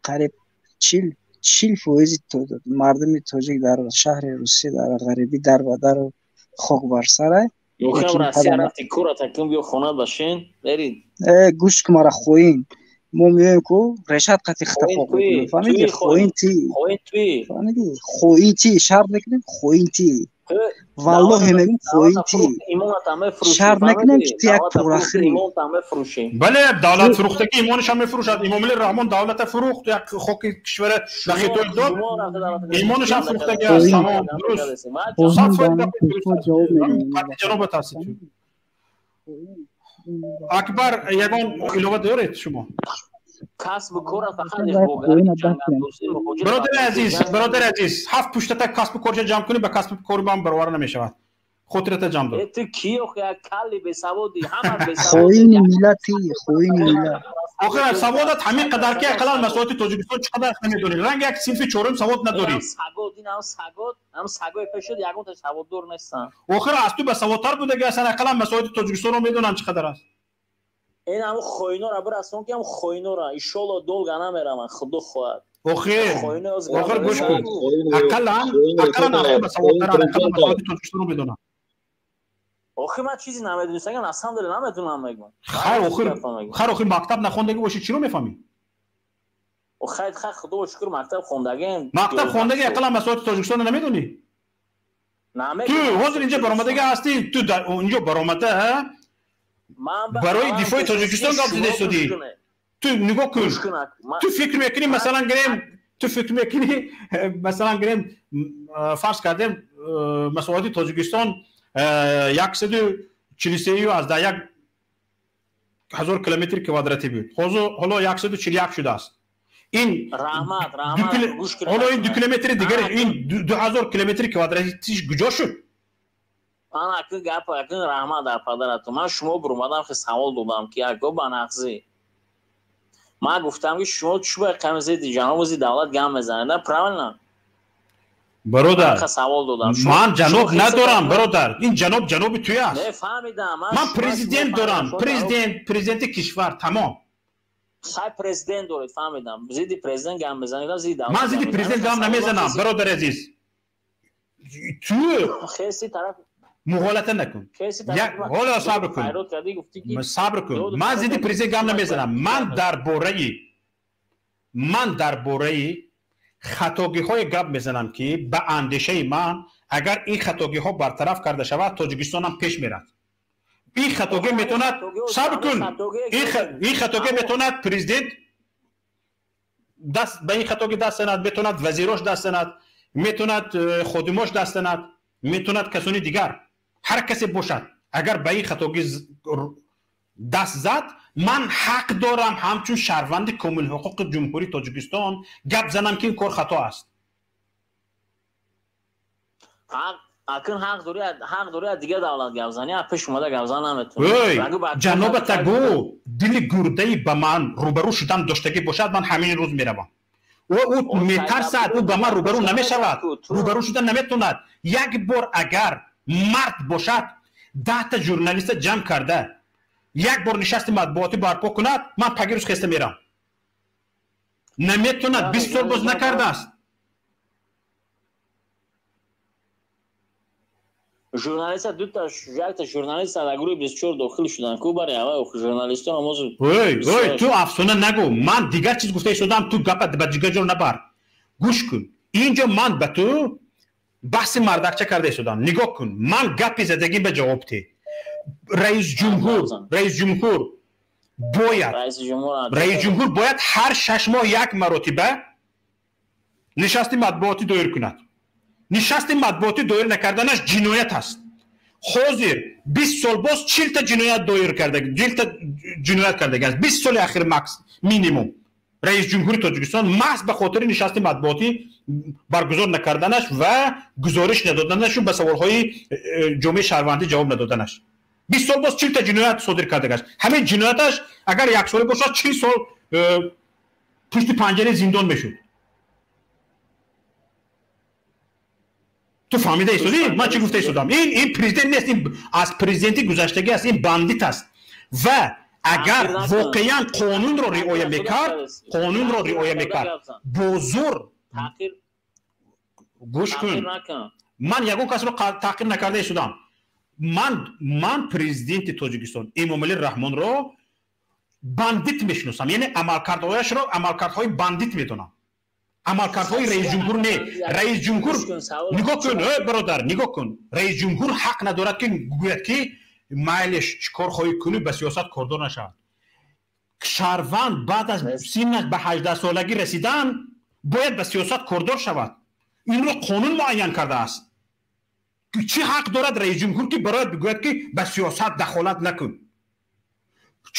қариб 40 40% мардуми тоҷик дар шаҳри Русия, дар ғарибӣ, дар ба дару хок бар сарай. Ёхам Россия рафти, курата кун, биё хона башин, бери. Гӯш кун мара, хоин. Мо меоем ку решат қати хита хок мекунем. Фаҳмидӣ? Хоин ти. Фаҳмидӣ? Хоин ти, шарт мекунем, хоин ти. Валлоҳи мегӯм, хоин ти. Шарт мекунем, ки ту як порахӯрӣ. Бале, давлат фурӯхтагӣ имонашам мефурӯшад. Имомали Раҳмон давлата фурӯхт, як хоки кишвара ба Хитой дод, имонашам фурӯхтагӣ аст. Тамом, дуруст. Ҷанобат ҳастед. Акбар, ягон илова доред шумо? Касбу кора фақат. Бародари азиз, бародари азиз, ҳафт пуштата касбу корча ҷамъ кунӣ, ба касбу кори ман баровар намешавад. Хотирата ҷамъ дор. Ту ки калли бесаводи, ҳама. Хоини миллати, хоини миллат. Охир саводат ҳамин қадар, ки ақаллан масоҳати Тоҷикистон чӣ қадар намедонӣ. Ранг як синфи чорум савод надорӣ. Сагод, ин ҳам сагод, ҳам сагои пешуд, ягонта саводдор нестан. Охир аз ту ба саводтар будаги ҳастан, ақаллан масоҳати Тоҷикистонро медонанд чӣ қадар аст. Ин ҳамун хоинора бирасон, ки ҳам хоинора иншолло долга намераванд, худо хоҳад. Охир, охир, гӯш кун, ақаллан, ақаллан аз ту ба саводтаранд, ақаллан масоҳати Тоҷикистонро медонанд. Охир ман чизе намедонистам, на самом деле намедонам, мегӯям. Хайр, охир, хайр, охир, мактаб нахондагӣ бошӣ, чиро мефаҳмӣ? Хайр, хайр, худо шукр, мактаб хондагиам. Мактаб хондагӣ, ақаллан масоҳати Тоҷикистонро намедонӣ? Ту ҳозир инҷа баромадагӣ ҳастӣ, ту инҷо баромада барои дифои Тоҷикистон гап зада истодӣ. Ту нигоҳ кун, ту фикр мекунӣ, масалан гирем, ту фикр мекунӣ, масалан гирем, фарз кардем, масоҳати Тоҷикистон 143,1 ҳазор километри квадратӣ буд, ҳоло 141 шудааст. Ин ҳоло ин 2 километри дигар, ин 2000 километри квадратиш куҷо шуд? Ман акн гап, акн раҳмат дар падаратон. Ман шумо бурмадам, хе савол додам, ки ако ба нақзӣ ман гуфтам, ки шумо чӯ ба қами зидди ҷаноби зидди давлат гам мезанед, на правильно? Бародар, савол додам. Ман ҷаноб надорам, бародар. Ин ҷаноб ҷаноби туй аст. Фаҳмидам. Ман президент дорам, президент, президенти кишвар, тамом. Хай, президент доред, фаҳмидам. Зидди президент гам мезанед, зидди давлат? Ман зидди президент гам намезанам, бародари азиз. Ту хеси тараф муғолата накун. Ҳоло сабр кун, сабр кун. Ман зидди президент гам намезанам. Ман дар бораи хатогиҳое гап мезанам, ки ба андешаи ман, агар ин хатогиҳо бартараф карда шавад, Тоҷикистонам пеш мерад. Ин хатогӣ метавонад, сабр кун, ин хатогӣ метавонад президент даст ба ин хатогӣ даст занад, метавонад вазирош даст занад, метавонад ходимош даст занад, метавонад касони дигар, ҳар касе бошад. Агар ба ин хатогӣ даст зад, ман ҳақ дорам ҳамчун шаҳрванди комилҳуқуқи Ҷумҳурии Тоҷикистон гап занам, ки ин кор хато аст. Акн ҳақ дорӣ, ҳақ дорӣ аз дигар давлат гап занӣ, аз пеш омада гап зан наметавонӣ. Ҷанобата гӯ, дили гурдаи ба ман рӯбарӯ шудан доштагӣ бошад, ман ҳамин рӯз меравам. Ӯ метарсад, ӯ ба ман рӯбарӯ намешавад, рӯбарӯ шудан наметавонад. Як бор агар мард бошад, 10-та журналиста ҷамъ карда, як бор нишасти матбуотӣ барпо кунад, ман паги рӯз хеста мерам. Наметавонад, 20 сол боз накардааст. Журналиста дута, якта журналиста дар гурӯҳи 24 дохил шуданд ку, бари аввал журналистон омоз. Ой, ой, ту афсона нагӯ. Ман дигар чиз гуфта истодам, ту гапа ба дигар ҷо набар. Гӯш кун, инҷо ман ба ту баҳси мардакча карда истодам. Нигоҳ кун, ман гапи задагӣ ба ҷавоб те. Раисҷумҳур, раисҷумҳур бояд, раисҷумҳур бояд ҳар 6 моҳ як маротиба нишасти матбуотӣ доир кунад. Нишасти матбуотӣ доир накарданаш ҷиноят аст. Ҳозир 20 сол боз 40-та ҷиноят доир карда, 40-та ҷиноят кардаги аст 20 соли ахир макс минимум раисҷумҳури Тоҷикистон, маҳз ба хотири нишасти матбуотӣ баргузор накарданаш ва гузориш надоданашу ба саволҳои ҷомеаи шаҳрвандӣ ҷавоб надоданаш. 20 сол боз 40-та ҷиноят содир кардагаш. Ҳамин ҷинояташ агар яксола бошад, 40 сол пушти панҷараи зиндон мешуд. Ту фаҳмида истодӣ, ман чӣ гуфта истодам? Ин президент нест, ин аз президенти гузаштагӣ аст, ин бандит аст. Ва агар воқеан қонунро риоя мекард, қонунро риоя мекард, бо зур Гӯш кун, ман ягон касро таҳқир накарда истодам. Ман президенти Тоҷикистон Эмомалӣ Раҳмонро бандит мешиносам, яъне амалкардҳояшро амалкардҳои бандит медонам, амалкардҳои раисҷумҳур не. Раисҷумҳур, нигоҳ кун, бародар, нигоҳ кун, раисҷумҳур ҳақ надорад, ки гӯяд, ки майлеш чӣ кор хоҳӣ кунӣ, ба сиёсат кордор нашавад. Шаҳрванд баъд аз синнаш ба 18-солагӣ расидан бояд ба сиёсат кордор шавад. Инро қонун муайян кардааст. Чӣ ҳақ дорад раисҷумҳур, ки барояд бигӯяд, ки ба сиёсат дахолат накун?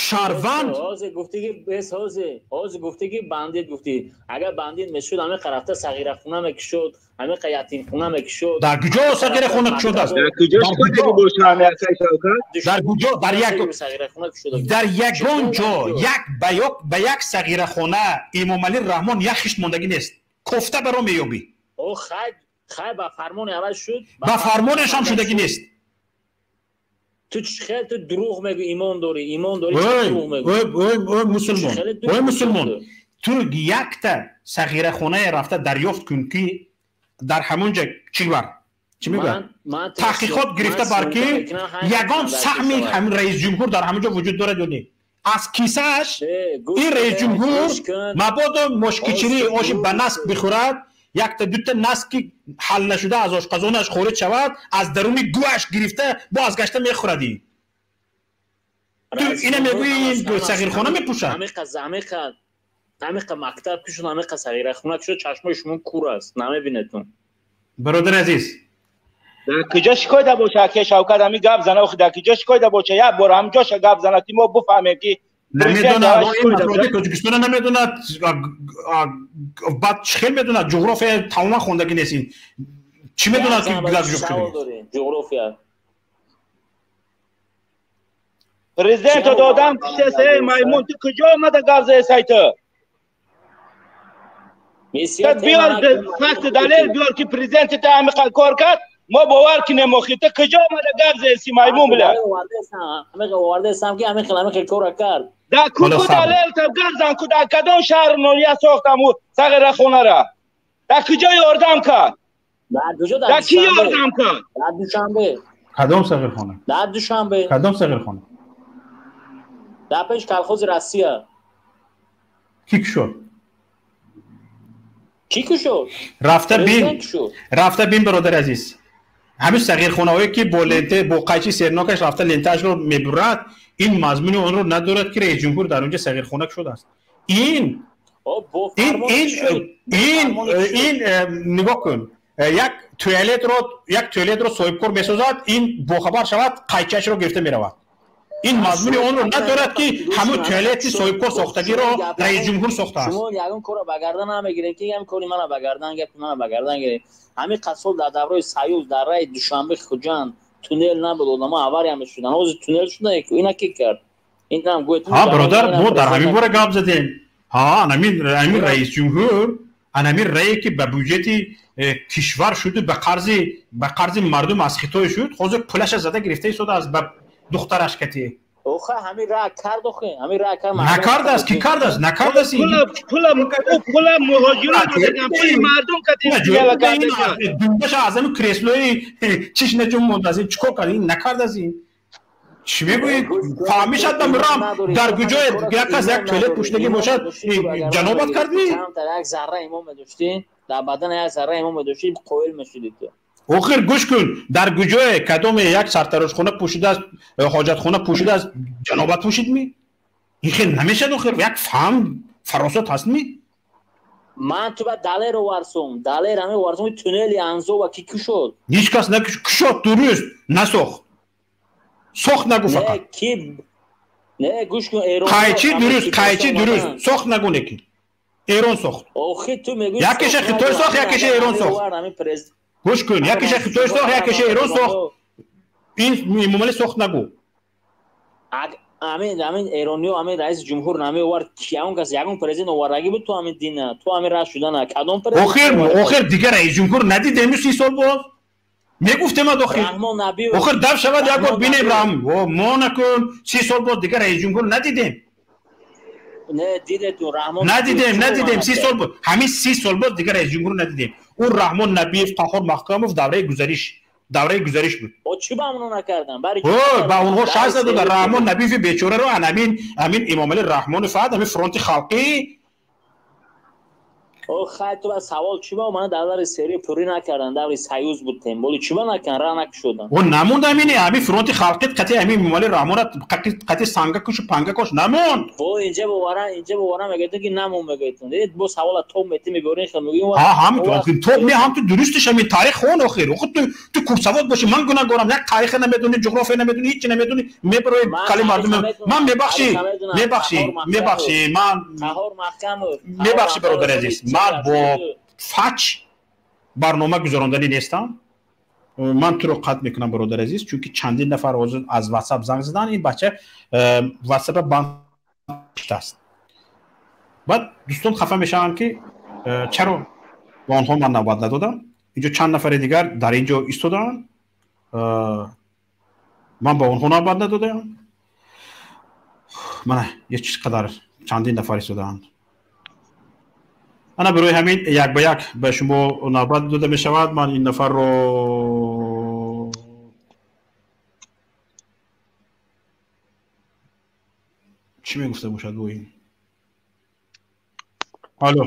Шаҳрванд ҳозир гуфтӣ, ки бес, ҳозир гуфтӣ, ки бандит гуфтӣ. Агар бандит мешуд, ҳамиқа рафта сағирахона мекушод, ҳамиқа ятимхона мекушод. Дар куҷо сағирахона кушодааст? Дар куҷо? Дар ягон ҷо як ба як сағирахона Эмомалӣ Раҳмон як хишт мондагӣ нест, кофта баро меёбӣ. Хай, ба фармони аввал шуд. Ба фармонаш ҳам шудагӣ нест. Ту чӣ хел ту дурӯғ мегӯ? Имон дорӣ, имон дорӣ, дурӯғ мегӯ? Ой мусулмон, ой мусулмон, ту якта сағирахонае рафта дарёфт кун, ки дар ҳамон ҷа чӣ бар чӣ мегӯяд, таҳқиқот гирифта бар, ки ягон саҳми ҳамин раисҷумҳур дар ҳамон ҷо вуҷуд дорад ё не. Аз кисааш ин раисҷумҳур мабодо мошкичирӣ оши ба наск бихӯрад, якта дута наски ҳал нашуда аз ошқазонаш хориҷ шавад, аз даруни гӯаш гирифта бо аз гашта мехӯрад. Ин ту ина мегӯӣ, сағирхона мепӯшад. Ҳамиқа мактаб кушод, ҳамиқа сағирахона кушод, чашмои шумо кур аст, намебинедтон. Бародари азиз, дар куҷо шикоята боша, аке Шавкат, ҳамин гап зана, охи дар куҷо шикоята боша, як бор ҳамҷоша гап зана, ки мо бифаҳмем, ки намедонад ин Тоҷикистона намедонад, баъд чӣ хел медонад? Ҷуғрофия тамоман хондагӣ нест. Ин чӣ медонад, ки ҷуғрофия? Президенто додам киштеса, эй маймун, ту куҷо омада гап заесай? Ту биёр факт, далел биёр, ки президенти ту ҳамиқа кор кард, мо бовар кинем. Охи ту куҷо омада гап заеси, маймун, бля? Овардаесам, ки ҳамин хел, ҳамин хел кора кард. Дар ку далел та гап зан, ку дар кадом шаҳр ноҳия сохтаму сағирахонара, дар куҷо ёрдам кард, дар ки ёрдам кард? Дар Душанбе. Кадом сағирхона? Дар Душанбе. Кадом сағирхона? Дар пеш колхози Россия. Ки кушод? Кӣ кушод? Рафта бин, рафта бин, бародари азиз, ҳамин сағирхонаҳое, ки бо ленте, бо қайчи сернокаш рафта лентаашро мебурад, ин мазмуни онро надорад, ки раисҷумҳур дар онҷа сағирхона кушодааст. Ин нигоҳ кун, як туалетро соҳибкор месозад, ин бохабар шавад, қайчиашро гирифта меравад. Ин мазмуни онро надорад, ки ҳамун туалети соҳибкор сохтагиро раисҷумҳур сохтааст. Шумо ягон корро ба гардан намегиред, ки ҳам кори мана ба гардан, гапи мана ба гардан гиред. Ҳамин қасол дар давраи Союз дар раи Душанбе Хуҷанд туннел набуд, одамо авария мешуданд. Ҳозир туннел шуда, ина ки кард? Инам гӯед. Ҳа, бародар, мо дар ҳамин бора гап задем. Ҳа, анамин раисҷумҳур, анамин рае, ки ба бюҷети кишвар шуду ба қарзи мардум аз Хитой шуд, ҳозир пулаша зада гирифта истодааст ба духтараш кати. Охе, ҳамин ра кард, охе ҳамин ра кард. Накардааст. Ки кардааст? Накардааст. Пула муҳоҷирон, пули мардум кати. Думбаша аз ҳамин креслои чиш наҷум мондааст. Ин чӣ кор кард? Ин накардааст. Ин чӣ мегӯед? Фаҳмишад намирам, дар куҷое як кас як туалет пӯшидагӣ бошад, ҷанобат кардӣ? Як зарра имон медоштӣ, дар бадан як зарра имон медоштӣ, қоил мешудӣ ту. Охир гӯш кун, дар куҷое кадоме як сартарошхона пӯшидааст, ҳоҷатхона пӯшидааст, ҷанобат пӯшидмӣ? Ин хел намешад. Охир як фаҳм, фаросат ҳастмӣ? Ман ту ба далер оварсум, далер ҳамин оварсум, туннели Анзова ки кушод? Ҳеҷ кас накушод. Дуруст, насохт, сохт нагу фақат. Ки не, гӯш кун, Эрон. Қайчи дуруст, қайчи дуруст, сохт нагу, неки Эрон сохт. Охи ту мегӯӣ. Якеша Хитой сохт, якеша Эрон сохт. Гӯш кун, якеша Хитой сохт, якеша Эрон сохт. Ин Эмомалӣ сохт нагу. Ҳамин эрониё, ҳамин раиси ҷумҳур намеовард, ягон кас, ягон президент овардагӣ буд? Ту ҳамин дина, ту ҳамин раъс шудана кадом президент? Охир дигар раис ҷумҳур надидем. 30 сол боз мегуфтемад. Охир охир дав шавад, як бор бинем. Раҳм мо накун, 30 сол боз дигар раис ҷумҳур надидем. Не дидетун Раҳмон. Надидем, надидем. 30 сол буд. Ҳамин 30 сол буд, дигар раис ҷумҳур надидем. Ӯ Раҳмон Набиев, Қаҳор Маҳкамов давраи гузариш буд. О чӣ ба онҳо накардан? Бари ба онҳо шанс надодан. Раҳмон Набиеви бечораро ҳамин Эмомалӣ Раҳмонов фақат ҳамин фронти халқӣ. О хай, ту ба савол чӣ ба ман давраи сери пурӣ накардан, давраи союз буд темболи чӣ ба накардан, ра накушодан. О намонд ҳамин ҳамин фронти халқӣ қатъи ҳамин Эмомалӣ Раҳмонро қатъи санга кушу панга кош намонд. Бо инҷа бовара мегӯятон ки намон мегӯятон. Дидед бо савола тоб мети меборин хел мегӯем. Ҳа, ҳам тоб не, ҳам ту дурустиш ҳамин таърих хон охир. Охир ту курсавод бошӣ, ман гунаҳгорам, як таърих намедонӣ, ҷуғрофия намедонӣ, ҳеҷ намедонӣ, мебарои кали мардум. Ман мебахшӣ, мебахшӣ, мебахшӣ, ман Қаҳор Маҳкамов. Мебахшӣ бародари азиз, ман бо фач барнома гузаронданӣ нестам. Ман туро қатъ мекунам бародари азиз, чунки чандин нафар ҳозир аз WhatsApp занг задан, ин бача WhatsApp банд аст. Баъд дӯстон хафа мешаванд ки чаро ба онҳо ман навбат надодам. Инҷо чанд нафари дигар дар ин ҷо истодаанд, ман ба онҳо навбат надодаам. Мана як чиз қадар чандин нафар истодаанд. Ана барои ҳамин як ба як ба шумо навбат дода мешавад. Ман ин нафарро чӣ мегуфта бошад бо ин? Алло.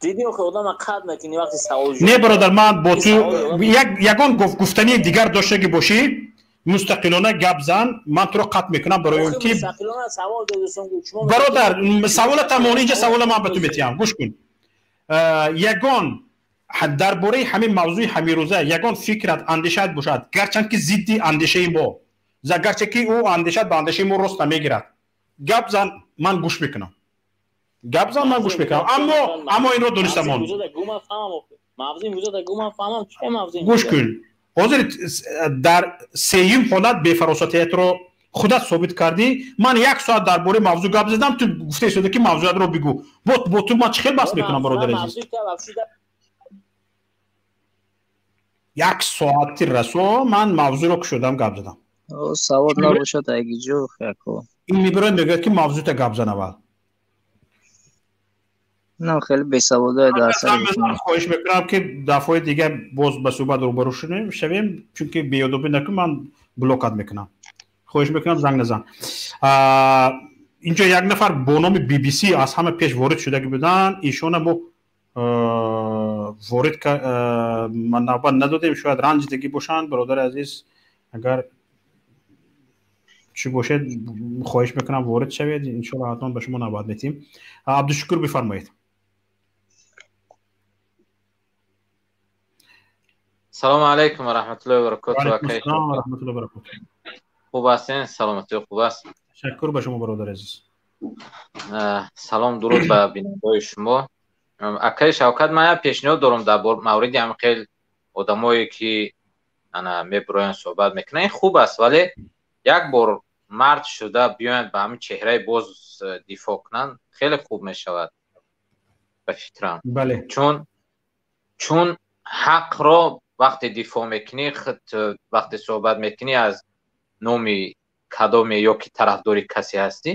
Дидӣ охе одама қатъ мекунӣ вақти савол. Не бародар, ман бо ту ягон гуфтании дигар доштагӣ бошӣ, мустақилона гап зан, ман туро қатъ мекунам барои он ки бародар савола тамом инҷа савола ман ба ту метиҳам, гӯш кун. Ягон дар бораи ҳамин мавзӯи ҳамирӯза ягон фикрат, андешаат бошад, гарчанд ки зидди андешаи мо, гарча ки ӯ андешат ба андешаи мо рост намегирад, гап зан, ман гӯш мекунам. Гап зан, ман гӯш мекунам. Аммо инро донистамон. Гӯш кун. Ҳозир дар сеюм ҳолат бефаросатиятро худат собит кардӣ. Ман як соат дар бораи мавзӯъ гап задам, ту гуфта истода ки мавзӯатро бигӯ. Бо ту ман чӣ хел баҳс мекунам бародари азиз? Як соати расо ман мавзӯъро кушодам, гап задам. Савод набошад айгиҷо яко. Ин мебирояд мегӯяд ки мавзӯъта гап зан аввал. На хеле бесаводае дар сар. Хоҳиш мекунам ки дафъаи дигар боз ба суҳбат рӯбарӯ шавем, чунки беёдобӣ накун, ман блокат мекунам. Хоҳиш мекунам занг назан. Инҷо як нафар бо номи BBC аз ҳама пеш ворид шудагӣ буданд. Ишона мо ворид ман навбат надодем, шояд ранҷидагӣ бошанд. Бародари азиз, агар чӣ бошед, хоҳиш мекунам ворид шавед, иншоалло ҳатман ба шумо навбат метиҳем. Абдушукур бифармоед. Салому алайкум ва раҳматуллоҳи ва баракотуҳ. Алайкум ва раҳматуллоҳи ва баракотуҳ. Хуб ҳастен? Саломатӣ хуб аст? Ташаккур ба шумо бародари азиз. Салом, дуруд ба бинандаҳои шумо. Акаи Шавкат, ман як пешниҳод дорам дар мавриди ҳамин хел одамое ки ана мебироянд суҳбат мекунанд. Ин хуб аст, вале як бор мард шуда биёянд ба ҳамин чеҳраи боз дифоъ кунанд, хеле хуб мешавад ба фикрам. Бале. Чун ҳақро вақте дифоъ мекунӣ, худ вақте суҳбат мекунӣ аз номи кадоме ё ки тарафдори касе ҳастӣ,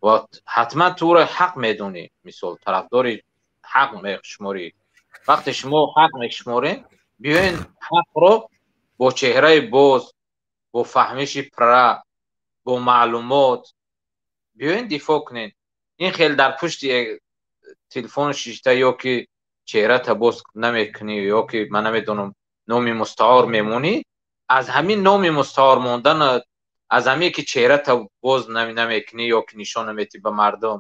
ва ҳатман ту ӯро ҳақ медонӣ. Мисол, тарафдори ҳақ мешуморӣ. Вақте шумо ҳақ мешуморед, биёен ҳақро бо чеҳраи боз, бо фаҳмиши пурра, бо маълумот биёен дифоъ кунед. Ин хел дар пушти телефон шишта ё ки чеҳрата боз намекунӣ, ё ки ман намедонам номи мустаор мемонӣ, аз ҳамин номи мустаор мондан, аз ҳамин ки чеҳрата боз намекунӣ ё ки нишон наметӣ ба мардум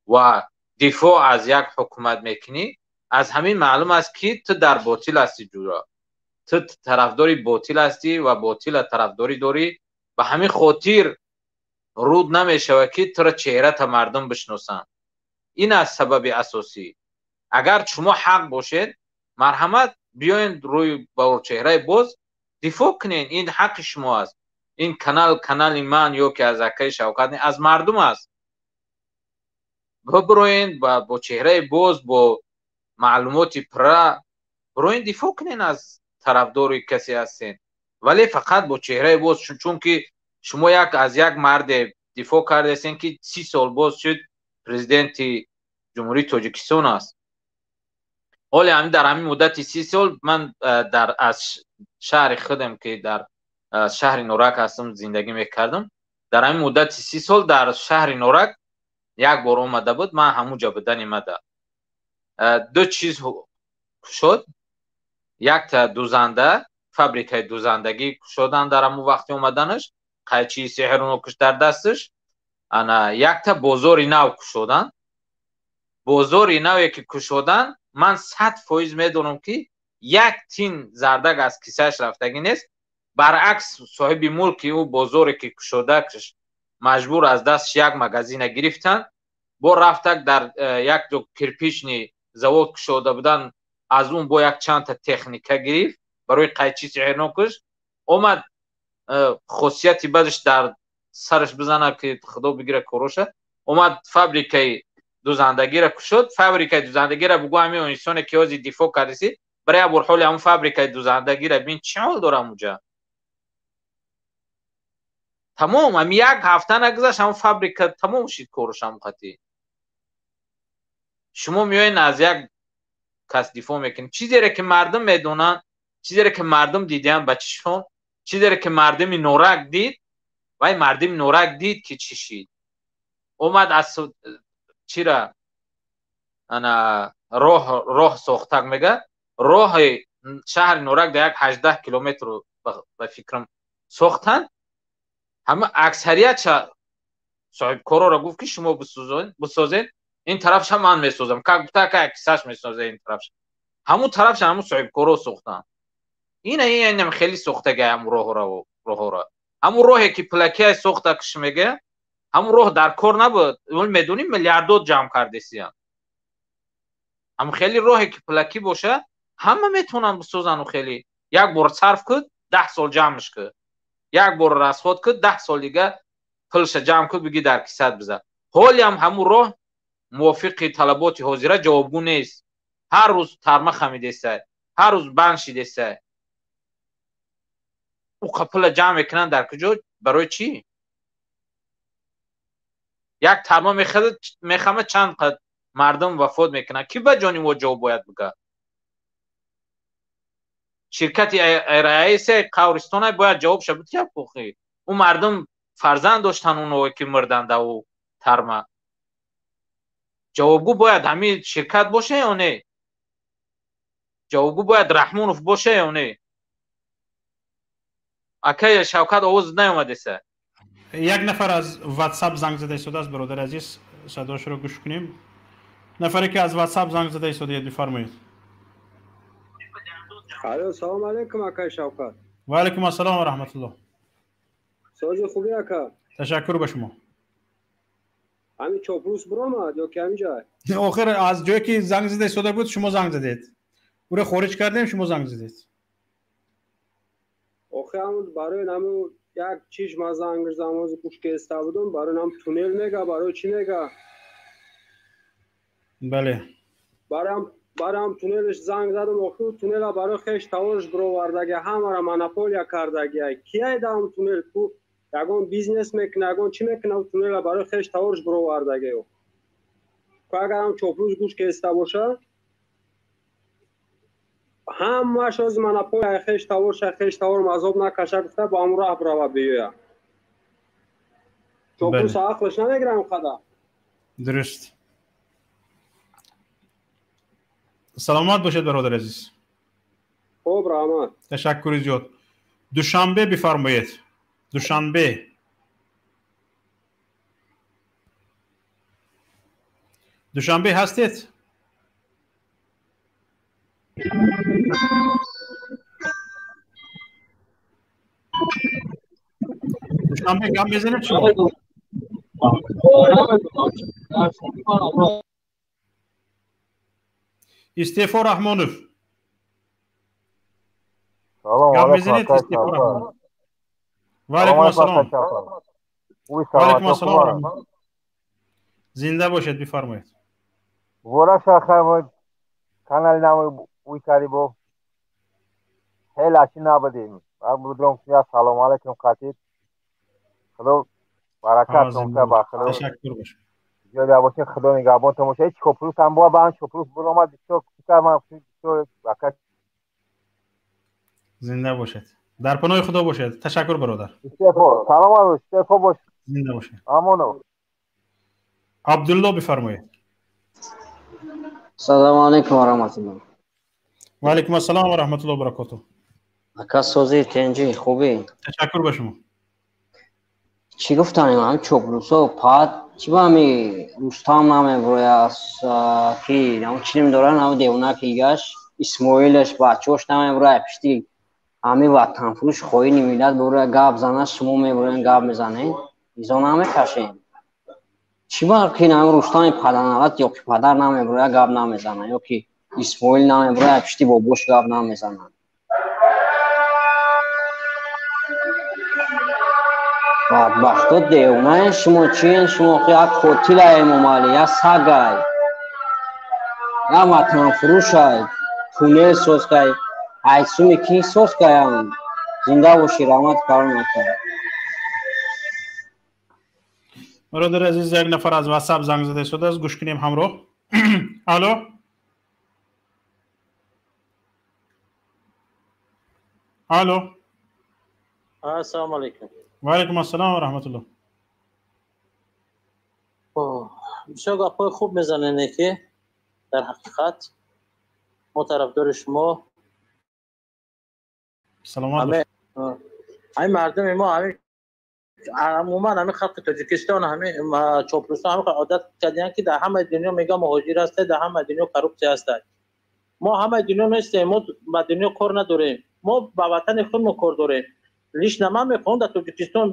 ва дифоъ аз як ҳукумат мекунӣ, аз ҳамин маълум аст ки ту дар ботил ҳастӣ ҷура. Ту тарафдори ботил ҳастӣ ва ботила тарафдорӣ дорӣ. Ба ҳамин хотир руд намешавад ки туро чеҳрата мардум бишносанд. Ин аст сабаби асосӣ. Агар шумо ҳақ бошед, марҳамат биёед рӯи ба чеҳраи боз дифоъ кунед. Ин ҳаққи шумо аст. Ин канал канали ман ё ки аз акаи Шавкат не, аз мардум аст. Бибироед бо чеҳраи боз, бо маълумоти пурра бироед дифоъ кунед аз тарафдори касе ҳастед, вале фақат бо чеҳраи боз, чунки шумо як аз як марде дифоъ кардесен, ки 30 сол боз шуд президенти Ҷумҳурии Тоҷикистон аст. Ҳоле ҳамин дар ҳамин муддати 30 сол ман дар аз шаҳри худам, ки дар шаҳри Норак ҳастам, зиндагӣ мекардам, дар ҳамин муддати 30 сол дар шаҳри Норак як бор омада буд, ман ҳамунҷа будани мада. Ду чиз кушод: якта дузанда, фабрикаи дузандагӣ кушодан дар ҳамун вақти омаданаш, қайчии сеҳрунокуш дар дасташ, ана якта бозори нав кушодан. Бозори наве ки кушодан, ман 100% медонам, ки як тин зардак аз кисааш рафтагӣ нест. Баръакс, соҳиби мулки ӯ бозоре ки кушодакш маҷбур аз дастш як магазина гирифтанд, бо рафтак дар як ҷо кирпичный завод кушода буданд, аз он бо як чандта техника гирифт барои қайчи сеҳрнокуш. Омад, хосияти бадаш дар сараш бизана, ки худо бигира короша, омад фабрикаи дузандагиро кушод. Фабрикаи дузандагиро бугӯ, ҳамин инсоне ки ҳозир дифоъ кардисӣ, барои як бор ҳоли ҳамун фабрикаи дузандагиро бин, чӣ ҳол дорам уҷа. Тамом, ҳами як ҳафта нагузашт, ҳамун фабрика тамом шид кораш ҳамун хати. Шумо меоед, аз як кас дифоъ мекунед, чизере ки мардум медонанд, чизере ки мардум дидианд ба чишмон, чизере ки мардуми Норак дид. Вай мардуми Норак дид, ки чӣ шид. Омад аз чира ана роҳ сохтак мега, роҳи шаҳри Норак дар як 18 километр ба фикрам сохтанд. Ҳама аксариятша соҳибкороро гуфт, ки шумо бисозед, ин тарафша ман месозам, как будто як кисаш месоза ин тарафша. Ҳамун тарафша ҳамун соҳибкоро сохтанд. Ина инам хеле сохтага ҳамун роҳҳоро, ҳамун роҳе ки пулакия сохта киш мега, ҳамун роҳ дар кор набуд. Медонӣ, миллиардот ҷамъ кардесиян. Ҳамун хеле роҳе ки пулакӣ боша, ҳама метавонанд бисозану хеле як бор сарф куд, 10 сол ҷамъш куд, як бор расход куд, 10 сол дига пулша ҷамъ куд, биги дар кисат биза. Ҳолиам ҳамун роҳ мувофиқи талаботи ҳозира ҷавобгӯ нест. Ҳар рӯз тарма хамидесай, ҳар рӯз банд шидесай. Ӯ пула ҷамъ мекунанд дар куҷо, барои чӣ? Як тарма мехама, чанд қад мардум вафот мекунанд, ки ба ҷони мо ҷавоб бояд бигӯяд? Ширкати раисе қавристона бояд ҷавоб шабуд, ки охи ӯ мардум фарзанд доштан, оное ки мурданд дар ӯ тарма. Ҷавобгӯ бояд ҳамин ширкат боша ё не? Ҷавобгӯ бояд Раҳмонов боша ё не? Акай Шавкат, овоз наёмадеса. Як нафар аз Ватсап занг зада истодааст, бародари азиз, садошро гӯш кунем. Нафаре ки аз Ватсап занг зада истодаед, бифармоед. Алло, салом алейкум, акай Шавкат. Ва алейкум ассалом ва раҳматуллоҳ. Сози хуби, ака? Ташаккур ба шумо. Ҳамин чоплус биромад ё ки ҳамин ҷай? Охир аз ҷое ки занг зада истода буд, шумо занг задед, ӯро хориҷ кардем, шумо занг задед. Охи ҳамун барои ҳамун як чиз ман занг задам, ҳозир гӯш кеста будум, барои ҳам туннел мега, барои чӣ мега? Бале. Барои ҳам туннелш занг задам. Охи туннела барои хеш таворш бировардаги, ҳамаро монополия кардагия. Кияй дар ҳам туннел ку ягон бизнес мекуна, ягон чӣ мекуна? Туннела барои хеш таворш бировардаги. Ку агар ҳам чоплус гӯш кеста боша, ҳамааш ози монополия, хеш таворша, хеш тавор азоб накаша гуфта, ба ҳамун раҳ бирава биёя. Чоплус ақлш намегира он қадар. Дуруст, саломат бошед, бародари азиз. Хуб, раҳмат. Ташаккури зиёд. Душанбе, бифармоед, Душанбе. Душанбе ҳастед? Душанбе, гап мезанед шумо? Истеъфо Раҳмонов, гап мезанед? Истеъфо Раҳмонов. Ва алайкум ассалом. Ва алайкум ассалом, зинда бошед, бифармоед. Вора канали намо уй карибо хеле аши набудем, будром. Салом алейкум, қатид худо. Баракат ба Худо. Ташаккур бошад. Зиёда бошед, Худо нигаҳбонтон бошад. Ҳеҷ Чоплус ҳам бояд ба ҳам Чоплус буромад, бисёр кӯча ман бисёр ака. Зинда бошед. Дар паноҳи Худо бошед. Ташаккур бародар. Истеъфо. Саломат бош, истеъфо бош. Зинда бошед. Амонов. Абдулло бифармоед. Салому алайкум ва раҳматуллоҳ. Ва алайкум ассалом ва раҳматуллоҳ ва баракотуҳ. Ака созӣ тенҷӣ хубӣ? Ташаккур ба шумо. Чӣ гуфтанем ҳами чоплусо пад чӣ ба ҳами Рустам намеброяд ки чӣ намедоранд ҳами девона ки гаш Исмоилаш бачаҳош намеброяд пишти ҳами ватанфурӯш хоини миллат биброяд гап зана шумо меброен гап мезанед изо намекашем. Чӣ ба ки ҳами Рустами паданалат ё ки падар намеброяд гап намезана ё ки Исмоил намеброяд пишти бобош гап намезана. Бадбахто девонаен шумо чин шумо як қотилай Эмомалӣ, як сагай, як ватанфурӯшай, туннел созкай, айсуми ки созкаям. Зинда бошӣ, раҳмат калон ака. Бародари азиз, як нафар аз ватсап занг зада истодааст, гӯш кунем ҳамроҳ. Алло. Алло. Ассалому алайкум. Ва алайкум ассалом ва раҳматуллоҳ. Бисёр гапҳои хуб мезанед ки дар ҳақиқат мо тарафдори шумо. Саломат бошед. Ҳамин мардуми мо ҳамин умуман ҳамин халқи Тоҷикистон ҳамин чоплусо ҳамин одат кардиянд ки дар ҳамаи дунё мегӯянд муҳоҷир ҳастед, дар ҳамаи дунё коррупсия ҳастад. Мо ҳамаи дунё нестем, мо ба дунё кор надорем, мо ба ватани худмо кор дорем. Лично ман мехоҳам дар Тоҷикистон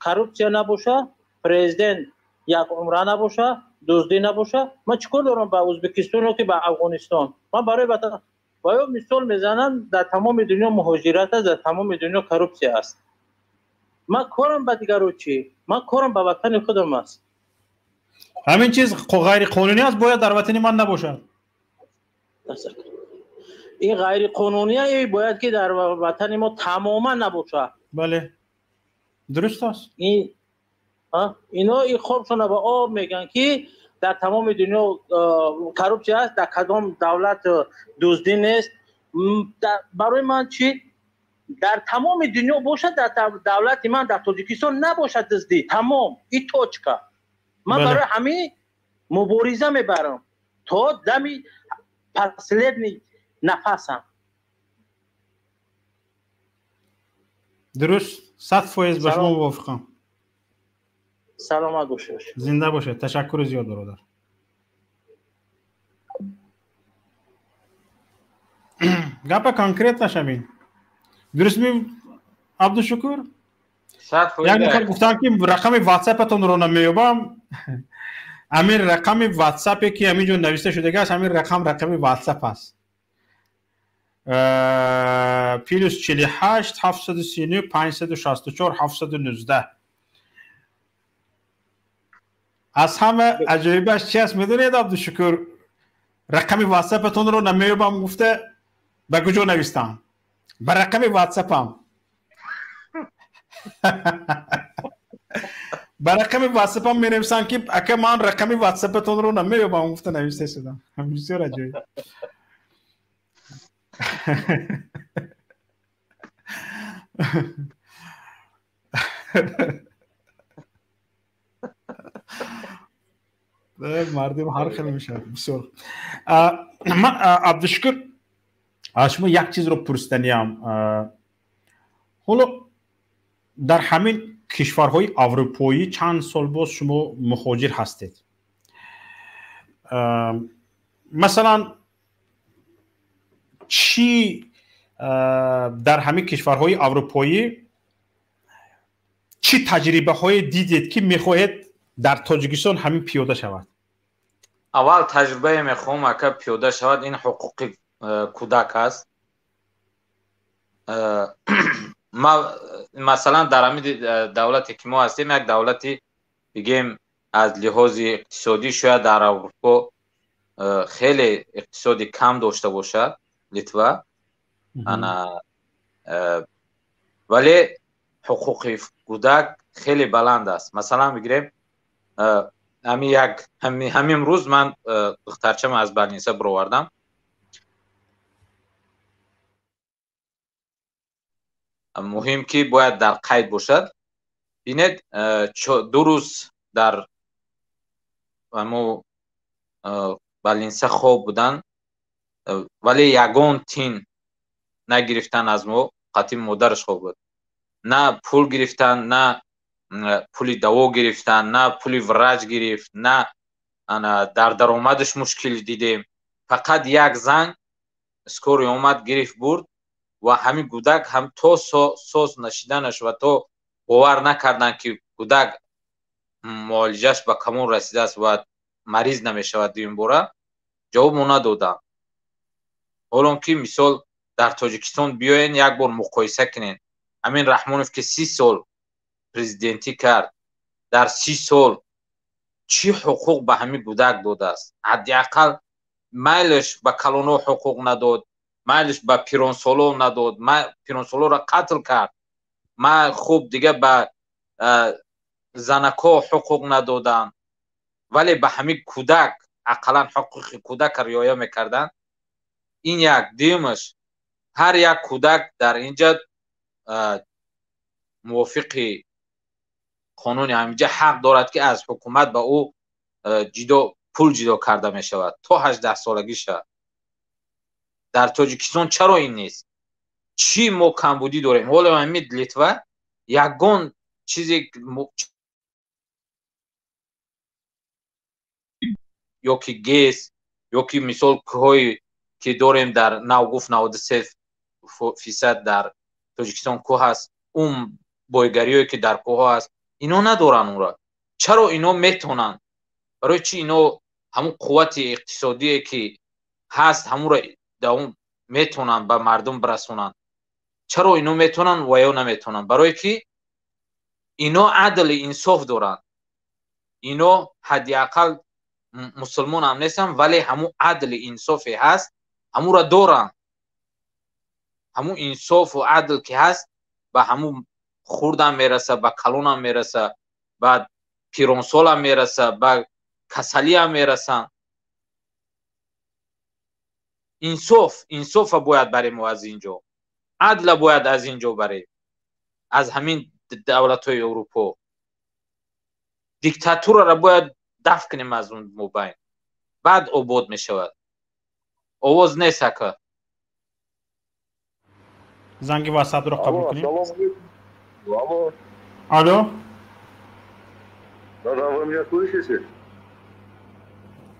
коррупсия набоша, президент як умра набоша, дуздӣ набоша. Ман чӣ кор дорам ба Ӯзбекистон ё ки ба Афғонистон? Ман барои ватан ва ё мисол мезанам дар тамоми дунё муҳоҷират аст, дар тамоми дунё коррупсия аст. Ман корам ба дигаро чӣ? Ман корам ба ватани худам аст. Ҳамин чиз ғайриқонунӣ аст, бояд дар ватани ман набошад. Ин ғайриқонуние бояд ки дар ватани мо тамоман набошад. Бале, дуруст аст. Ино ин хобшона ба об мегӯянд ки дар тамоми дунё коррупсия аст, дар кадом давлат дуздӣ нест. Барои ман чӣ? Дар тамоми дунё бошад, дар давлати ман дар Тоҷикистон набошад дуздӣ. Тамом, и точка. Ман барои ҳамин мубориза мебарам то дами последний нафасам. Дуруст, 100% ба шумо мувофиқам. Саломат бошед. Зинда бошед. Ташаккури зиёд бародар. Гапа конкретнаш ҳамин. Дуруст ми Абдушукур? Як нафар гуфтанд ки рақами ватсапатонро намеёбам. Ҳамин рақами ватсапе ки ҳамин ҷо нависта шудагааст, ҳамин рақам рақами ватсап аст. Плюс 48 739 564 719. Аз ҳама аҷоибаш чи аст медонед Абдушукур? Рақами ватсапатонро намеёбам гуфта ба куҷо навистам? Ба рақами ватсапам. Ба рақами ватсапам менависам ки ака ман рақами ватсапатонро намеёбам гуфта нависта шудам. Бисёр аҷоиб. Мардум ҳар хел мешавад. Бисёр. Ман Абдушукур аз шумо як чизро пурсиданиям. Ҳоло дар ҳамин кишварҳои аврупоӣ чанд сол боз шумо муҳоҷир ҳастед. Масалан чӣ дар ҳамин кишварҳои аврупоӣ чӣ таҷрибаҳое дидед ки мехоҳед дар Тоҷикистон ҳамин пиёда шавад? Аввал таҷрибае мехоҳам ака пиёда шавад, ин ҳуқуқи кӯдак аст. Масалан дар ҳамин давлате ки мо ҳастем, як давлати бигем аз лиҳози иқтисодӣ шояд дар Аврупо хеле иқтисоди кам дошта бошад Литва, ана вале ҳуқуқи кӯдак Хеле баланд аст. Масалан бигирем, ҳамин як ҳамин рӯз ман духтарчама аз больница бировардам. Муҳим ки бояд дар қайд бошад. Бинед, 2 рӯз дар ҳамо больница хоб будан, вале ягон тин нагирифтан аз мо, қатъи модараш хоб буд. На пул гирифтан, на пули даво гирифтан, на пули врач гирифт, на дар даромадаш мушкил дидем. Фақат як занг скорый омад, гирифт, бурд ва ҳамин гудак ҳам то соз нашиданаш ва то бовар накардан ки гудак муолиҷаш ба камол расидааст ва мариз намешавад дуюмбора, ҷавобмо надодам. Ҳолон ки мисол дар Тоҷикистон биёен як бор муқоиса кунен. Ҳамин Раҳмонов ки 30 сол президентӣ кард, дар 30 сол чӣ ҳуқуқ ба ҳамин гудак додааст? Ҳадди ақал майлаш ба калонҳо ҳуқуқ надод, майлаш ба пиронсоло надод, пиронсолоро қатл кард. Ма хуб дига ба занакҳо ҳуқуқ надоданд, вале ба ҳамин кӯдак ақаллан ҳуқуқи кӯдакро риоя мекарданд. Ин як. Дуюмаш, ҳар як кӯдак дар инҷа мувофиқи қонуни ҳаминҷа ҳақ дорад ки аз ҳукумат ба ӯ пул ҷудо карда мешавад то 18 солагӣ шавад. Дар Тоҷикистон чаро ин нест? Чӣ мо камбудӣ дорем? Ҳоло ҳамин Литва ягон чизе ё ки ГЭС ё ки мисол кӯҳҳое ки дорем дар навгуфт 93% дар Тоҷикистон кӯҳ аст, он бойгариҳое ки дар кӯҳҳо аст, ино надоранд онро. Чаро ино метавонанд? Барои чӣ ино ҳамун қуввати иқтисодие ки ҳаст ҳамунро метавонанд ба мардум бирасонанд? Чаро ино метавонанд ва ё наметавонанд? Барое ки ино адли инсоф доранд. Ино ҳадди ақал мусулмон ҳам нестанд, вале ҳамун адли инсофе ҳаст, ҳамунро доранд. Ҳамун инсофу адл ки ҳаст ба ҳамун хурдам мераса, ба калонам мераса, ба пиронсолам мераса, ба касалиам мерасанд. Инсоф, инсофа бояд барем мо аз инҷо, адла бояд аз инҷо барем, аз ҳамин давлатҳои Аврупо. Диктатураро бояд дафт кунем аз он мобайн, баъд обод мешавад. Овоз нест ака. Занги ватсапро қабул кунем. Алло. Алло. Да-да, вы меня слышите?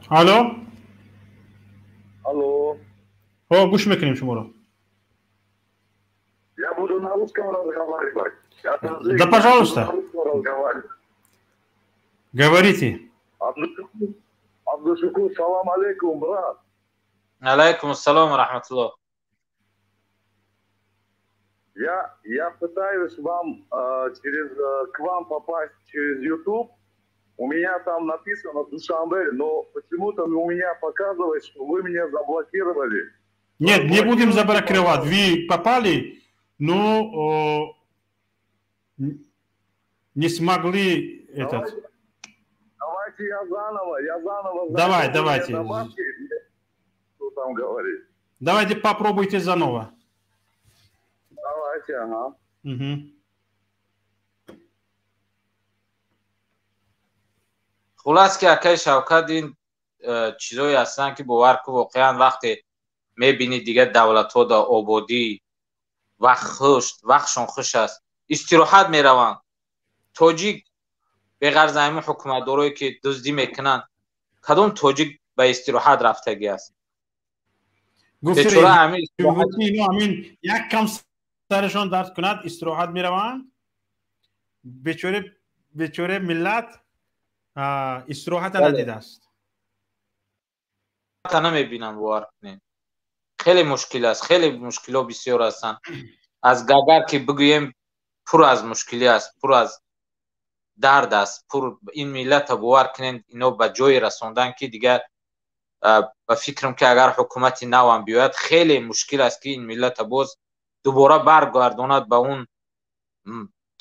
Алло. Алло. О, гӯш мекунем шуморо. Я буду на русском разговаривать. Да, пожалуйста. Говорите. Абдушукур, салам алейкум, брат. Алейкум ассалам, рахматуллах. Я пытаюсь вам к вам попасть через YouTube. У меня там написано Душанбе, но почему-то у меня показывает, что вы меня заблокировали. Нет, не будем заблокировать. Вы попали, но не смогли этот. Давайте я заново, Давай, давайте. Что там говорить? Давайте попробуйте заново. Давайте, ага. Угу. Хулас ки акай Шавкат, ин чизое ҳастанд ки бовар ку воқеан вақте мебинӣ дигар давлатҳо дар ободӣ вақтшон хуш аст, истироҳат мераванд. Тоҷик беғарз ҳамин ҳукуматдорое ки дуздӣ мекунанд, кадом тоҷик ба истироҳат рафтагӣ аст? Ҳамин як кам сарашон дард кунад истироҳат мераванд. Бечора миллат истироҳата надидааст. Намебинам, бовар кунед. Хеле мушкил аст, хеле мушкилҳо бисёр ҳастанд. Аз агар ки бигӯем пур аз мушкилӣ аст, пур аз дард аст, пур ин миллата бовар кунед ино ба ҷое расондан ки дигар ба фикрам ки агар ҳукумати навам биёяд хеле мушкил аст ки ин миллата боз дубора баргардонад ба он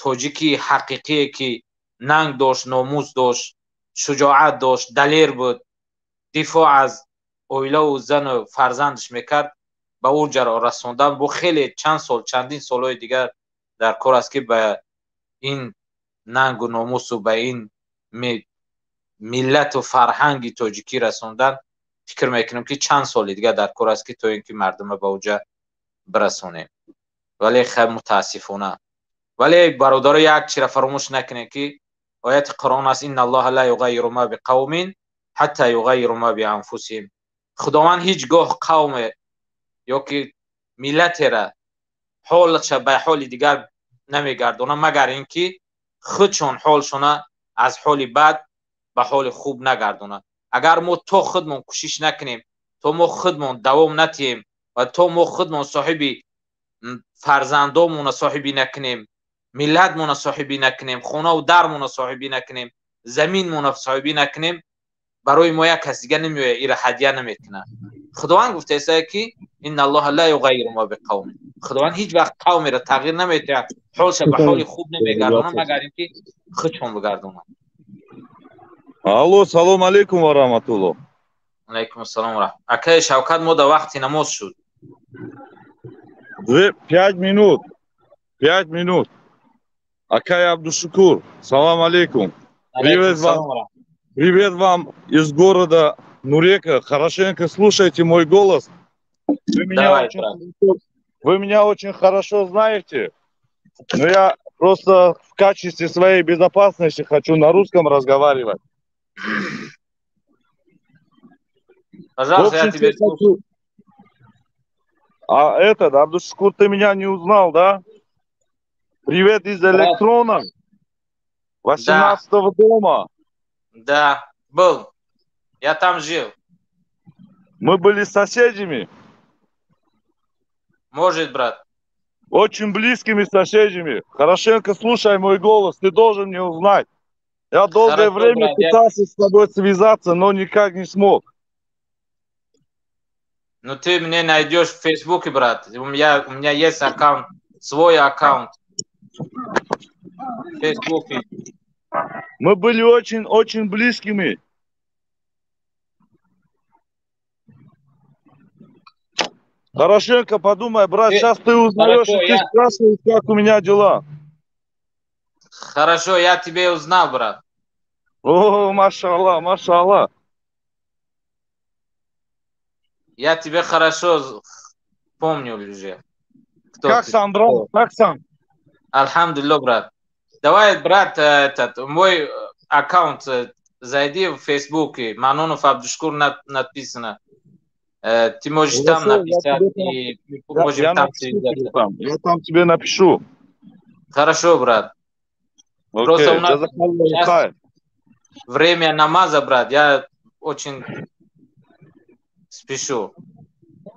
Тоҷики ҳақиқие ки нанг дошт, номус дошт, шуҷоат дошт, далер буд, дифоъ аз оилаву зану фарзандаш мекард, ба ӯ ҷаро расондан бо хеле чанд сол, чандин солҳои дигар дар кор аст, ки ба ин нангу номусу ба ин миллату фарҳанги тоҷикӣ расондан, фикр мекунам, ки чанд соли дигар дар кор аст, ки то ин ки мардума ба оҷа бирасонем. Вале хай, мутаассифона. Вале бародаро, як чира фаромӯш накунем, ки ояти Қуръон аст: инна аллоҳа ла юғаййиру ма биқавмин ҳатта юғаййиру ма бианфусиҳим. Худованд ҳеҷ гоҳ қавме ё ки миллатера ҳолша ба ҳоли дигар намегардонад, магар ин ки худшон ҳолшона аз ҳоли бад ба ҳоли хуб нагардонад. Агар мо то худмон кӯшиш накунем, то мо худмон давом натиҳем ва то мо худмон соҳиби фарзандомона соҳибӣ накунем, миллатмона соҳибӣ накунем, хонаву дармона соҳибӣ накунем, заминмона соҳибӣ накунем, барои мо як кас дига намеояд, ира ҳадя намекунад. Худованд гуфтааст, ки инна аллоҳа ла юғаййиру ма биқавмин. Худованд ҳеҷ вақт қавмеро тағйир наметиҳад, ҳолша ба ҳоли хуб намегардонад, магар ин ки худшон бигардонад. Алло, салом алейкум ва раҳматуллоҳ. Алайкум ассалом ва раҳмат. Акаи Шавкат, мо дар вақти намоз шуд. 5 минут, 5 минут. Акай Абдушукур, салам алейкум. Привет вам. Привет вам из города Нурека. Хорошенько слушайте мой голос. Вы меня, Давай, очень, брат. Вы меня очень хорошо знаете, но я просто в качестве своей безопасности хочу на русском разговаривать. Пожалуйста, я В общем, тебе всех хочу. А этот, Абдушукур, ты меня не узнал, да? Привет из Электрона, 18 дома. Да, был. Я там жил. Мы были соседями. Может, брат. Очень близкими соседями. Хорошенько слушай мой голос, ты должен меня узнать. Я долгое Хорошо, время брат, пытался с тобой связаться, но никак не смог. Ну, ты мне найдешь в Фейсбуке, брат. У меня есть аккаунт, свой аккаунт в Фейсбуке. Мы были очень-очень близкими. Хорошенько подумай, брат, сейчас ты узнаешь, Хорошо, и ты спрашиваешь, как у меня дела. Хорошо, я тебе узнал, брат. О, машаллах, машаллах. Я тебе хорошо помню уже. Кто Как ты? сам, брат, как сам? Альхамдулиллах, брат. Давай, брат, этот, мой аккаунт, зайди в Фейсбуке, Манонов Абдушкур написано. Ты можешь там Хорошо, я написать, тебе там, и мы можем я там напишу тебе связаться. Там, я там тебе напишу. Хорошо, брат. Просто Окей, у нас джазакаллаху сейчас хайр. Время намаза, брат, я очень спешу.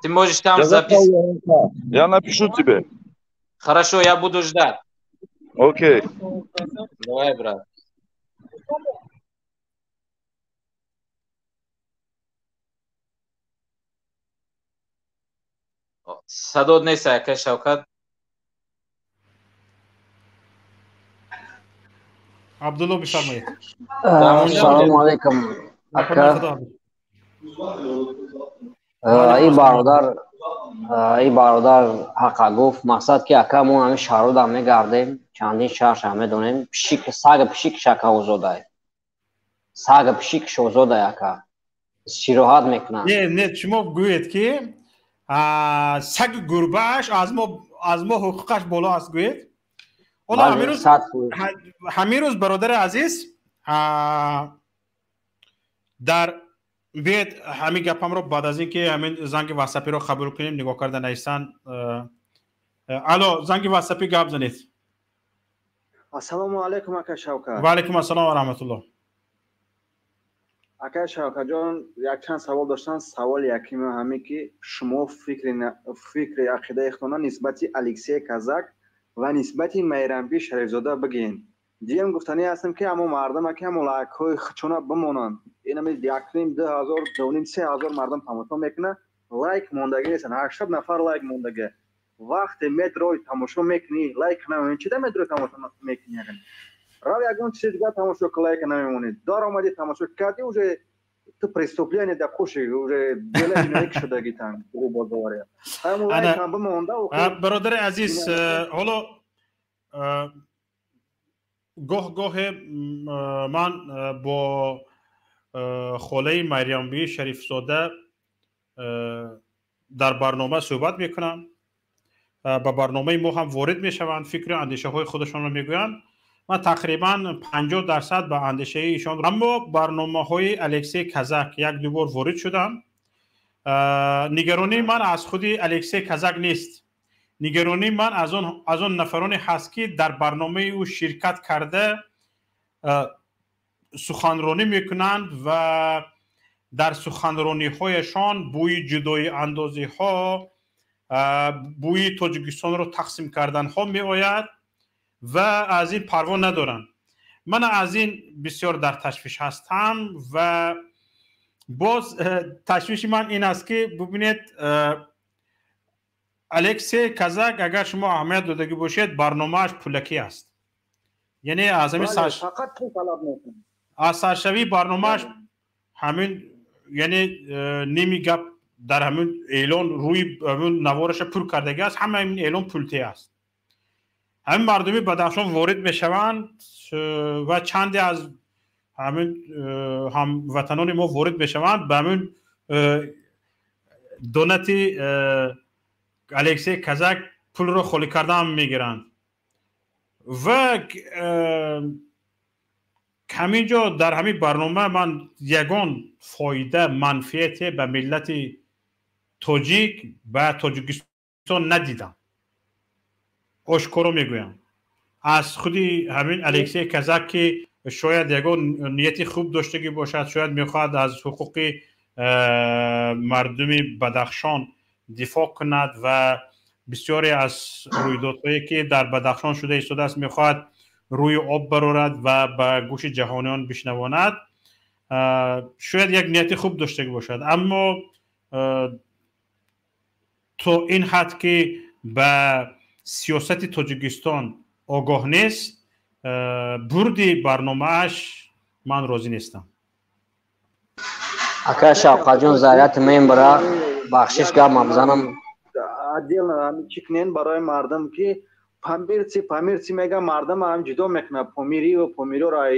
Ты можешь там записать. Джазакаллаху хайр. Я напишу тебе. Хорошо, я буду ждать. Окей. Давай, брат. Садод нест, ака Шавкат. Абдулло, бифармоед. Салому алейкум, ака. Ин бародар ҳақа гуфт. Мақсад ки, ака, мо ҳамин шаҳродам мегардем, чандин шаҳрша медонем. Пишик, сага пишикш, ака, озодай, сага пишикш озодай, ака, истироҳат мекунанд. Не, не, шумо гӯед, ки саги гурбааш аз мо ҳуқуқаш боло аст, гӯед. Ҳоло ҳамин рӯз, бародари азиз, дар биед ҳамин гапамро баъд аз ин ки ҳамин занги ватсапиро қабул кунем, нигоҳ карда наистан. Алло, занги ватсапи, гап занед. Ассалому алайкум, ака Шавкат. Ва алайкум ассалом ва раҳматуллоҳ. Ака Шавкатҷон, якчанд савол доштам. Саволи якуми ҳамин ки шумо фикри ақидаи худтона нисбати Алексей Казак ва нисбати Майрамби Шарифзода бигӯен. Дуюм, гуфтанӣ ҳастам, ки ҳамо мардама ки ҳамо лайкҳои худшона бимонанд. Инами 1,5, 2000, 2,5, 3000 мардум тамошо мекунад, лайк мондагӣ нестанд, 80 нафар лайк мондагӣ. Вақте медрои тамошо мекунӣ, лайк намемонӣ, чида медрои тамошо мекунӣ? Рав ягон чизи дигар тамошо ки, лайк намемонӣ. Даромадӣ, тамошо кардӣ, уже ту преступление да куши, уже дела ҷиноӣ шудагӣ тан, грубо говоря. Ҳамун лайкам бимонда. Бародари азиз, ҳоло гоҳ гоҳе ман бо холаи Майрамбии Шарифзода дар барнома суҳбат мекунам. Ба барномаи мо ҳам ворид мешаванд, фикру андешаҳои худашонро мегӯянд. Ман тақрибан 50% ба андешаи ишон, аммо барномаҳои Алексей Казак як ду бор ворид шудам. Нигаронии ман аз худи Алексей Казак нест. Нигаронии ман аз он нафароне ҳаст, ки дар барномаи ӯ ширкат карда, суханронӣ мекунанд ва дар суханрониҳояшон бӯи ҷудоиандозиҳо, бӯи Тоҷикистонро тақсим карданҳо меояд ва аз ин парво надоранд. Ман аз ин бисёр дар ташвиш ҳастам ва боз ташвиши ман ин аст, ки бубинед, Алексей Казак, агар шумо аҳамият додагӣ бошед, барномааш пулакӣ аст. Яъне аз ҳамин аз саршавии барномааш ҳамин, яъне ними гап дар ҳамин эълон рӯи ҳамин навораша пур кардагӣ аст. Ҳама ин эълон пултӣ аст. Ҳамин мардуми Бадахшон ворид мешаванд ва чанде аз ҳамин ҳамватанони мо ворид мешаванд, ба ҳамин донати Алексей Казак пулро холӣ кардан мегиранд ва ҳамин ҷо дар ҳамин барнома ман ягон фоида, манфиате ба миллати тоҷик, ба Тоҷикистон надидам. Ошкоро мегӯям, аз худи ҳамин Алексей Казак, ки шояд ягон нияти хуб доштагӣ бошад, шояд мехоҳад аз ҳуқуқи мардуми Бадахшон дифоъ кунад ва бисёре аз рӯйдодҳое, ки дар Бадахшон шуда истодааст, мехоҳад рӯи об барорад ва ба гӯши ҷаҳониён бишнавонад, шояд як нияти хуб доштагӣ бошад, аммо то ин ҳад, ки ба сиёсати Тоҷикистон огоҳ нест, бурди барномааш ман розӣ нестам. Ака Шавқатҷон, заряти мембара бахшиш, гап мабзанам. Отдельно чӣ кунен барои мардум, ки памирци, памирци мега, мардам ҳам ҷудо мекунад помирио, помириоро ай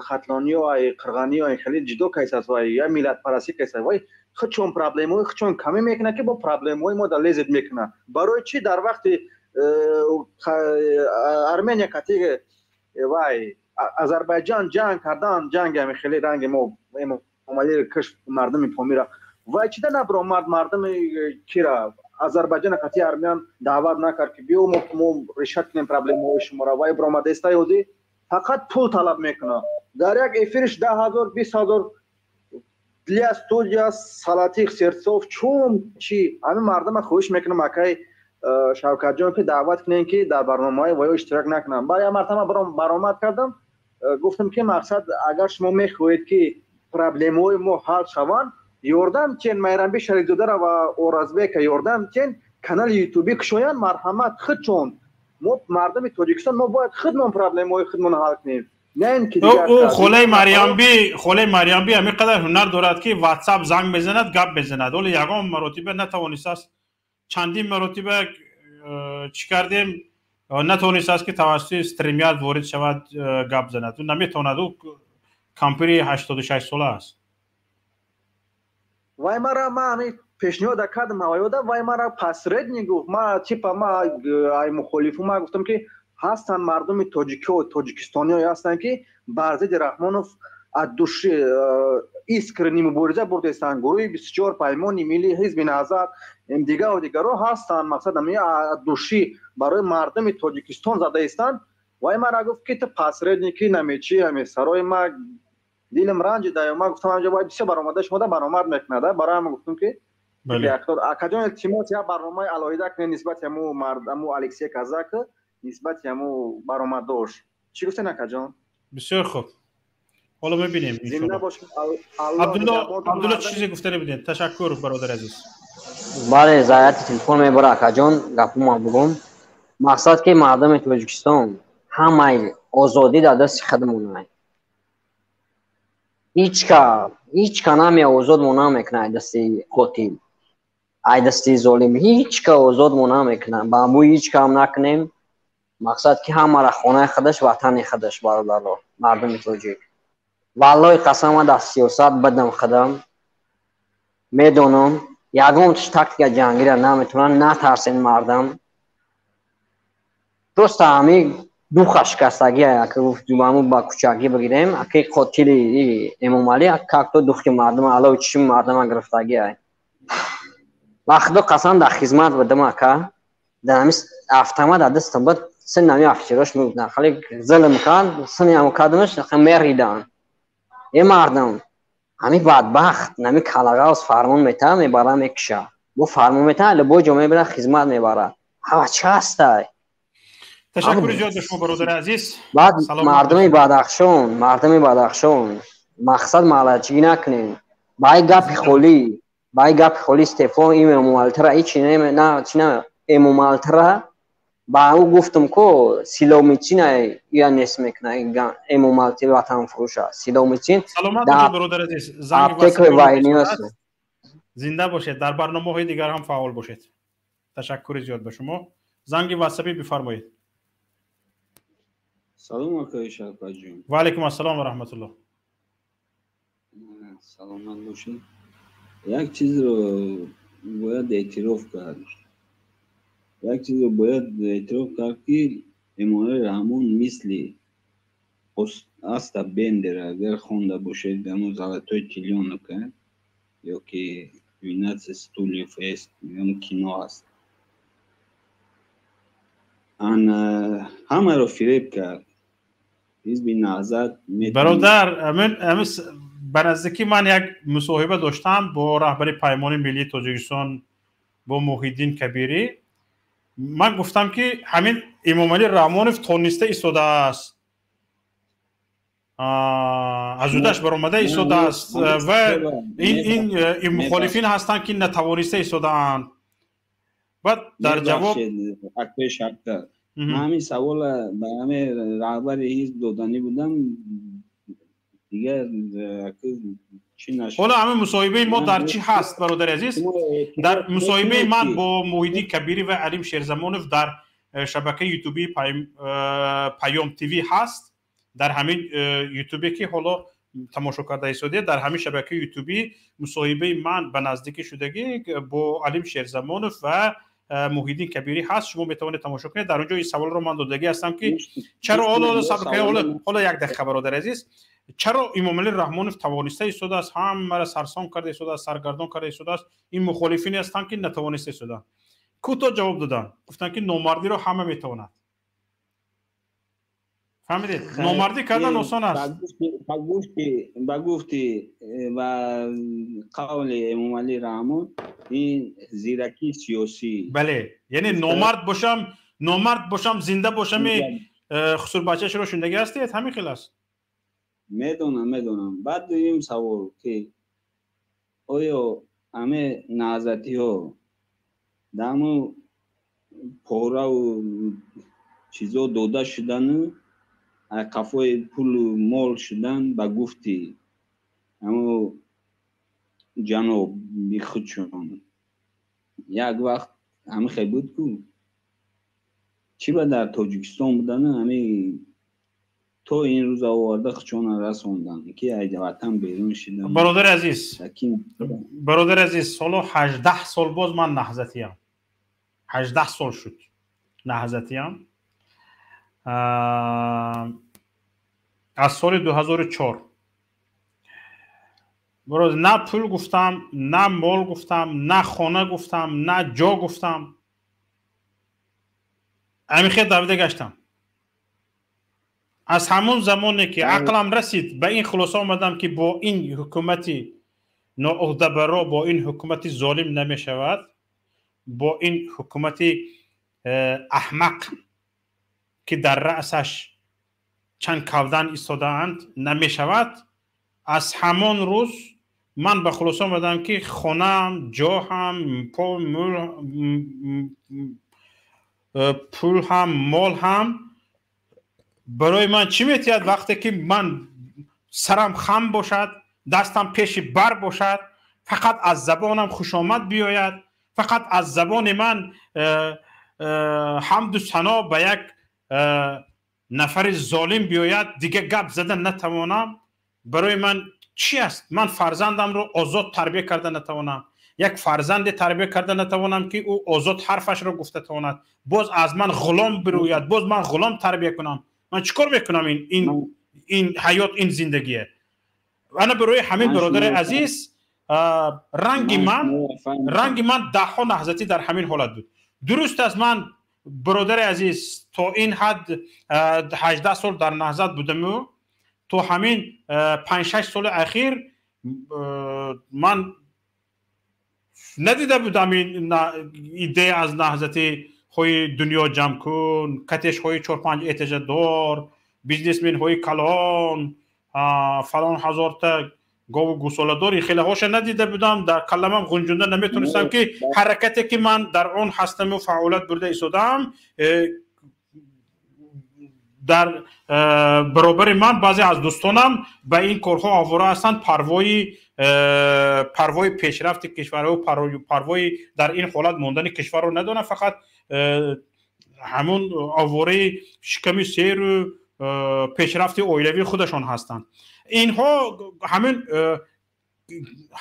хатлонио, ай қирғанио, ай хеле ҷудо кайсас, вай я миллатпарастӣ кайсас. Вай худчон проблемаҳои худчон камӣ мекунад, ки бо проблемаҳои мо да лезет мекунад. Барои чӣ дар вақти Армения кати вай Азарбайҷан ҷанг кардан, ҷанги ҳами хеле ранги мо эмомалӣ киш мардуми Помира, вай чида набиромад, мардуми кира, Азарбайҷана кати армян даъват накард, ки биё, мо решать кунем проблемаҳои шуморо? Вай биромадаиста, ёди фақат пул талаб мекунад. Дар як эфириш 10 000, 20 000 для студия золотых сердцов. Чун чи ҳамин мардума хоҳиш мекунам, акай Шавкатҷон, ки даъват кунем, ки дар барномаҳои ваё иштирок накунам. Баъд як мартаба баромад кардам, гуфтам, ки мақсад, агар шумо мехоҳед, ки проблемаҳои мо ҳал шаванд, ёрдам тен Майрамби Шарифзодара ва Оразбека, ёрдам тен канали ютубӣ кушоянд, марҳамат худчон. Мо мардуми Тоҷикистон, мо бояд худмон проблемаҳои худмонро ҳал кунем, на ин ки дигар. Ӯ холаи Марьямби ҳамин қадар ҳунар дорад, ки Ватсап занг мезанад, гап мезанад. Ҳоло ягон маротиба натавонистааст, чандин маротиба чӣ кардем, натавонистааст, ки тавассути StreamYard ворид шавад, гап занад. Ӯ наметавонад, ӯ кампири 86 сола аст. Вай мара, ма ҳамин пешниҳода кардам ҳавоёда, вай мара посредник гуфт. Ма типа ма ай мухолифу, ма гуфтам, ки ҳастанд мардуми тоҷикио, тоҷикистониое ҳастанд, ки бар зидди Раҳмонов аз души искренне мубориза бурдестанд. Гурӯҳи 24, Паймони миллӣ, Ҳизби Наҳзат, дигару дигаро ҳастанд. Мақсад, ами аз души барои мардуми Тоҷикистон задаистанд. Вай мара гуфт, ки ту посредники намечи. Ами сарои ма дилам ранҷида. Ма гуфтам, анҷо вай бисёр баромада шумода баромад мекунад. Барои ҳама гуфтам, ки акаҷон, илтимос, як барномаи алоҳида кунед нисбати ҳаму мард, ҳаму Алексей Казак, нисбати ҳаму баромаддош. Чӣ гуфтен, акаҷон? Бисёр хуб, ҳоло мебинем. Зинда бошед. Абдулло, Абдулло, чизе гуфта набудем. Ташаккур, бародари азиз. Бале, заряди телефон мебара, акаҷон, гапума бугум. Мақсад ки мардуми Тоҷикистон ҳамаи озодӣ дар дасти худмонай. Ҳеҷ ка наме озод мо намекунад ай дасти қотил, ай дасти золим. Ҳеҷ ка озод мо намекунад. Ба амбӯи ҳеҷ кам накунем. Мақсад ки ҳамара хонаи худаш, ватани худаш, бародаро, мардуми тоҷик. Валлоҳи қасам, ман дар сиёсат бидам, худам медонам, ягон тактика ҷангира наметавонанд. Натарсен, мардам, просто ҳами духа шикастагӣ, ҳаму ба кӯчакӣ бигирем, аки қотили Эмомалӣ как-то духи мардума, алови чишми мардума гирифтагӣ. Ва худо қасам, дар хизмат будам, ака, дар ҳами автомат дар дастам буд, син ҳами офицерош мегуфтанд, хеле зулм кард, сини ҳамо кардамаш, меридан. Е мардам, ҳами бадбахт, ҳами калағавз фармон метаҳад, мебара, мекуша, бо фармон метаҳад, любой ҷо мебара, хизмат мебара. Ҳава чӣ ҳастай? Ташаккури зиёд ба шумо, бародари азиз. Баъд мардуми Бадахшон, мардуми Бадахшон, мақсад маълачигӣ накунем. Ба ай гапи холӣ, ба ай гапи холӣ Стефон им Эмомалтара ҳичи чи на Эмомалтара ба ӯ гуфтум ко силомичин я нест мекуна Эмомалти ватанфурӯша силомичин. Саломат бошед, бародари азиз. Аптекаи вайниаст. Зинда бошед, дар барномаҳои дигар ҳам фаъол бошед. Ташаккури зиёд ба шумо. Занги ватсапӣ, бифармоед. Салом, акаи Шавкатҷон. Ва алайкум ассалом ва раҳматуллоҳ. Саломат бошед. Як чизро бояд эътироф кард, як чизро бояд эътироф кард, ки Эмомалӣ Раҳмон мисли Остап Бендер, агар хонда бошед, ҳамон «Золотой телёнок» ё ки «Двенадцать стульев» эст, кино аст, ан ҳамаро фиреб кард, ҳизби Наҳзат. Бародар, ба наздикӣ ман як мусоҳиба доштам бо раҳбари Паймони миллии Тоҷикистон, бо Муҳиддин Кабирӣ. Ман гуфтам, ки ҳамин Эмомалӣ Раҳмонов тониста истодааст, аз ӯдаш баромада истодааст ва ин мухолифин ҳастанд, ки натавониста истодаанд. Баъд дар ҷавоб Ман ҳамин савола ба ҳамин раҳбари ҳизб доданӣ будам, дигар чӣ нашуд. Ҳоло ҳамин мусоҳибаи мо дар чӣ ҳаст, бародари азиз? Дар мусоҳибаи ман бо Муҳиддин Кабирӣ ва Алим Шерзамонов дар шабакаи ютубии Паём ТВ ҳаст. Дар ҳамин ютубе, ки ҳоло тамошо карда истодед, дар ҳамин шабакаи ютубӣ мусоҳибаи ман ба наздикӣ шудагӣ бо Алим Шерзамонов ва Муҳиддин Кабирӣ ҳаст, шумо метавонед тамошо кунед. Дар он ҷо ин саволро ман додагӣ ҳастам, ки чаро, ҳоло сабр кунед, ҳоло як дақиқа, бародари азиз, чаро Эмомалӣ Раҳмонов тавониста истодааст, ҳамаро сарсон карда истодааст, саргардон карда истодааст, ин мухолифине ҳастанд, ки натавониста истодаанд? Кӯтоҳ ҷавоб доданд, гуфтанд, ки номардиро ҳама метавонад. Фаҳмидед, номардӣ кардан осон аст. Ба гуфти, ба қавли Эмомалӣ Раҳмон, ин зиракии сиёсӣ. Бале, яъне номард бошам, номард бошам, зинда бошами хусурбачашро шундагӣ ҳастед, ҳамин хел аст. Медонам, медонам. Баъд дуюм савол, ки оё ҳаме наҳзатиҳо даму пораву чизо дода шудану қафои пулу мол шудан, ба гуфти ҳамо ҷаноби худшон, як вақт ҳами хел буд ку, чӣ ба дар Тоҷикистон будану ҳами то ин рӯза оварда худшона расондан, ки ай ватан берун шидан? Бародари азиз, бародари азиз, соло 18 сол боз ман наҳзатиям, 18 сол шуд наҳзатиям, аз соли 2004. На пул гуфтам, на мол гуфтам, на хона гуфтам, на ҷо гуфтам, ҳамихел давида гаштам. Аз ҳамон замоне, ки ақлам расид, ба ин хулоса омадам, ки бо ин ҳукумати ноуҳдабаро, бо ин ҳукумати золим намешавад, бо ин ҳукумати аҳмақ, ки дар раъсаш чанд кавдан истодаанд, намешавад. Аз ҳамон рӯз Ман ба хулоса омадам, ки хонаам, ҷоҳам, пул ҳам, мол ҳам барои ман чӣ метиҳад, вақте ки ман сарам хам бошад, дастам пеши бар бошад, фақат аз забонам хушомад биёяд, фақат аз забони ман ҳамду сано ба як нафари золим биёяд, дигар гап зада натавонам. Барои ман чӣ аст? Ман фарзандамро озод тарбия карда натавонам, як фарзанде тарбия карда натавонам, ки ӯ озод ҳарфашро гуфта тавонад, боз аз ман ғулом бирояд, боз ман ғулом тарбия кунам. Ман чӣ кор мекунам? Ин ҳаёт, ин зиндагие. Ана барои ҳамин, бародари азиз, ранги ман даҳҳо наҳзатӣ дар ҳамин ҳолат буд. Дуруст аст, ман, бародари азиз, то ин ҳад 18 сол дар наҳзат будаму то ҳамин 5-6 соли ахир ман надида будам ин идея аз наҳзати ҳои дунё ҷамъ кун, катешҳои 4-5 этажадор, бизнесменҳои калон, фалон ҳазорта гову гусоладор, ин хелаҳоша надида будам. Дар калламам ғунҷунда наметонистам, ки ҳаракате ки ман дар он ҳастаму фаъолият бурда истодаам, дар баробари ман баъзе аз дӯстонам ба ин корҳо овора ҳастанд, парвои пешрафти кишварҳо, парвои дар ин ҳолат мондани кишварро надонанд, фақат ҳамун овораи шиками серу пешрафти оилавии худашон ҳастанд. Инҳо ҳамин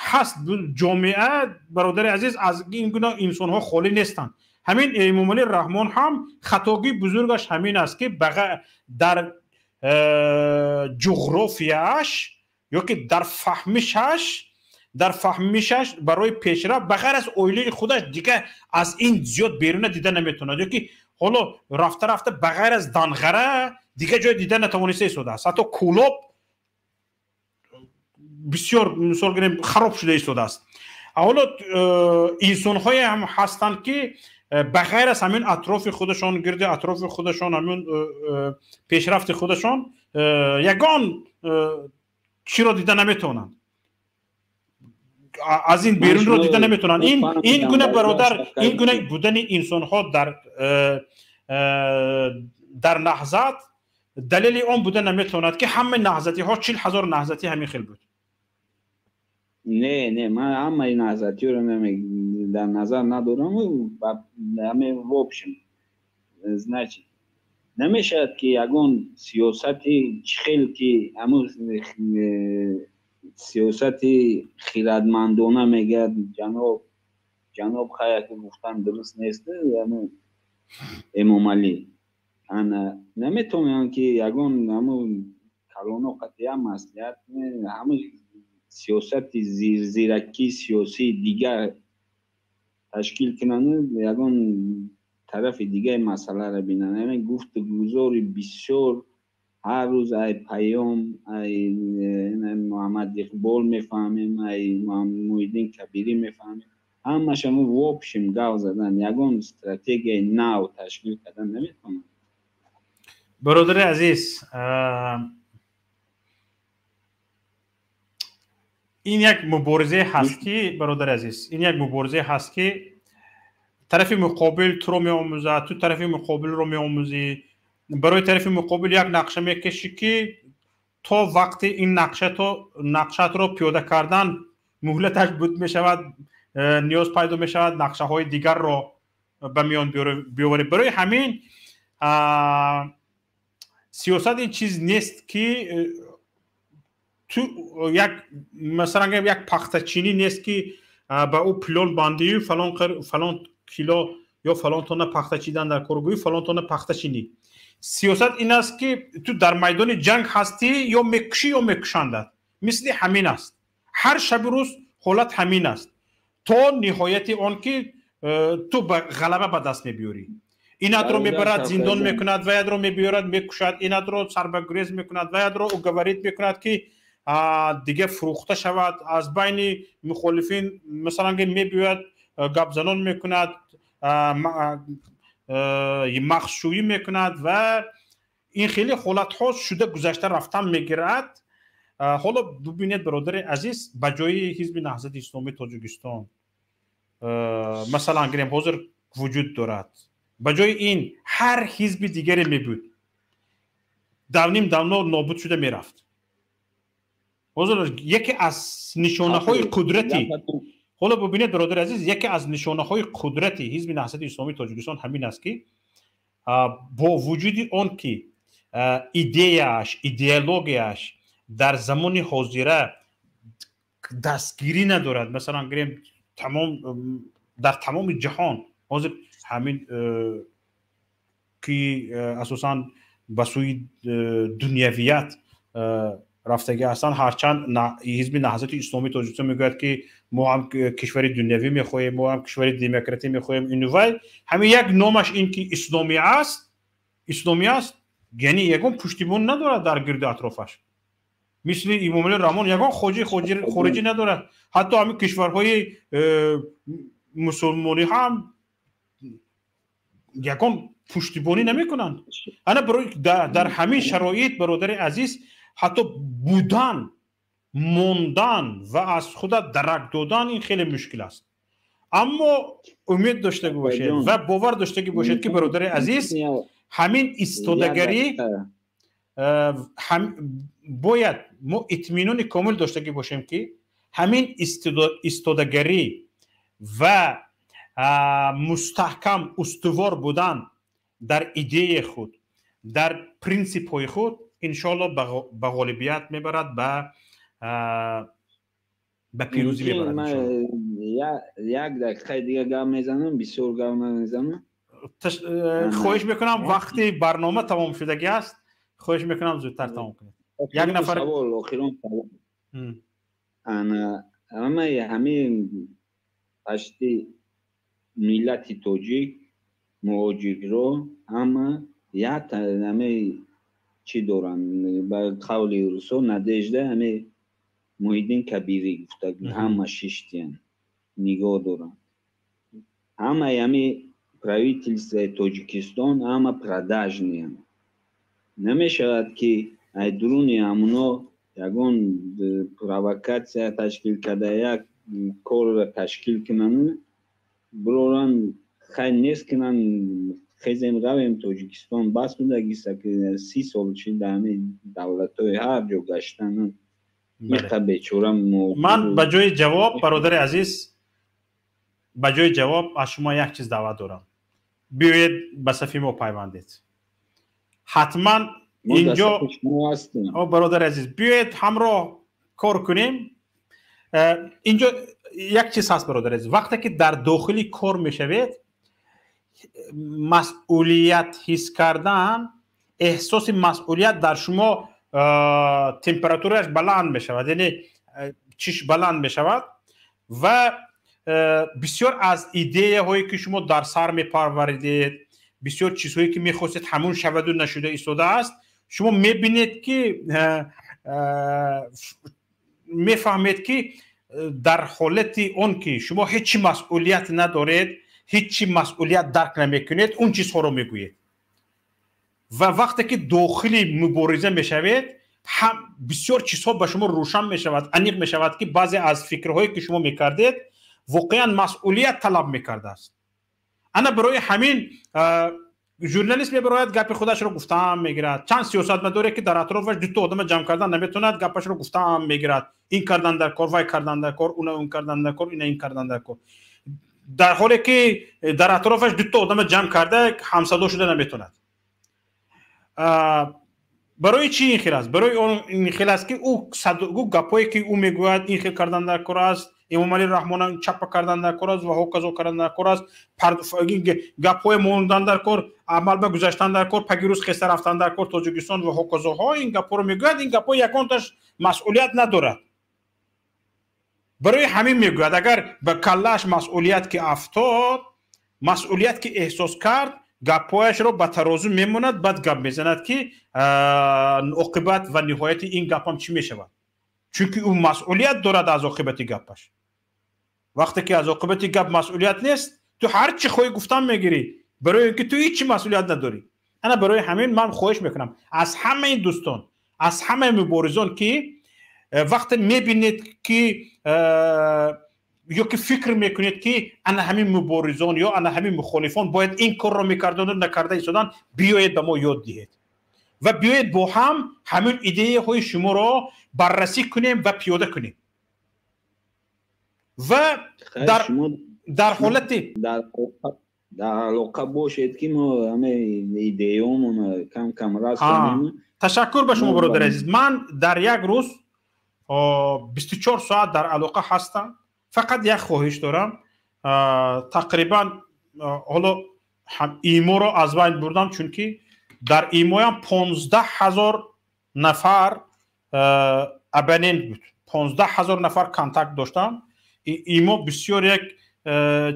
ҳаст. Ҷомеа, бародари азиз, аз ин гуна инсонҳо холӣ нестанд. Ҳамин Эмомалӣ Раҳмон ҳам хатогии бузургаш ҳамин аст, ки дар ҷуғрофияаш ё ки дар фаҳмишаш барои пешрафт ба ғайр аз оилаи худаш дигар аз ин зиёд беруна дида наметавонад, ё ки ҳоло рафта рафта ба ғайр аз Данғара дигар ҷой дида натавониста истодааст. Ҳатто Кӯлоб бисёр, мисол гирем, хароб шуда истодааст. Ҳоло инсонҳое ҳам ҳастанд, ки ба ғайр аз ҳамин атрофи худашон, гирди атрофи худашон, ҳамин пешрафти худашон ягон чиро дида наметавонанд, аз ин берунро дида наметавонанд. Ин гуна, бародар, ин гуна будани инсонҳо дар наҳзат далели он буда наметавонад, ки ҳамаи наҳзатиҳо 40 ҳазор наҳзатӣ ҳамин хел буд. Не, не, ман ҳамаи наҳзатиҳоро дар назар надорам. Ҳаме в общем, значит, намешавад, ки ягон сиёсати чӣ хел ки ҳамун сиёсати хирадмандона мегӯяд ҷаноб хаяки гуфтан дуруст нест, ҳамун Эмомалӣ ана наметавонанд, ки ягон ҳамун калоно қатъия маслиҳат, ҳамун сиёсати зиракии сиёсии дигар ташкил кунанд, ягон тарафи дигаи масъаларо бинанд. Яъне гуфтугузори бисёр ҳар рӯз ай паём, ай Муҳаммад Иқбол мефаҳмем, ай Муҳиддин Кабирӣ мефаҳмем, ҳамаш ҳамун в общем гав задан, ягон стратегияи нав ташкил кардан наметавонанд. Бародари азиз, ин як муборизае ҳаст, ки, бародари азиз, ин як муборизае ҳаст, ки тарафи муқобил туро меомӯзад, ту тарафи муқобилро меомӯзӣ. Барои тарафи муқобил як нақша мекашӣ, ки то вақти ин нақшатро пиёда кардан муҳлаташ буд мешавад, ниёз пайдо мешавад нақшаҳои дигарро ба миён биёварӣ. Барои ҳамин сиёсат ин чиз нест, ки ту як, масалан, як пахтачинӣ нест, ки ба ӯ плон бандию фалон кило ё фалон тонна пахта чидан дар коргӯӣ, фалон тонна пахта чинӣ. Сиёсат ин аст, ки ту дар майдони ҷанг ҳастӣ, ё мекушӣ, ё мекушандат. Мисли ҳамин аст. Ҳар шаби рӯз ҳолат ҳамин аст, то ниҳояти он ки ту ба ғалаба ба даст мебиёрӣ. Инатро мебарад, зиндон мекунад, ваядро мебиёрад, мекушад, инатро сарбагурез мекунад, ваядро уговорит мекунад, ки дига фурӯхта шавад аз байни мухолифин. Масалан, мебиёяд, гапзанон мекунад, махшӯӣ мекунад ва ин хеле ҳолатҳо шуда гузашта рафтан мегирад. Ҳоло бубинед, бародари азиз, ба ҷои Ҳизби Наҳзати Исломии Тоҷикистон, масалан гирем, ҳозир вуҷуд дорад, ба ҷои ин ҳар ҳизби дигаре мебуд, давним давно нобуд шуда мерафт. Ҳозир яке аз нишонаҳои қудрати, ҳоло бубинед, бародари азиз, яке аз нишонаҳои қудрати Ҳизби Наҳзати Исломии Тоҷикистон ҳамин аст, ки бо вуҷуди он ки идеяаш, идеологияш дар замони ҳозира дастгирӣ надорад, масалан гирем, тамом дар тамоми ҷаҳон ҳозир ҳамин ки асосан ба сӯи дунявият рафтагӣ ҳастанд, ҳарчанд Ҳизби Наҳзати Исломии Тоҷикистон мегӯяд, ки мо ҳам кишвари дунявӣ мехоҳем, мо ҳам кишвари демократӣ мехоҳем, ину вай, ҳамин як номаш ин ки исломӣ аст, исломӣ аст, яъне ягон пуштибон надорад дар гирду атрофаш. Мисли Имомалӣ Раҳмон ягон хориҷӣ надорад. Ҳатто ҳамин кишварҳои мусулмонӣ ҳам ягон пуштибонӣ намекунанд. Ана барои дар ҳамин шароит, бародари азиз, ҳатто будан, мондан ва аз худа дарак додан ин хеле мушкил аст. Аммо умед доштагӣ бошед ва бовар доштагӣ бошед, ки, бародари азиз, ҳамин истодагарӣ бояд мо итминони комил доштагӣ бошем, ки ҳамин истодагарӣ ва мустаҳкам устувор будан дар идеяи худ, дар принсипҳои худ, иншоалло ба ғолибият мебарад, ба пирӯзӣ мебарад. Як дақиқаи дига гап мезанам, бисёр гап намезанам. Хоҳиш мекунам, вақти барнома тамом шудагӣ аст, хоҳиш мекунам, зудтар тамом кунед. Як нафар савол, охирон савол. Ана ҳамаи ҳамин пашти миллати тоҷик, муҳоҷирро ҳама як ҳамаи чӣ доранд, ба қавли русо надежда, ҳаме Муҳиддин Кабирӣ гуфта, ҳама шиштиян нигоҳ доранд. Ҳамаи ҳами правительствои Тоҷикистон ҳама продажныянд. Намешавад, ки ай дуруни ҳамуно ягон провокатсия ташкил карда, як корро ташкил кунанд, бироранд, хай нест кунанд, хезем, равем Тоҷикистон. Бас будагиста, ки 30 сол чи дар ҳамин давлатҳои ҳар ҷо гаштан, иқа бечора. Ман ба ҷои ҷавоб, бародари азиз, ба ҷои ҷавоб аз шумо як чиз даъват дорам: биёед, ба сафи мо пайвандед ҳатман. Инҷо, бародари азиз, биёед, ҳамроҳ кор кунем. Инҷо як чиз ҳаст, бародари азиз: вақте ки дар дохили кор мешавед, масъулият ҳис кардан, эҳсоси масъулият дар шумо температурааш баланд мешавад, яъне чиш баланд мешавад ва бисёр аз идеяҳое ки шумо дар сар мепарваридед, бисёр чизҳое ки мехостед ҳамун шаваду нашуда истодааст, шумо мебинед, ки мефаҳмед, ки дар ҳолати он ки шумо ҳеҷ чи масъулият надоред, ҳеҷ чи масъулият дарк намекунед, он чизҳоро мегӯед. Ва вақте ки дохили мубориза мешавед, ҳам бисёр чизҳо ба шумо рӯшан мешавад, аниқ мешавад, ки баъзе аз фикрҳое ки шумо мекардед, воқеан масъулият талаб мекардааст. Ана барои ҳамин журналист мебарояд, гапи худашро гуфтаам мегирад, чанд сиёсатмадоре ки дар атрофаш дуто одама ҷамъ кардан наметавонад, гапашро гуфтаам мегирад: ин кардан дар кор, вай кардан дар кор, уна он кардан дар кор, ина ин кардан дар кор, дар ҳоле ки дар атрофаш дуто одама ҷамъ карда ҳамсадо шуда наметавонад. Барои чӣ ин хел аст? Барои он ин хел аст, ки ӯ гапҳое ки ӯ мегӯяд, ин хел кардан дар кор аст, Эмомалӣ Раҳмона чапа кардан дар кор аст ва ҳоказо кардан дар кор аст, гапҳое мондан дар кор, амал ба гузаштан дар кор, пагирӯз хеста рафтан дар кор Тоҷикистон ва ҳоказоҳо, ин гапҳоро мегӯяд. Ин гапҳо ягонташ масъулият надорад, барои ҳамин мегӯяд. Агар ба каллааш масъулият ки афтод, масъулият ки эҳсос кард, гапҳояшро ба тарозу мемонад, баъд гап мезанад, ки оқибат ва ниҳояти ин гапам чӣ мешавад, чунки ӯ масъулият дорад аз оқибати гапаш. Вақте ки аз оқибати гап масъулият нест, ту ҳар чӣ хоҳӣ гуфтан мегирӣ, барои ин ки ту ҳеҷ чӣ масъулият надорӣ. Ана барои ҳамин ман хоҳиш мекунам аз ҳамаи дӯстон, аз ҳамаи муборизон, ки Вақте мебинед ки ё ки фикр мекунед ки ана ҳамин муборизон ё ана ҳамин мухолифон бояд ин корро мекарданду накарда истодан, биёед ба мо ёд диҳед ва биёед бо ҳам ҳамин идеяҳои шуморо баррасӣ кунем ва пиёда кунем. Ва дар ҳолати дар алоқа бошед ки мо ҳамаи идеяҳомон кам кам раст кунем. Ташаккур ба шумо, бародари азиз. Ман дар як рӯз 24 соат дар алоқа ҳастам. Фақат як хоҳиш дорам. Тақрибан ҳоло иморо аз байн бурдам, чунки дар имоям 15 000 нафар абонент буд, 15 000 нафар контакт доштам. Имо бисёр як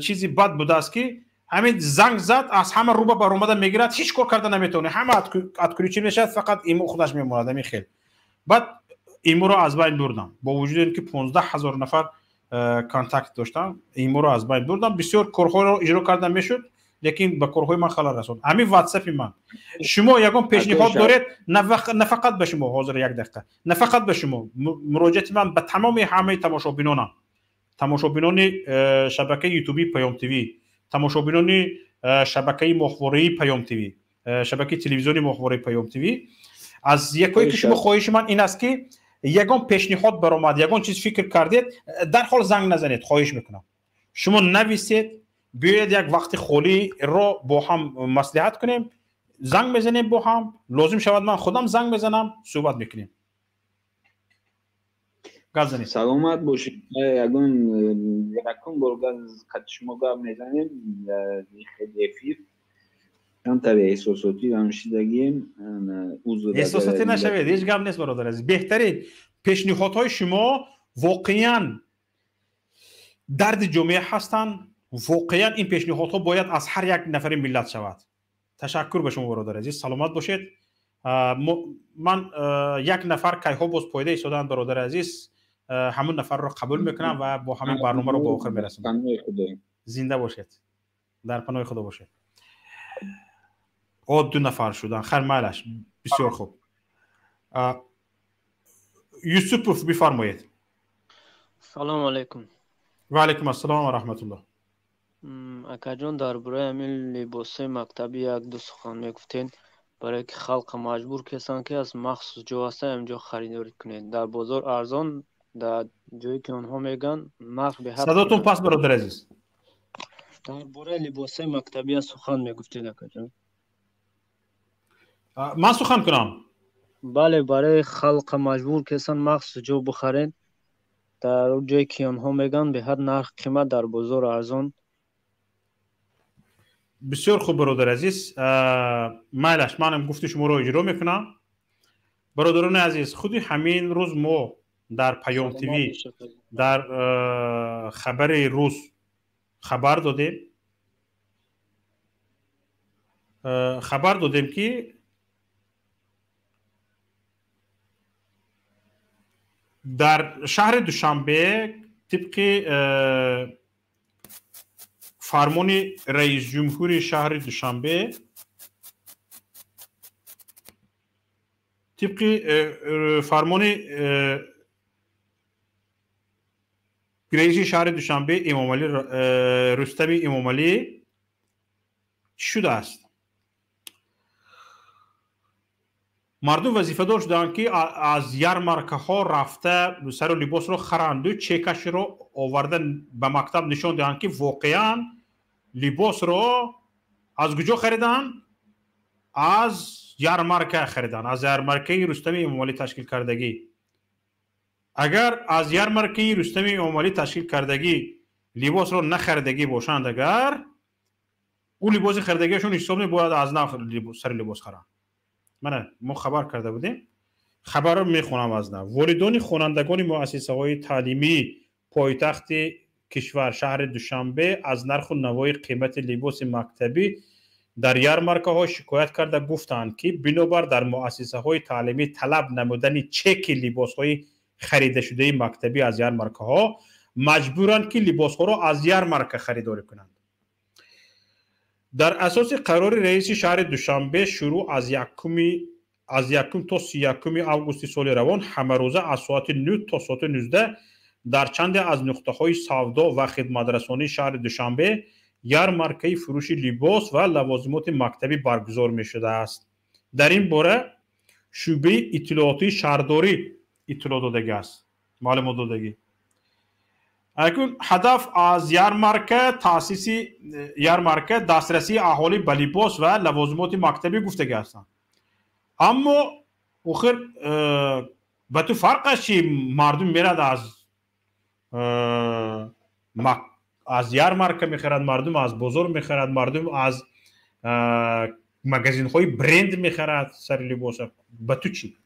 чизи бад будааст ки ҳамин занг зад, аз ҳама руба баромада мегирад, ҳеҷ кор карда наметавонӣ, ҳама отключи мешавад, фақат имо худаш мемонад. Ҳамин хел. Баъд иморо аз байн бурдам, бо вуҷуди ин ки 15 000 нафар контакт доштам, иморо аз байн бурдам. Бисёр корҳоро иҷро карда мешуд, лекин ба корҳои ман халал расонд. Ҳамин ватсапи ман. Шумо ягон пешниҳод доред, на фақат ба шумо, ҳозир як дақиқа, на фақат ба шумо, муроҷиати ман ба тамоми ҳамаи тамошобинонам, тамошобинони шабакаи ютуби Паём ТВ, тамошобинони шабакаи моҳвораии Паём ТВ, шабакаи телевизиони моҳвораи Паём ТВ, аз якое ки шумо хоҳиши ман ин аст ки ягон пешниҳод баромад, ягон чиз фикр кардед, дарҳол занг назанед, хоҳиш мекунам. Шумо нависед, биёед як вақти холиро бо ҳам маслиҳат кунем, занг мезанем бо ҳам, лозим шавад ман худам занг мезанам, суҳбат мекунем. Гап занед. Саломат бошед. Ягон якум бор қати шумо гап мезанем, хеле эфир камтаре эҳсосотӣ ҳамшидагием. Эҳсосотӣ нашавед, ҳеҷ гап нест, бародар азиз. Беҳтарин пешниҳодҳои шумо воқеан дарди ҷомеа ҳастанд. Воқеан ин пешниҳодҳо бояд аз ҳар як нафари миллат шавад. Ташаккур ба шумо, бародар азиз, саломат бошед. Ман як нафар кайҳо боз пойда истодаанд, бародари азиз, ҳамун нафарро қабул мекунам ва бо ҳамин барномаро ба охир мерасонам. Зинда бошед, дар паноҳи Худо бошед. О, ду нафар шудан, хайр, майлаш, бисёр хуб. Юсупов, бифармоед. Салому алайкум. Ва алайкум ассалом ва раҳматуллоҳ. Акаҷон, дар бораи ҳамин либосҳои мактабӣ як-ду сухан мегуфтед, барое ки халқа маҷбур кесанд ки аз махсус ҷо ҳастанд, ҳамин ҷо харидорӣ кунед. Дар бозор арзон, дар ҷое ки онҳо мегӯянд нарх беҳад. Садотон пас, бародари азиз. Дар бораи либосҳои мактабӣ сухан мегуфтед, акаҷон. Ман сухан кунам? Бале, барои халқа маҷбур кесанд махсус ҷо бихаред. Дар ҷое ки онҳо мегӯянд беҳад нарх қимат, дар бозор арзон. Бисёр хуб, бародари азиз. Майлаш, манам гуфти шуморо иҷро мекунам. Бародарони азиз, худи ҳамин рӯз мо дар Паём ТВ дар хабари рӯз хабар додем, ки дар шаҳри Душанбе тибқи фармони раисҷумҳури шаҳри Душанбе, тибқи фармони раиси шаҳри Душанбе Эмомалӣ, Рустами Эмомалӣ, чӣ шудааст? Мардум вазифадор шуданд ки аз ярмаркаҳо рафта сару либосро харанду чекашро оварда ба мактаб нишон диҳанд ки воқеан либосро аз куҷо хариданд? Аз ярмарка хариданд, аз ярмаркаи Рустами Эмомалӣ ташкил кардагӣ. Агар аз ярмаркаи Рустами Эмомалӣ ташкил кардагӣ либосро нахаридагӣ бошанд, агар ӯ либоси харидагиашон ҳисоб бояд аз нав сари либос харанд. Мана мо хабар карда будем, хабарро мехонам аз нав. Волидони хонандагони муассисаҳои таълимии пойтахти кишвар шаҳри Душанбе аз нарху навои қимати либоси мактабӣ дар ярмаркаҳо шикоят карда гуфтанд, ки бинобар дар муассисаҳои таълимӣ талаб намудани чеки либосҳои харидашудаи мактабӣ аз ярмаркаҳо маҷбуранд, ки либосҳоро аз ярмарка харидорӣ кунанд. Дар асоси қарори раиси шаҳри Душанбе шурӯъ аз 1 аз 1 то 31 августи соли равон ҳамарӯза аз соати 9 то соати 19 дар чанде аз нуқтаҳои савдо ва хидматрасонии шаҳри Душанбе ярмаркаи фурӯши либос ва лавозимоти мактабӣ баргузор мешудааст. Дар ин бора шӯъбаи иттилоотии шаҳрдорӣ иттилоъ додагӣ аст, маълумот додагӣ. Акун ҳадаф аз ярмарка таъсиси ярмарка дастрасии аҳолӣ ба либос ва лавозимоти мактабӣ гуфтагӣ ҳастанд. Аммо охир ба ту фарқ аст, чи мардум мерад аз ярмарка мехарад, мардум аз бозор мехарад, мардум аз магазинҳои бренд мехарад сари либоса. Ба ту чӣ?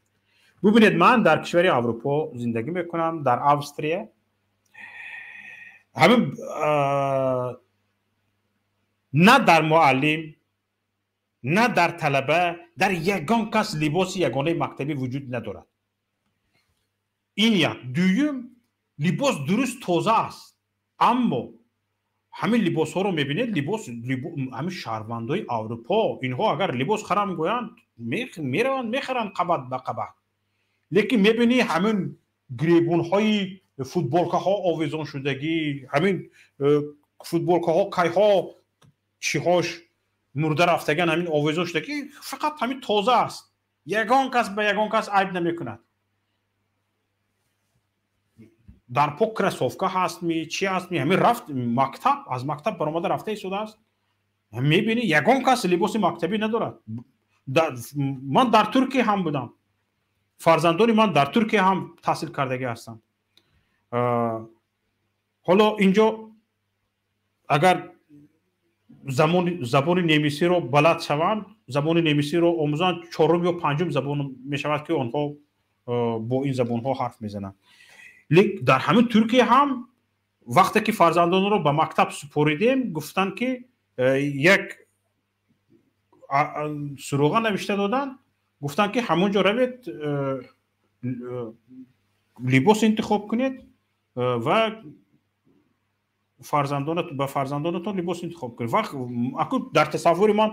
Бубинед, ман дар кишвари Аврупо зиндагӣ мекунам, дар Австрия. Ҳамин на дар муаллим, на дар талаба, дар ягон кас либоси ягонаи мактабӣ вуҷуд надорад. Ин як. Дуюм, либос дуруст тоза аст, аммо ҳамин либосҳоро мебинед, либос ҳамин шаҳрвандои Аврупо, инҳо агар либос харам гӯянд, мераванд мехаранд қабат ба қабат. Лекин мебинӣ ҳамин гребунҳои футболкаҳо овезон шудагӣ, ҳамин футболкаҳо кайҳо чиҳош мурда рафтаган, ҳамин овезон шудагӣ, фақат ҳамин тоза аст. Ягон кас ба ягон кас айб намекунад. Дар по кроссовка ҳастми, чи ҳастми, ҳамин рафт мактаб, аз мактаб баромада рафта истодааст. Мебинӣ ягон кас либоси мактабӣ надорад. Ман дар Туркия ҳам будам, фарзандони ман дар Туркия ҳам таҳсил кардагӣ ҳастанд. Ҳоло инҷо агар забони немисиро балад шаванд, забони немисиро омӯзанд, чорум ё панҷум забон мешавад, ки онҳо бо ин забонҳо ҳарф мезананд. Лек дар ҳамин Туркия ҳам вақте ки фарзандонро ба мактаб супоридем, гуфтанд, ки як суроға навишта доданд, гуфтанд, ки ҳамон ҷо равед, либос интихоб кунед ва ба фарзандонатон либос интихоб кунед. Аку дар тасаввури ман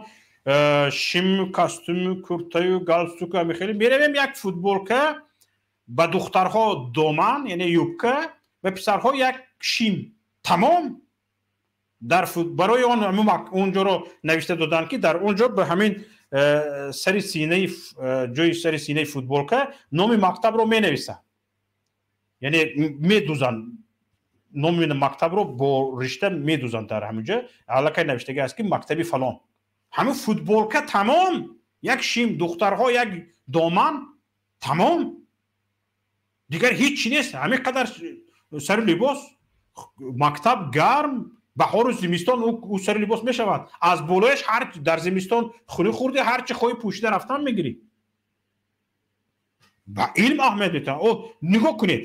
шим, костюм, куртаю, галстуку ҳамин хеле меравем, як футболка, ба духтарҳо доман, яъне юбка, ба писарҳо як шим, тамом. Дар барои он онҷоро навишта доданд, ки дар он ҷо ба ҳамин сари синаи ҷои сари синаи футболка номи мактабро менависанд, яъне медузанд номи мактабро бо ришта медузанд. Дар ҳамин ҷо аллакай навиштагӣ аст, ки мактаби фалон. Ҳамин футболка тамом, як шим, духтарҳо як доман, тамом, дигар ҳеҷ чи нест. Ҳамин қадар сари либос, мактаб гарм, баҳору зимистон ӯ сари либос мешавад. Аз болояш ҳар дар зимистон хунӣ хӯрди, ҳар чи хоҳӣ пӯшида рафтан мегирӣ. Ба илм аҳамият метавон. О, нигоҳ кунед,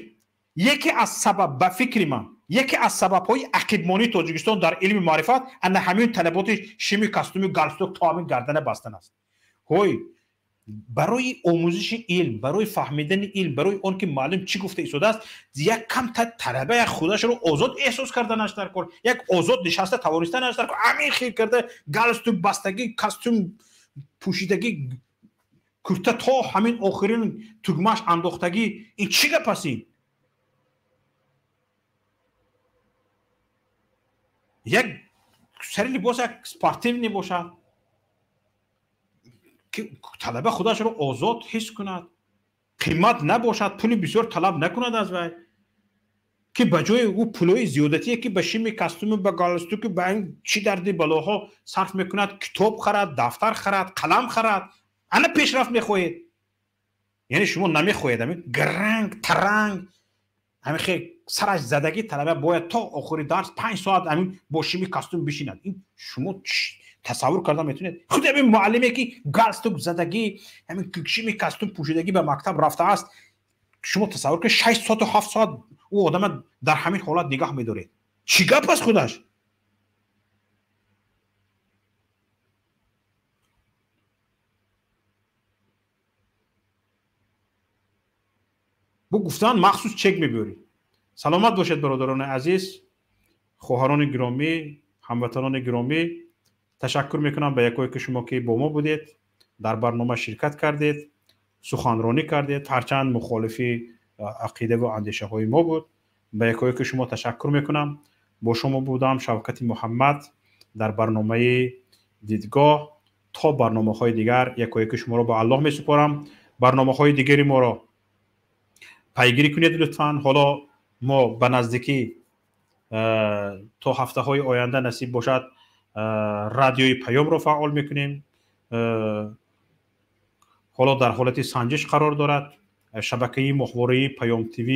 яке аз сабаб, ба фикри ман, яке аз сабабҳои ақибмонии Тоҷикистон дар илми маърифат ана ҳамин талаботи шими, костюми, галстук то ҳамин гардана бастан аст. Ҳой, барои омӯзиши илм, барои фаҳмидани илм, барои он ки маълум чӣ гуфта истодааст, як камта талаба як худашро озод эҳсос карданаш дар кор, як озод нишаста тавонистанаш дар кор. Ҳамин хел карда галстук бастагӣ, костюм пӯшидагӣ, курта то ҳамин охирин тугмаш андохтагӣ, ин чӣ гап аст? Ин як сари либос як спортивный бошад, ки талаба худашро озод ҳис кунад, қимат набошад, пули бисёр талаб накунад аз вай, ки ба ҷои ӯ пулҳои зиёдатие, ки ба шими, костюму, ба галстуку, ба ин чӣ дарди балоҳо сарф мекунад, китоб харад, дафтар харад, қалам харад. Ана пешрафт мехоҳед. Яъне шумо намехоҳед ҳамин гранг таранг ҳамин хел сараш задагӣ талаба бояд то охири дарс 5 соат ҳамин бо шими, костюм бишинад. Ин шумо тасаввур карда метавонед? Худи ҳамин муаллиме, ки галстук задагӣ, ҳамин шими, костюм пӯшидагӣ ба мактаб рафтааст, шумо тасаввур кунед, 6 соату 7 соат ӯ одама дар ҳамин ҳолат нигаҳ медоред. Чӣ гап аст худаш? Бу гуфтан махсус чек мебиёрӣ. Саломат бошед, бародарони азиз, хоҳарони гиромӣ, ҳамватанони гиромӣ. Ташаккур мекунам ба якое ки шумо, ки бо мо будед, дар барнома ширкат кардед. суханронӣ кардед, ҳарчанд мухолифи ақида ва андешаҳои мо буд. Ба якояки шумо ташаккур мекунам. Бо шумо будам Шавкати Муҳаммад дар барномаи Дидгоҳ. То барномаҳои дигар якояки шуморо ба Аллоҳ месупорам. Барномаҳои дигари моро пайгирӣ кунед лутфан. Ҳоло мо ба наздикӣ то ҳафтаҳои оянда насиб бошад радиои Паёмро фаъол мекунем. Ҳоло дар ҳолати санҷиш қарор дорад. Шабакаи моҳвораи Паём ТВ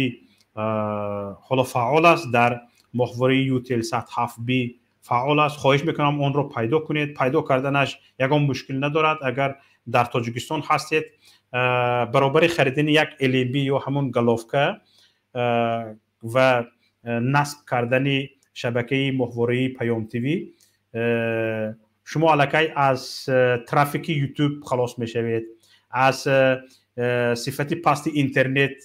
ҳоло фаъол аст, дар моҳвораи Eutelsat 7B фаъол аст. Хоҳиш мекунам онро пайдо кунед. Пайдо карданаш ягон мушкил надорад. Агар дар Тоҷикистон ҳастед, баробари харидани як LNB ё ҳамон головка ва насб кардани шабакаи моҳвораи Паём ТВ шумо аллакай аз трафики YouTube халос мешавед, аз сифати пасти интернет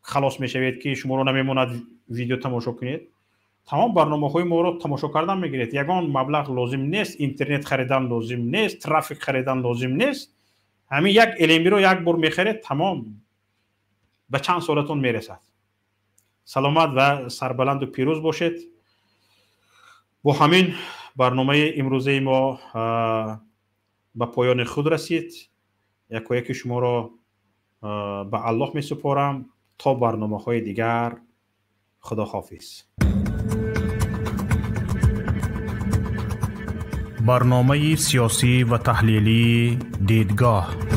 халос мешавед, ки шуморо намемонад видео тамошо кунед. Тамом барномаҳои моро тамошо кардан мегиред. Ягон маблағ лозим нест, интернет харидан лозим нест, трафик харидан лозим нест. Ҳамин як LNB-ро як бор мехаред, тамом, ба чанд солатон мерасад. Саломат ва сарбаланду пирӯз бошед. Бо ҳамин барномаи имрӯзаи мо ба поёни худ расид. Якояки шуморо ба Аллоҳ месупорам. То барномаҳои дигар, Худоҳофиз. Барномаи сиёсӣ ва таҳлилии Дидгоҳ.